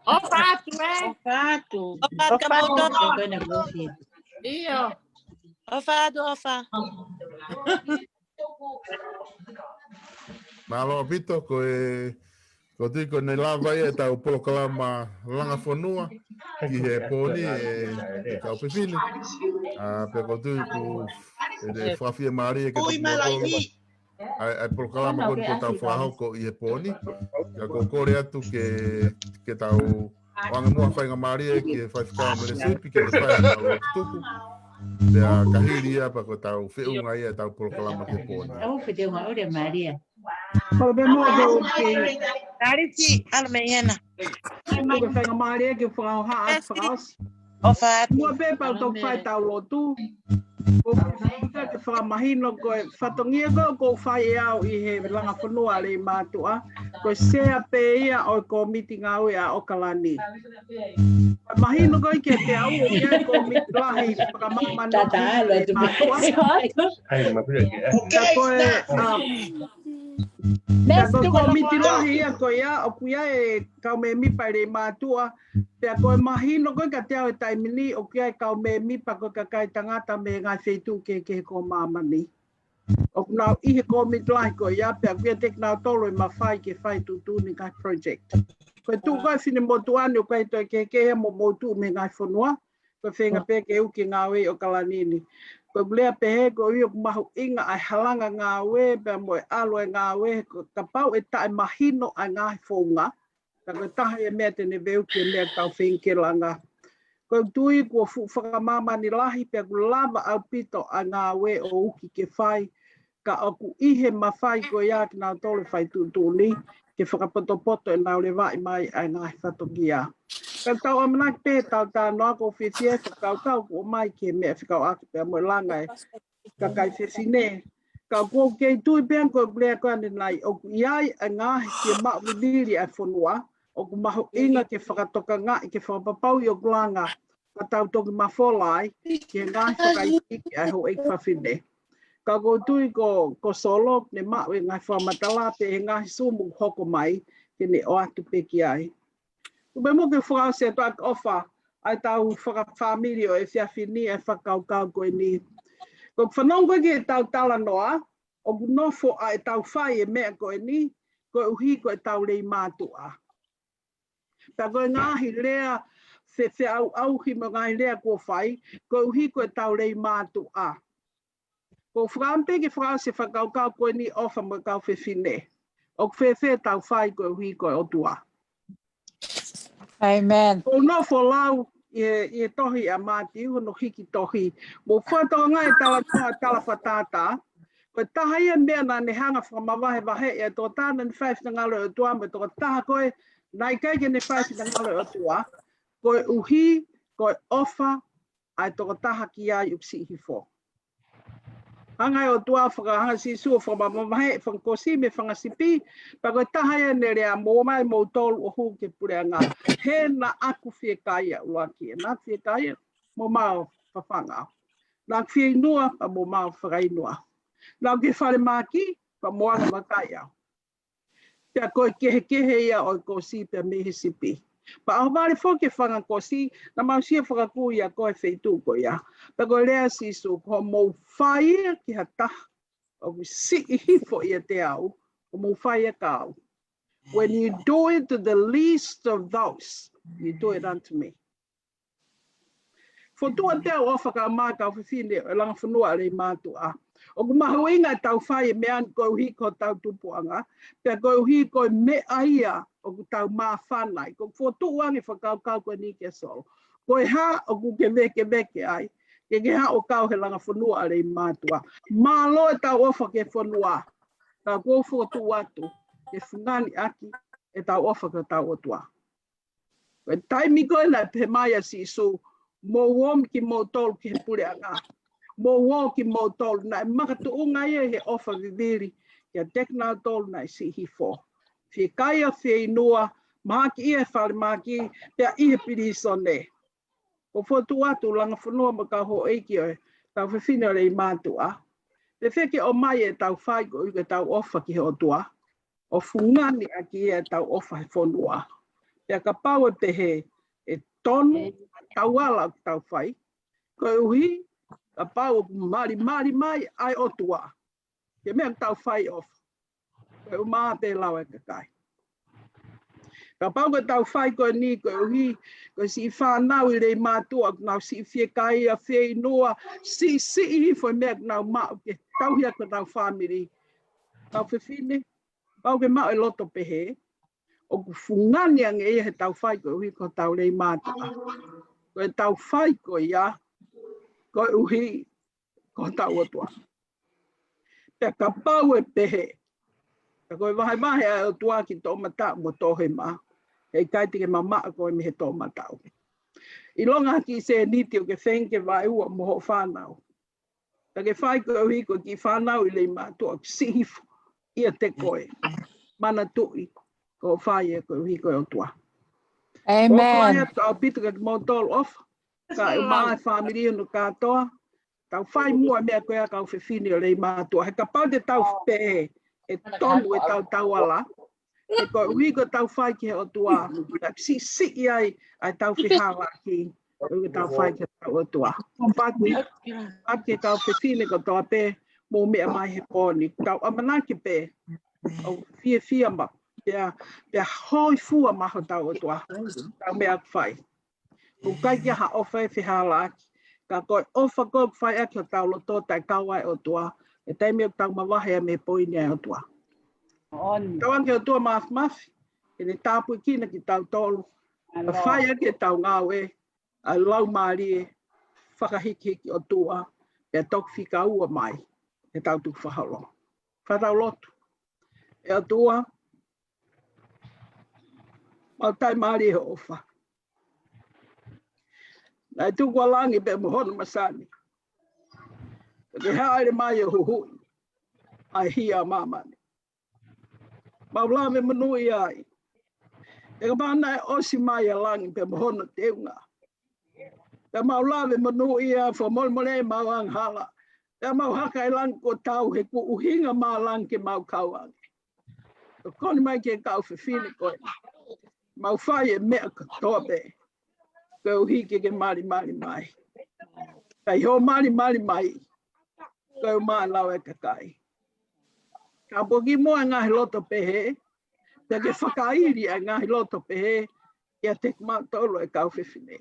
ʻOfa atu, ē. ʻOfa atu. ʻOfa atu kia moutolu. ʻIo. ʻOfa atu, ʻofa. Mālō ʻaupito, ko e, ko tui ko eni lava ia ʻetau polokalama langa fonua ki he pō ni ʻe kau fefine. ʻA, pea ko tui ko e fakafiemālie ke ʻai, ʻai polokalama ko eni ko ʻetau fakahoko ʻi he pō ni. Ka ko e kole atu ke, ke tau ʻoange muʻa faingamālie ki he faifekau Mele Sipi ke ne fai ʻetau lotu tuku. Pea ka hili ia pea ko ʻetau feʻunga ia ʻetau polokalama ki he pō ni. ʻOku pete ua ore Malia. Kole pē muʻa ke u ke. Tarisi, ʻalu mei hena. ʻOku faingamālie ke fakahoha atu fakaʻosi. ʻOfa atu. Muʻa pē pea u toki fai ʻetau lotu. ʻOku ou fie fakamahino ko e fatongia ko ē ʻoku ou fai ʻe au ʻi he langa fonua ʻa Leimātuʻa, ko e sea pē ia ʻo e kōmiti ngāue ʻa ʻAokalani. Mahino ko ē kiate au ʻoku ʻi ai e kōmiti lahi fakamāmani ʻi Leimātuʻa. Ka ko e, um, ka ko e kōmiti lahi ia ko ia, ʻoku ʻi ai e kau mēmipa ʻi Leimātuʻa, pea ko e mahino ko ē kiate au he taimi ni, ʻoku ʻi ai e kau mēmipa ko e kakai tangata mei he ngaahi feituʻu kehekehe ʻo māmani. ʻOku nau ʻi he kōmiti lahi ko ia, pea ʻoku ʻiate kinautolu e mafai ke fai tuʻutuʻuni e ngaahi project. Ko e tuʻu ko ē e finemotuʻa ni ʻoku ʻikai toe kehekehe mo mou tuʻu mei he ngaahi fonua, ko e feinga pē ke uki e ngāue ʻi ʻAokalani ni. Ko ʻeku lea pehē, koeʻuhi ʻoku mahuʻinga ʻa e halanga ngāue, pea mo e ʻalu e ngāue, ko e kapau ʻe taʻemahino ʻa e ngaahi founga, ka ko e taha ia e meʻa te ne veuki e meʻa ʻoku tau feinga ke langa. Ko ʻeku tui kuo fuʻu fakamāmani lahi pea kuo lava ʻaupito ʻa e ngāue ʻo uki ke fai, ka ʻoku ʻi he mafai ko ia kinautolu e fai tuʻutuʻuni ke fakapotopoto ʻenau levaʻi mai ʻa e ngaahi fatongia. Ka tau ʻamanaki pē ʻetau talanoa, ʻoku ou fiefia he fakakaukau kuo ʻomai ki he meʻa fekauʻaki pea mo e langa e kakai fefine. Ka ʻoku ou kei tui pē ange ko e lea ko eni nai, ʻoku ʻi ai e ngaahi fiemaʻu vivili ʻa e fonua, ʻoku mahuʻinga ke fakatokangaʻi, ke fakapapauʻi ʻoku langa, ka tau toki mafola ai ki he ngaahi fakaikiiki ʻa e houʻeiki fafine. Ka ʻoku ou tui ko, ko Solo, ne maʻu e ngaahi fakamatala pē he ngaahi Zoom ʻoku hoko mai, ke ne ʻoatu pē ki ai. Ko e meʻa mo ke fakaʻosi atu ʻa e ʻofa ʻa ʻetau fakafāmili ʻo e efiafi ni, e fakakaukau ko eni. Ko e fanongo ko ē ki heʻetau talanoa, ʻoku nofo ʻa ʻetau fai e meʻa ko eni, koeʻuhi ko ʻetau Leimātuʻa. Pea ko e ngaahi lea fe, feʻauʻauhi mo e ngaahi lea kuo fai, koeʻuhi ko ʻetau Leimātuʻa. Ko e fakaʻamu pē ke fakaʻosi e fakakaukau ko eni ʻofa mo e kau fefine. ʻOku fēfē ʻetau fai koeʻuhi ko e ʻOtua? ʻĒmeni. ʻOku ou nofo ʻo lau ʻi he, ʻi he tohi ʻa Mātiu, hono hiki tohi. Mou fakatokangaʻi e talanoa ʻa e tala fakatātā. Ko e taha ia e meʻa naʻa ne hanga ʻo fakamavahevaheʻi ʻa e tokotaha naʻa ne fai e finangalo ʻo e ʻOtua mo e tokotaha ko ē naʻe ʻikai ke ne fai e finangalo ʻo e ʻOtua. Koeʻuhi ko e ʻofa ʻa e tokotaha ki ai ʻoku siʻi hifo. Hanga ʻe he ʻOtua ʻo fakahanga, Sīsū ʻo fakamavahevaheʻi e fanga kosi mei he fanga sipi, pea ko e taha ia ʻene lea, mou ō mai moutolu ʻo hū ki he puleʻanga. He naʻa ku fiekaia, ʻuluaki, he naʻa ku fiekaia, mou ō mai ʻo fafanga au. Naʻa ku fieinua, pea mou ō mai ʻo fakainu au. Naʻa ku ʻi he falemahaki, pea mou ō mai ʻo vakai au. Pea ko e kehekehe ia ʻo e kosi pea mei he sipi. Pea ʻohovale foki e fanga kosi, naʻa mau sio fakakū ia ko e feituʻu ko ia. Pea ko e lea ʻa Sīsū, ko hoʻomou fai ia ki ha taha ʻoku siʻi hifo ʻiate au, ʻoku mou fai ia kia au. When you do it to the least of those, you do it unto me. Fokotuʻu atu ʻa e ʻofa kae ʻumaʻā e kau fefine ʻo e langa fonua ʻa Leimātuʻa. ʻOku mahuʻinga ʻetau fai e meʻa ni koeʻuhi ko hotau tupuʻanga, pea koeʻuhi ko e meʻa ia ʻoku tau māfana ai. ʻOku ou fokotuʻu ange e fakakaukau ko eni kia Solo. Ko e hā ʻoku ke vēkeveke ai ke ke haʻu ʻo kau he langa fonua ʻa Leimātuʻa? Mālō ʻetau ʻofa ki he fonua. Ka ʻoku ou fokotuʻu atu ke fungani ʻaki ʻetau ʻofa ki hotau ʻOtua. Ko e taimi ko ē naʻe pehē mai ʻa Sīsū, mou ō mai kimoutolu ki he puleʻanga. Mou ō kimoutolu, naʻe makatuʻunga ia ʻi he ʻofa vivili kiate kinautolu naʻe siʻi hifo. Fiekaia, fieinua, mahakiʻia he falemahaki, pea ʻi he pilīsone. ʻOku ou fokotuʻu atu langa fonua mo e kau houʻeiki ʻo e kau fefine ʻo Leimātuʻa. Fēfē ke ʻomai ʻetau fai koeʻuhi ko ʻetau ʻofa ki he ʻOtua, ʻo fungani ʻaki ia ʻetau ʻofa he fonua? Pea kapau ʻe pehē, ʻe tonu, tau ala ʻo tau fai. Koeʻuhi, kapau ʻoku malimali mai ʻa e ʻOtua ki he meʻa ʻoku tau fai ʻofa, ko e ʻumaʻā pē lau ʻa e kakai. Kapau ko ʻetau fai ko eni koeʻuhi ko e siʻi fānau ʻi Leimātuʻa ʻoku nau siʻi fiekaia, fieinua, siʻisiʻi hifo e meʻa ʻoku nau maʻu ke tauhi ʻaki hotau fāmili. Kau fefine, kapau ʻoku ke maʻu e loto pehē, ʻoku fungani ange ia heʻetau fai koeʻuhi ko hotau Leimātuʻa. Ko ʻetau fai ko ia koeʻuhi ko hotau ʻOtua. Pea kapau ʻe pehē, ka ko e vahevahe ʻa e ʻOtua ki toʻomataʻu mo toʻohema, heʻikai te ke mamaʻo koe mei he toʻomataʻu. ʻIlonga ha kiʻi sēniti ʻoku ke feinga ke vaeua mo hoʻo fānau. Ka ke fai koeʻuhi ko e kiʻi fānau ʻi Leimātuʻa ʻoku siʻi hifo ʻiate koe. Manatuʻi, ko e fai ē koeʻuhi ko e ʻOtua. ʻOfa ʻaupito atu ʻaupito kiate kimoutolu ʻofa. Kae ʻumaʻā e fāmili hono kātoa. Tau fai muʻa e meʻa ko ia kau fefine ʻo Leimātuʻa. He kapau te tau pehē ʻe tonu ʻetau tauala, he koeʻuhi ko ʻetau fai ki he ʻOtua, naʻe siʻisiʻi ai ʻa ʻetau fehālaaki, koeʻuhi ko ʻetau fai ki heʻetau ʻOtua. Paki, paki kau fefine kotoa pē, mou meʻa mai he pō ni. Tau ʻamanaki pē ʻoku fiefia maʻu, pea, pea hōifua maʻu hotau ʻOtua, tau meʻa ʻoku fai. ʻOku ʻikai ke ʻi ai ha ʻofa ʻe fehālaaki. Ka ko e ʻofa ko ē ʻoku fai ʻaki hotau loto taʻe kau ai e ʻOtua, he taimi ʻoku tau mavahe ai mei he pō ni ʻa e ʻOtua. Tauange ki he ʻOtua Māfimafi ke ne tāpuekina kitautolu, kae fai ʻaki ʻetau ngāue ʻa e Laumālie fakahikihiki ʻOtua, pea toki fika ua mai ʻetau tukufakaholo. Fakatau lotu. ʻE ʻOtua, mau taʻimālie he ʻofa. Naʻe tuku ʻa langi pea mo hono masani, ke hāʻele mai ʻo huhuʻi ʻa e hia ʻo māmani. Mau lave monūʻia ai. He kapau naʻe ʻosi mai ʻa langi pea mo hono teunga, pea mau lave monūʻia, fakamolemole ʻemau angahala, pea mau haka ʻi langi kuo tau, he ko e ʻuhinga malangi ke mau kau ange. Tokoni mai ki he kau fefine ko ē. Mau fai e meʻa kotoa pē koeʻuhi ke ke malimali mai. Kae ʻi hoʻo malimali mai, ko e ʻumaʻā e lau ʻa e kakai. Tāpuakiʻi muʻa e ngaahi loto pehē, pea ke fakaili ʻa e ngaahi loto pehē ʻiate kimautolu e kau fefine.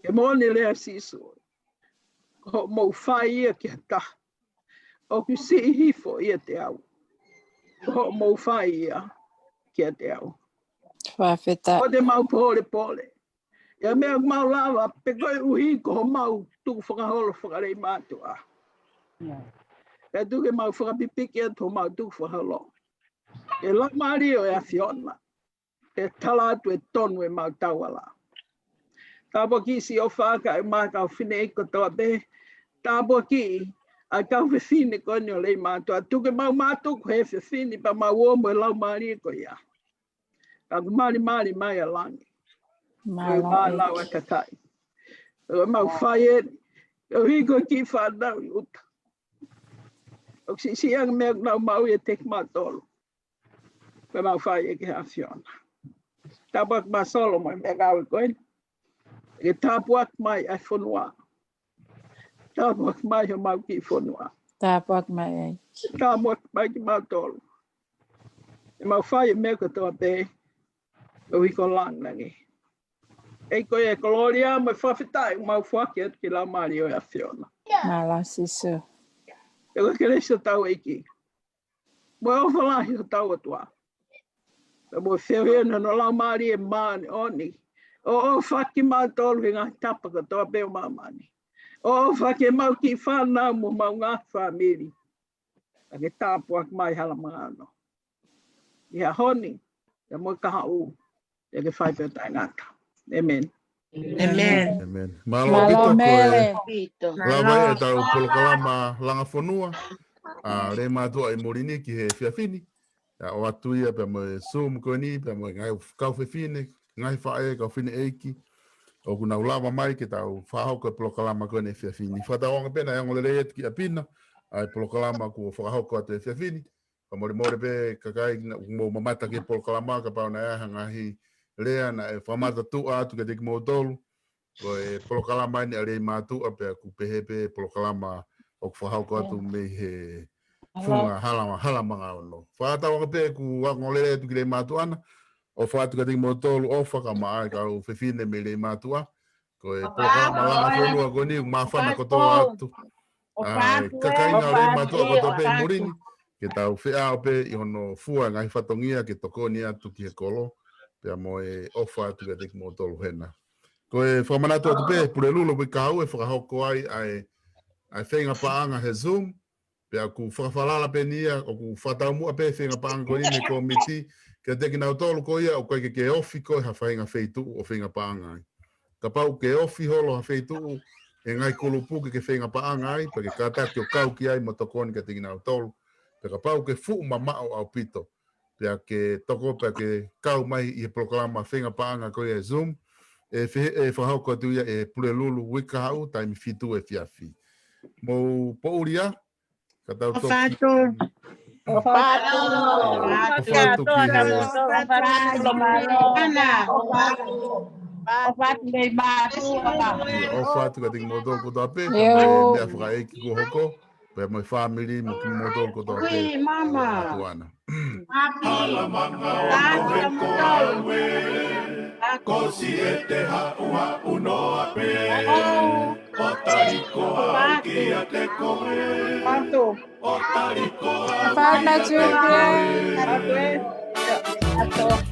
He moʻoni e lea ʻa Sīsū, ko hoʻomou fai ia ki ha taha ʻoku siʻi hifo ʻiate au, ko hoʻomou fai ia kiate au. Fakafetaʻi. Ko ʻemau pōlepole, ʻi ha meʻa ʻoku mau lava, pe koeʻuhi ko homau tukufakaholo faka-Leimātuʻa. Pea tuku ke mau fakapipiki atu homau tukufakaholo ʻe he Laumālie ʻo e ʻAfiona, ʻe tala atu ʻe tonu ʻemau tauala. Tāpuakiʻi siʻi ʻofa kae ʻumaʻā e kau fineʻeiki kotoa pē. Tāpuakiʻi ʻa e kau fefine ko eni ʻo Leimātuʻa. Tuku ke mau mātuku he efiafi ni pea mau ō mo e laumālie ko ia. Ka kuo malimali mai ʻa langi, ko e ʻumaʻā e lau ʻa e kakai. Ko ʻemau fai eni koeʻuhi ko e kiʻi fānau ʻi ʻuta. ʻOku siʻisiʻi ange e meʻa ʻoku nau maʻu ʻiate kimautolu. Ko ʻemau fai ē ki he ʻAfiona. Tāpuaki Māsolo mo e meʻangāue ko eni. Ke tāpuaki mai ʻa e fonua. Tāpuaki mai homau kiʻi fonua. Tāpuaki mai ai. Tāpuaki mai kimautolu. ʻEmau fai e meʻa kotoa pē koeʻuhi ko e lāngilangi. ʻEiki, ko e kolōlia mo e fakafetaʻi ʻoku mau foaki atu ki he Laumālie ʻo e ʻAfiona. Mālō Sīsū. Pea ko e kelesi ʻa hotau ʻEiki, mo e ʻofa lahi ʻa hotau ʻOtua, pea mo e feohi ʻa hono Laumālie Māʻoniʻoni, ʻo ʻofa kimautolu he ngaahi tapa kotoa pē ʻo māmani, ʻo ʻofa ki heʻemau kiʻi fānau mo homau ngaahi fāmili. Pea ke tāpuaki mai hala mangano ʻi he ʻaho ni, pea mo e kahaʻu, pea ke fai pē ʻo taʻengata. ʻĒmeni. ʻĒmeni. ʻĒmeni. Mālō ʻaupito, ko e lava ia ʻetau polokalama Langa Fonua ʻa Leimātuʻa ʻi muli ni ki he efiafi ni. ʻA, ʻoatu ia pea mo e Zoom ko eni, pea mo e ngaahi kau fefine, ngaahi faʻē, kau fineʻeiki ʻoku nau lava mai ke tau fakahoko e polokalama ko eni he efiafi ni. Fakatauange pē naʻe ongo lelei atu kia Pina ʻa e polokalama kuo fakahoko atu he efiafi ni. Fakamolemole pē kakai naʻa mou mamata ki he polokalama, kapau naʻe ʻi ai ha ngaahi lea naʻe fakamatuʻa atu kiate kimoutolu. Ko e polokalama eni ʻa Leimātuʻa, pea ʻoku pehē pē polokalama ʻoku fakahoko atu mei he funga hala, hala manga ono. Fakatauange pē kuo ongo lelei atu ki Leimātuʻa na, ʻofa atu kiate kimoutolu, ʻofa kae ʻumaʻā e kau fefine mei Leimātuʻa. Ko e polokalama Langa Fonua ko eni ʻoku māfana kotoa atu ʻa e kakainga ʻo Leimātuʻa kotoa pē ʻi muli ni, ke tau feʻao pē ʻi hono fua e ngaahi fatongia ke tokoni atu ki he kolo, pea mo e ʻofa atu kiate kimoutolu hena. Ko e fakamanatu atu pē, Pulelulu pē kau e fakahoko ai ʻa e, ʻa e feinga paʻanga he Zoom, pea ʻoku fakafalala pē eni ia, ʻoku fakataumuʻa pē feinga paʻanga ko eni mei he kōmiti kiate kinautolu ko ia ʻoku ʻikai ke ke ofi koe ha faʻahinga feituʻu ʻo feinga paʻanga ai. Kapau ʻoku ke ofi holo ha feituʻu, e ngaahi kulupu ke ke feinga paʻanga ai, pea ke kātaki ʻo kau ki ai mo tokoni kiate kinautolu. Pea kapau ʻoku ke fuʻu mamaʻo ʻaupito, pea ke toko, pea ke kau mai ʻi he polokalama feinga paʻanga ko ia ʻi he Zoom, ʻe fe-, ʻe fakahoko atu ia ʻe Pulelulu uike kahaʻu, taimi fitu efiafi. Mou poʻuli ā, ka tau toki. ʻOfa atu. ʻOfa atu. ʻOfa atu ki he. ʻOfa atu. ʻOfa atu. ʻOfa atu kiate kimoutolu kotoa pē, ka ko e meʻa fakaʻeiki kuo hoko, pea mo e fāmili mo kimoutolu kotoa pē. Ui, mama. ʻOfa atu ʻAna. Happy. Happy. Ko siʻete haʻuhaʻu noa pē. ʻO taliko au kiate koe. ʻO taliko au kiate koe.